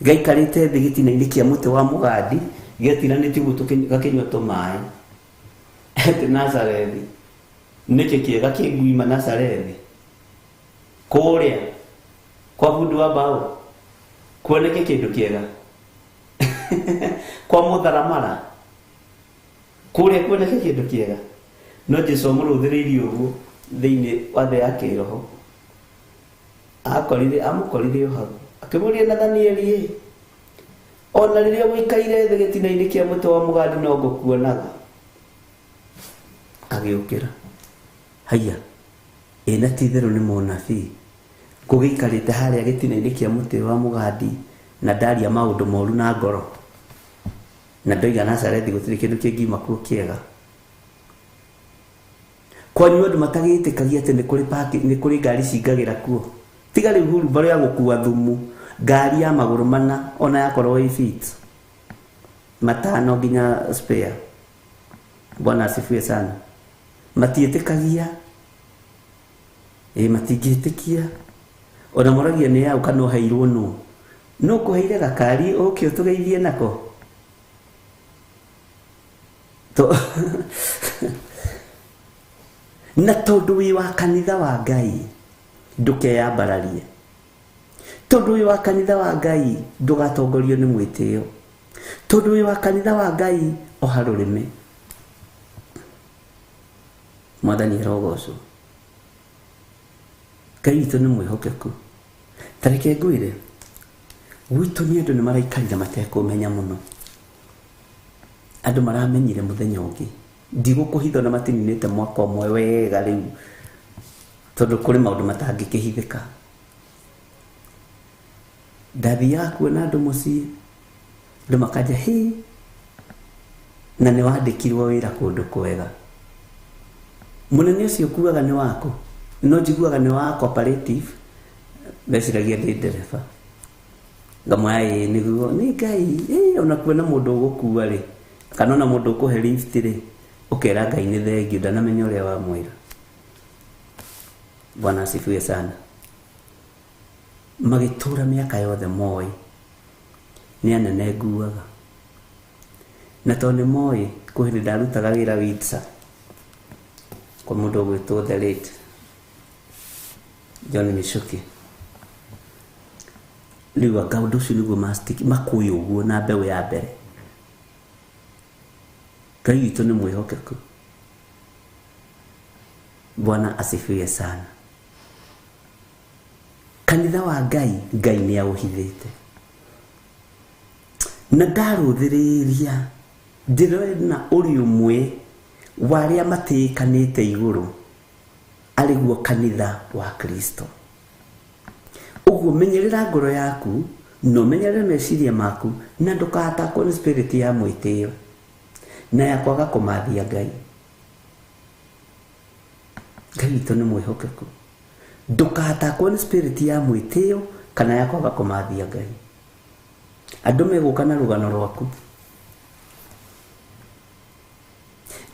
gaikarĩte thĩ gĩtina-inĩ kĩa mũtĩ wa mũgandi getiranĩtie ũguo gakĩnyua tũmaĩ. Atĩ Nazarethi nĩkĩ kĩega kĩnguima Nazarethi kũrĩa kwa bundi wa mbaũ kuoneke kĩndũ kĩega kwa mũtharamara kũrĩa kuoneke kĩndũ kĩega. No Jesu amũrũthĩrĩirie ũguo thĩinĩ wa thĩ ya kĩroho. Akorire amũkorire o hau akĩmũria Nathanieli, ona rĩrĩa ũikaire thĩ gĩtina-inĩ kĩa mũtĩ wa mũgandi no ngũkuonaga. Agĩũkĩra. Haiya, ĩ na ti itherũ nĩ mũnabii. Ngũgĩikarĩte harĩa gĩtina-inĩ kĩa mũtĩ wa mũgandi na ndaria maũndũ moru na ngoro. Na ndoiga Nazarethi gũtirĩ kĩndũ kĩngiuma kuo kĩega. Kwanyu andũ matagĩtĩkagia atĩ nĩ kũrĩ park, nĩ kũrĩ ngari cingagĩra kuo. Tiga rĩu hurumbarũ ya gũkua thumu, ngari ya magũrũ mana ona yakorwo ĩ feet matano nginya spare. Bwana asifiwe sana. Matiĩtĩkagia. Ĩ matingĩtĩkia ona moragia nĩ yaũ kana ũheirwo nũ no kũheire gakari ũke ũtũgeithie nako to na tondũ wĩ wa kanitha wa Ngai ndũkeyambararie tondũ wĩ wa kanitha wa Ngai ndũgatongorio nĩ mwĩtĩo tondũ wĩ wa kanitha wa Ngai oha rũrĩmĩ. Mwathani arogocwo. Ngai witũ nĩ mwĩhokeku. Ta reke ngwĩre gwitũ nĩ andũ nĩ maraikarire matekũmenya mũno. Andũ maramenyire mũthenya ũngĩ. Ndigũkũhitha na matininĩte mwaka ũmwe wega rĩu tondũ kũrĩ maũndũ matangĩkĩhithĩka. Ndathiaga kuona andũ mũciĩ andũ makanja hĩ na nĩ wandĩkirwo wĩra kũndũ kwega. Mũnene ũcio ũkuaga nĩ waku no njiguaga nĩ wa cooperative meciragia ndĩ ndereba ngamoya ĩ nĩguo nĩ Ngai ĩ ona kuona mũndũ ũgũkua rĩ kana ona mũndũ ũkũhe lift rĩ ũkera Ngai nĩ thengiũ ndanamenya ũrĩa wamwĩra. Bwana asifiwe sana. Magĩtũra mĩaka yothe moĩ nĩ anene nguaga na tondũ nĩ moĩ kwĩ hĩndĩ ndarutaga wĩra Witsa kwa mũndũ ũgwĩtwo the late John Michuki. Rĩu anga ũndũ ũcio nĩguo makũĩ ũguo na mbeũ ya mbere. Ngai witũ nĩ mwĩhokeku. Bwana asifiwe sana. Kanitha wa Ngai, Ngai nĩ aũhithĩte. Na ndarũthĩrĩria ndĩrona ũrĩ ũmwe wa arĩa matĩĩkanĩte igũrũ arĩguo kanitha wa Kristo. Ũguo menyerera ngoro yaku na ũmenyerere meciria maku na ndũkahatakwo nĩ spirit ya mwĩtĩo na ya kwaga kũmathia Ngai. Ngai witũ nĩ mwĩhokeku. Ndũkahatakwo nĩ spirit ya mwĩtĩo kana ya kwaga kũmathia Ngai. Andũ megũka na rũgano rwaku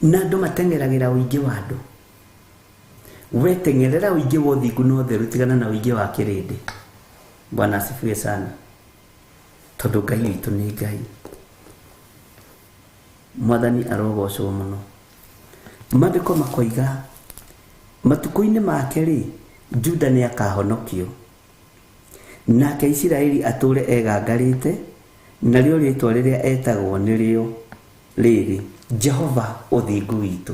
na andũ mateng'eragĩra ũingĩ wa andũ. We teng'erera ũingĩ wa ũthingu na ũtheru tigana na ũingĩ wa kĩrĩndĩ. Bwana asifiwe sana. Tondũ Ngai witũ nĩ Ngai. Mwathani arogocwo mũno. Maandĩko makoiga matukũ-inĩ make rĩ Juda nĩ akahonokio nake Isiraeli atũre egangarĩte narĩo rĩtwa rĩrĩa etagwo nĩrĩo rĩrĩ Jehova ũthingu witũ.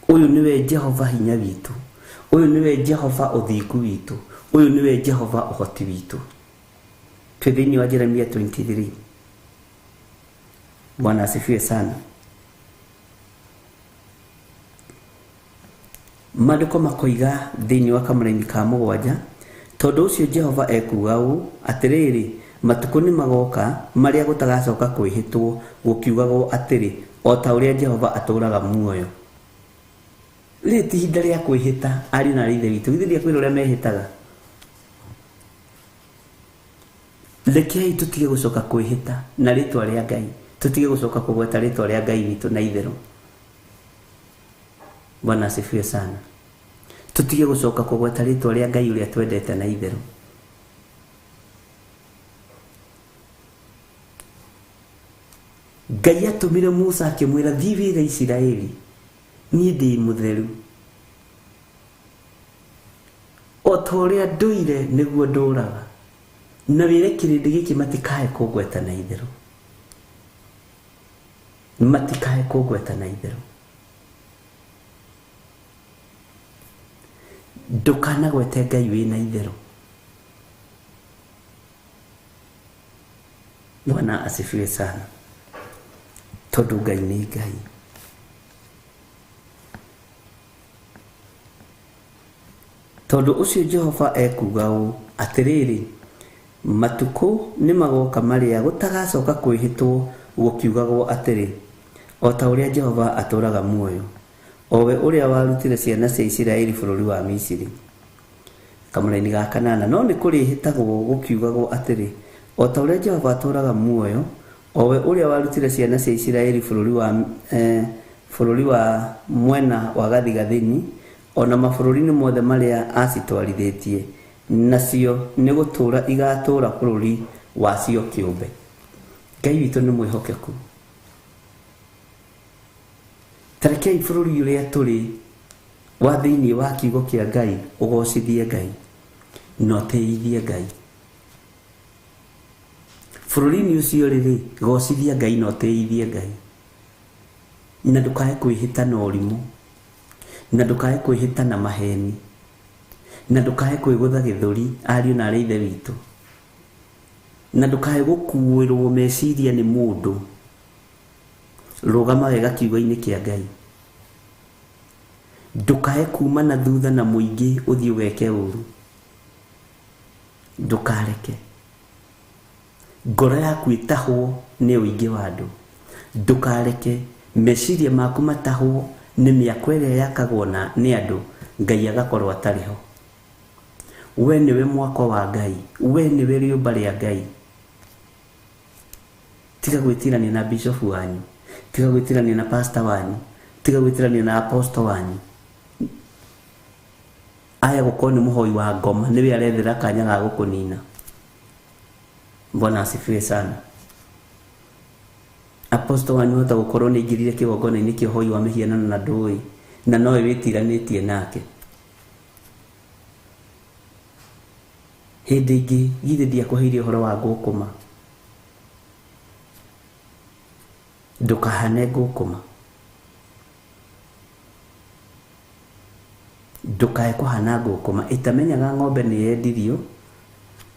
Ũyũ nĩwe Jehova hinya witũ. Ũyũ nĩwe Jehova ũthingu witũ. Ũyũ nĩwe Jehova ũhoti witũ. Twĩ thĩinĩ wa Jeremia 23. Bwana asifiwe sana. Maandĩko makoiga thĩinĩ wa kamũraini ka 7 tondũ ũcio Jehova ekuuga ũũ atĩrĩrĩ matukũ nĩ magoka marĩa gũtagacoka kwĩhĩtwo gũkiugagwo atĩrĩ o ta ũrĩa Jehova atũũraga muoyo. Rĩrĩ ti ihinda rĩa kwĩhĩta ariũ na aarĩ a Ithe witũ githĩ ndiakwĩra ũrĩa mehĩtaga. Rekei tũtige gũcoka kwĩhĩta na rĩtwa rĩa Ngai tũtige gũcoka kũgweta rĩtwa rĩa Ngai witũ na itherũ. Bwana asifiwe sana. Tũtige gũcoka kũgweta rĩtwa rĩa Ngai ũrĩa twendete na itherũ. Ngai atũmire Musa akĩmwĩra thiĩ wĩre Isiraeli niĩ ndĩ mũtheru o ta ũrĩa ndũire nĩguo ndũraga na wĩre kĩrĩndĩ gĩkĩ matikae kũngweta na itherũ. Matikae kũngweta na itherũ. Ndũkanagwete Ngai wĩna itherũ. Bwana asifiwe sana. Tondũ Ngai nĩ Ngai. Tondũ ũcio Jehova ekuuga ũũ atĩrĩrĩ matukũ nĩ magoka marĩa gũtagacoka kwĩhĩtwo gũkiugagwo atĩrĩ o ta ũrĩa Jehova atũũraga muoyo o we ũrĩa warutire ciana cia Isiraeli bũrũri wa Misiri. Kamũraini ga 8 no nĩ kũrĩhĩtagwo gũkiugagwo atĩrĩ o ta ũrĩa Jehova atũũraga muoyo o we ũrĩa warutire ciana cia Isiraeli bũrũri wa mwena wa gathigathini o na mabũrũri-inĩ mothe marĩa acitwarithĩtie, nacio nĩ gũtũũra igatũũra bũrũri wacio kĩũmbe. Ngai witũ nĩ mwĩhokeku. Tarekei bũrũri ũrĩa tũrĩ wa thĩinĩ wa kiugo kĩa Ngai ũgocithie Ngai na ũtĩithie Ngai. Bũrũri-inĩ ũcio rĩ, gocithia Ngai na ũtĩithie Ngai, na ndũkae kwĩhĩta na ũrimũ, na ndũkae kwĩhĩta na maheni, na ndũkae kwĩgũtha gĩthũri ariũ na arĩ ithe witũ, na ndũkae gũkuĩrwo meciria nĩ mũndũ. Rũgama wega kiugo-inĩ kĩa Ngai. Ndũkae kuma na thutha na mũingĩ ũthiĩ ũgeke ũru. Ndũkareke ngoro yaku ĩtahwo nĩ ũingĩ wa andũ. Ndũkareke meciria maku matahwo nĩ mĩako ĩrĩa yakagwo na nĩ andũ, Ngai agakorwo atarĩ ho. We nĩwe mwako wa Ngai, we nĩwe rĩũmba rĩa Ngai. Tiga gwĩtirania na bishop wanyu, tiga gwĩtirania na pastor wanyu, tiga gwĩtirania na apostle wanyu. Aya gũkorwo nĩ mũhoi wa ngoma, nĩwe arethera kanya ga gũkũnina. Bwana asifiwe sana. Apostle wanyu hota gũkorwo nĩ aingĩrire kĩgongona-inĩ kĩa ũhoi wa mĩhianano na ndũĩ, na nowe wĩtiranĩtie nake. Hĩndĩ ĩngĩ githĩ ndiakũheire ũhoro wa ngũkũma? Ndũkahane ngũkũma, ndũkae kũhana ngũkũma ĩtamenyaga ng'ombe nĩ yendirio,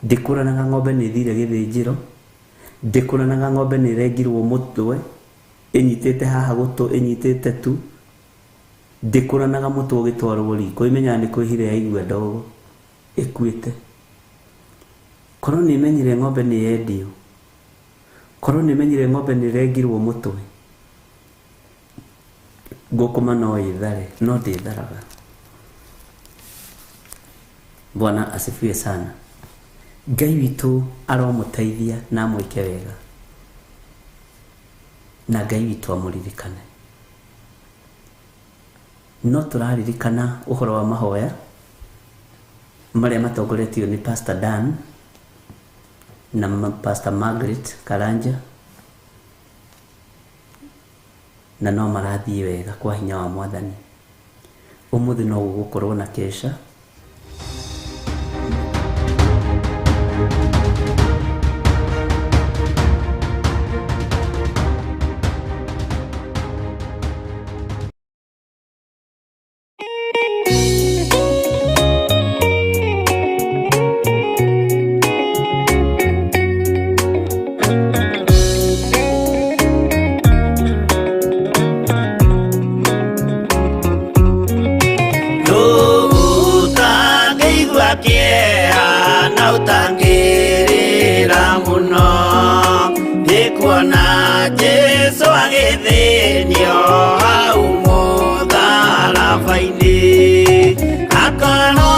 ndĩkũranaga ng'ombe nĩ ĩthire gĩthĩnjĩro, ndĩkũranaga ng'ombe nĩ ĩrengirwo mũtwe ĩnyitĩte haha gũtũ ĩnyitĩte tu, ndĩkũranaga mũtwe ũgĩtwarwo riko, ĩmenyaga nĩ kwĩhire yaigua ndogo ĩkuĩte. Korwo nĩ ĩmenyire ng'ombe nĩ yendio, korwo nĩ ĩmenyire ng'ombe nĩ ĩrengirwo mũtwe, ngũkũma no ĩthare, no ndĩtharaga. Bwana asifiwe sana. Ngai witũ aromũteithia na amwĩke wega, na Ngai witũ amũririkane. No tũraririkana ũhoro wa mahoya marĩa matongoretio nĩ Pastor Dan na Pastor Margaret Karanja, na no marathiĩ wega kwa hinya wa Mwathani. Ũmũthĩ no gũgũkorwo na kesha. Ũtangĩigua kĩeha na ũtangĩrĩra mũno, nĩ kuona Jesũ agĩthĩnio hau mũtharaba-inĩ. Akorwo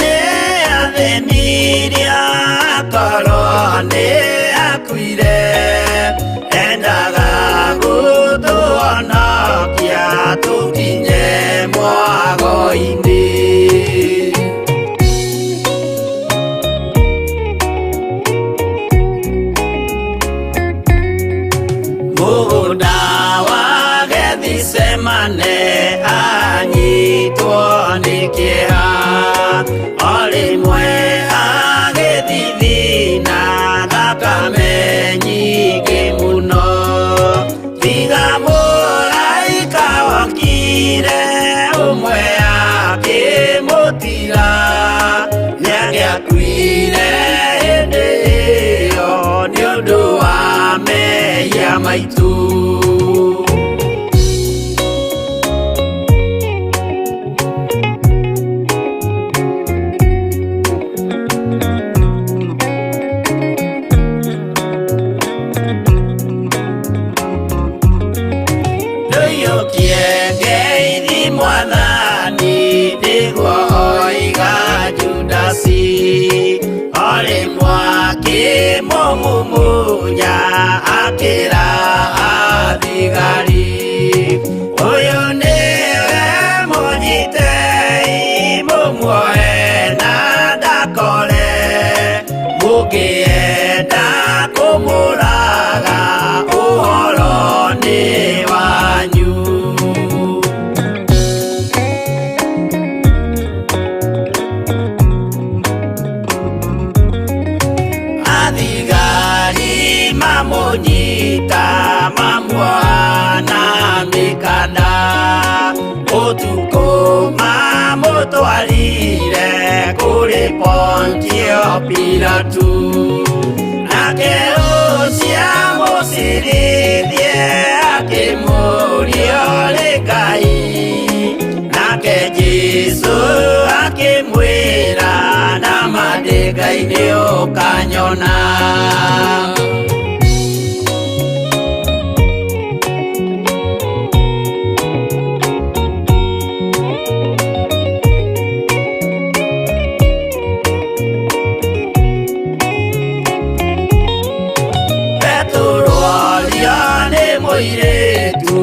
nĩ athĩnirie, akorwo nĩ akuire, endaga gũtũhonokia tũkinye mwago-inĩ. Mũgũnda wa Gethisemane anyitwo nĩ kĩeha, o rĩmwe agĩthithina thakame nyingĩ mũno. Tiga mũraika wokire ũmwe akĩmũtiga, nĩangĩakuire hĩndĩ ĩyo nĩ ũndũ wa mehia maitũ. Ndũiyũkie ngeithi Mwathani, nĩguo oiga Judasi, o rĩmwe akĩmũmumunya akĩra athigari, ũyũ nĩwe mũnyitei Mũngĩenda kũmũraga ũhoro nĩ wanyu. Athigari mamũnyita mamuoha na mĩkanda, ũtukũ mamũtwarire kũrĩ Pontio Pilatu. Nake ũcio amũcirithie akĩmũũria ũrĩ Ngai, nake Jesũ akĩmwĩra nama ndĩ Ngai nĩ ũkanyona. Petero orio nĩ mũirĩtu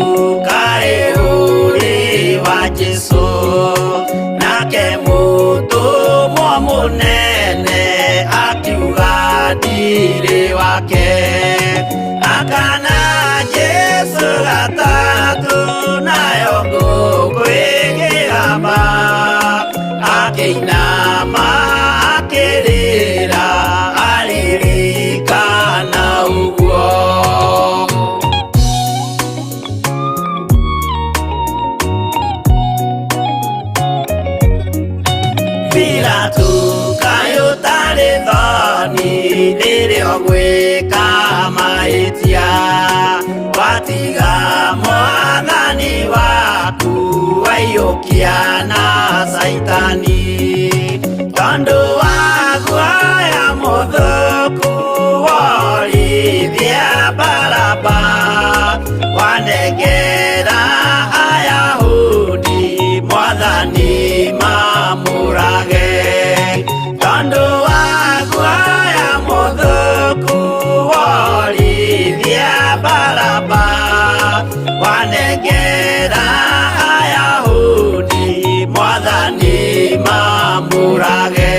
kaĩ ũrĩ wa Jesũ, nake mũtũmwo mũnene akiuga ndirĩ wake. Akana Jesũ gatatũ nayo ngũkũ ĩkĩgamba, akĩinama akĩrĩra aririkana ũguo. Pilatu kaĩ ũtarĩ thoni rĩrĩa ũgwĩka mahĩtia, watiga mwathani waku waiyũkia na Caitani, tondũ wa guoya mũthũku worithia Baraba, wanengera Ayahudi mwathani mamũrage, tondũ wa guoya mũthũku worithia Baraba, wanengera Ayahudi mwathani mamũrage.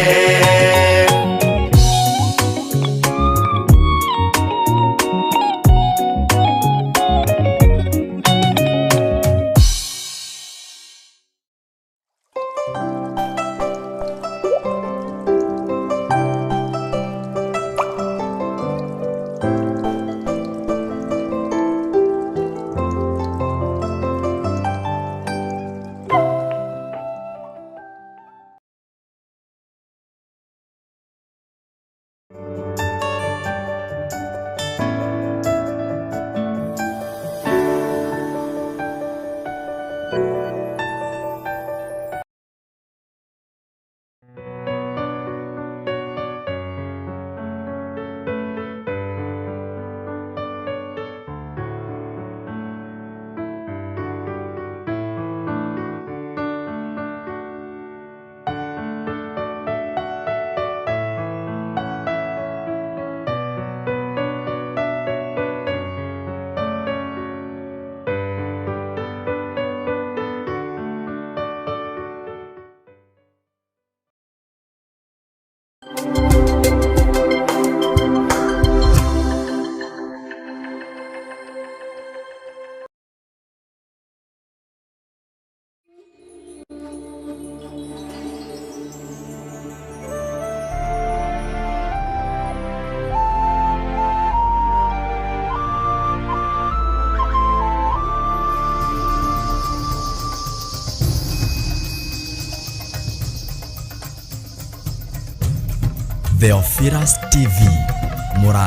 Theophilus TV, mũrata.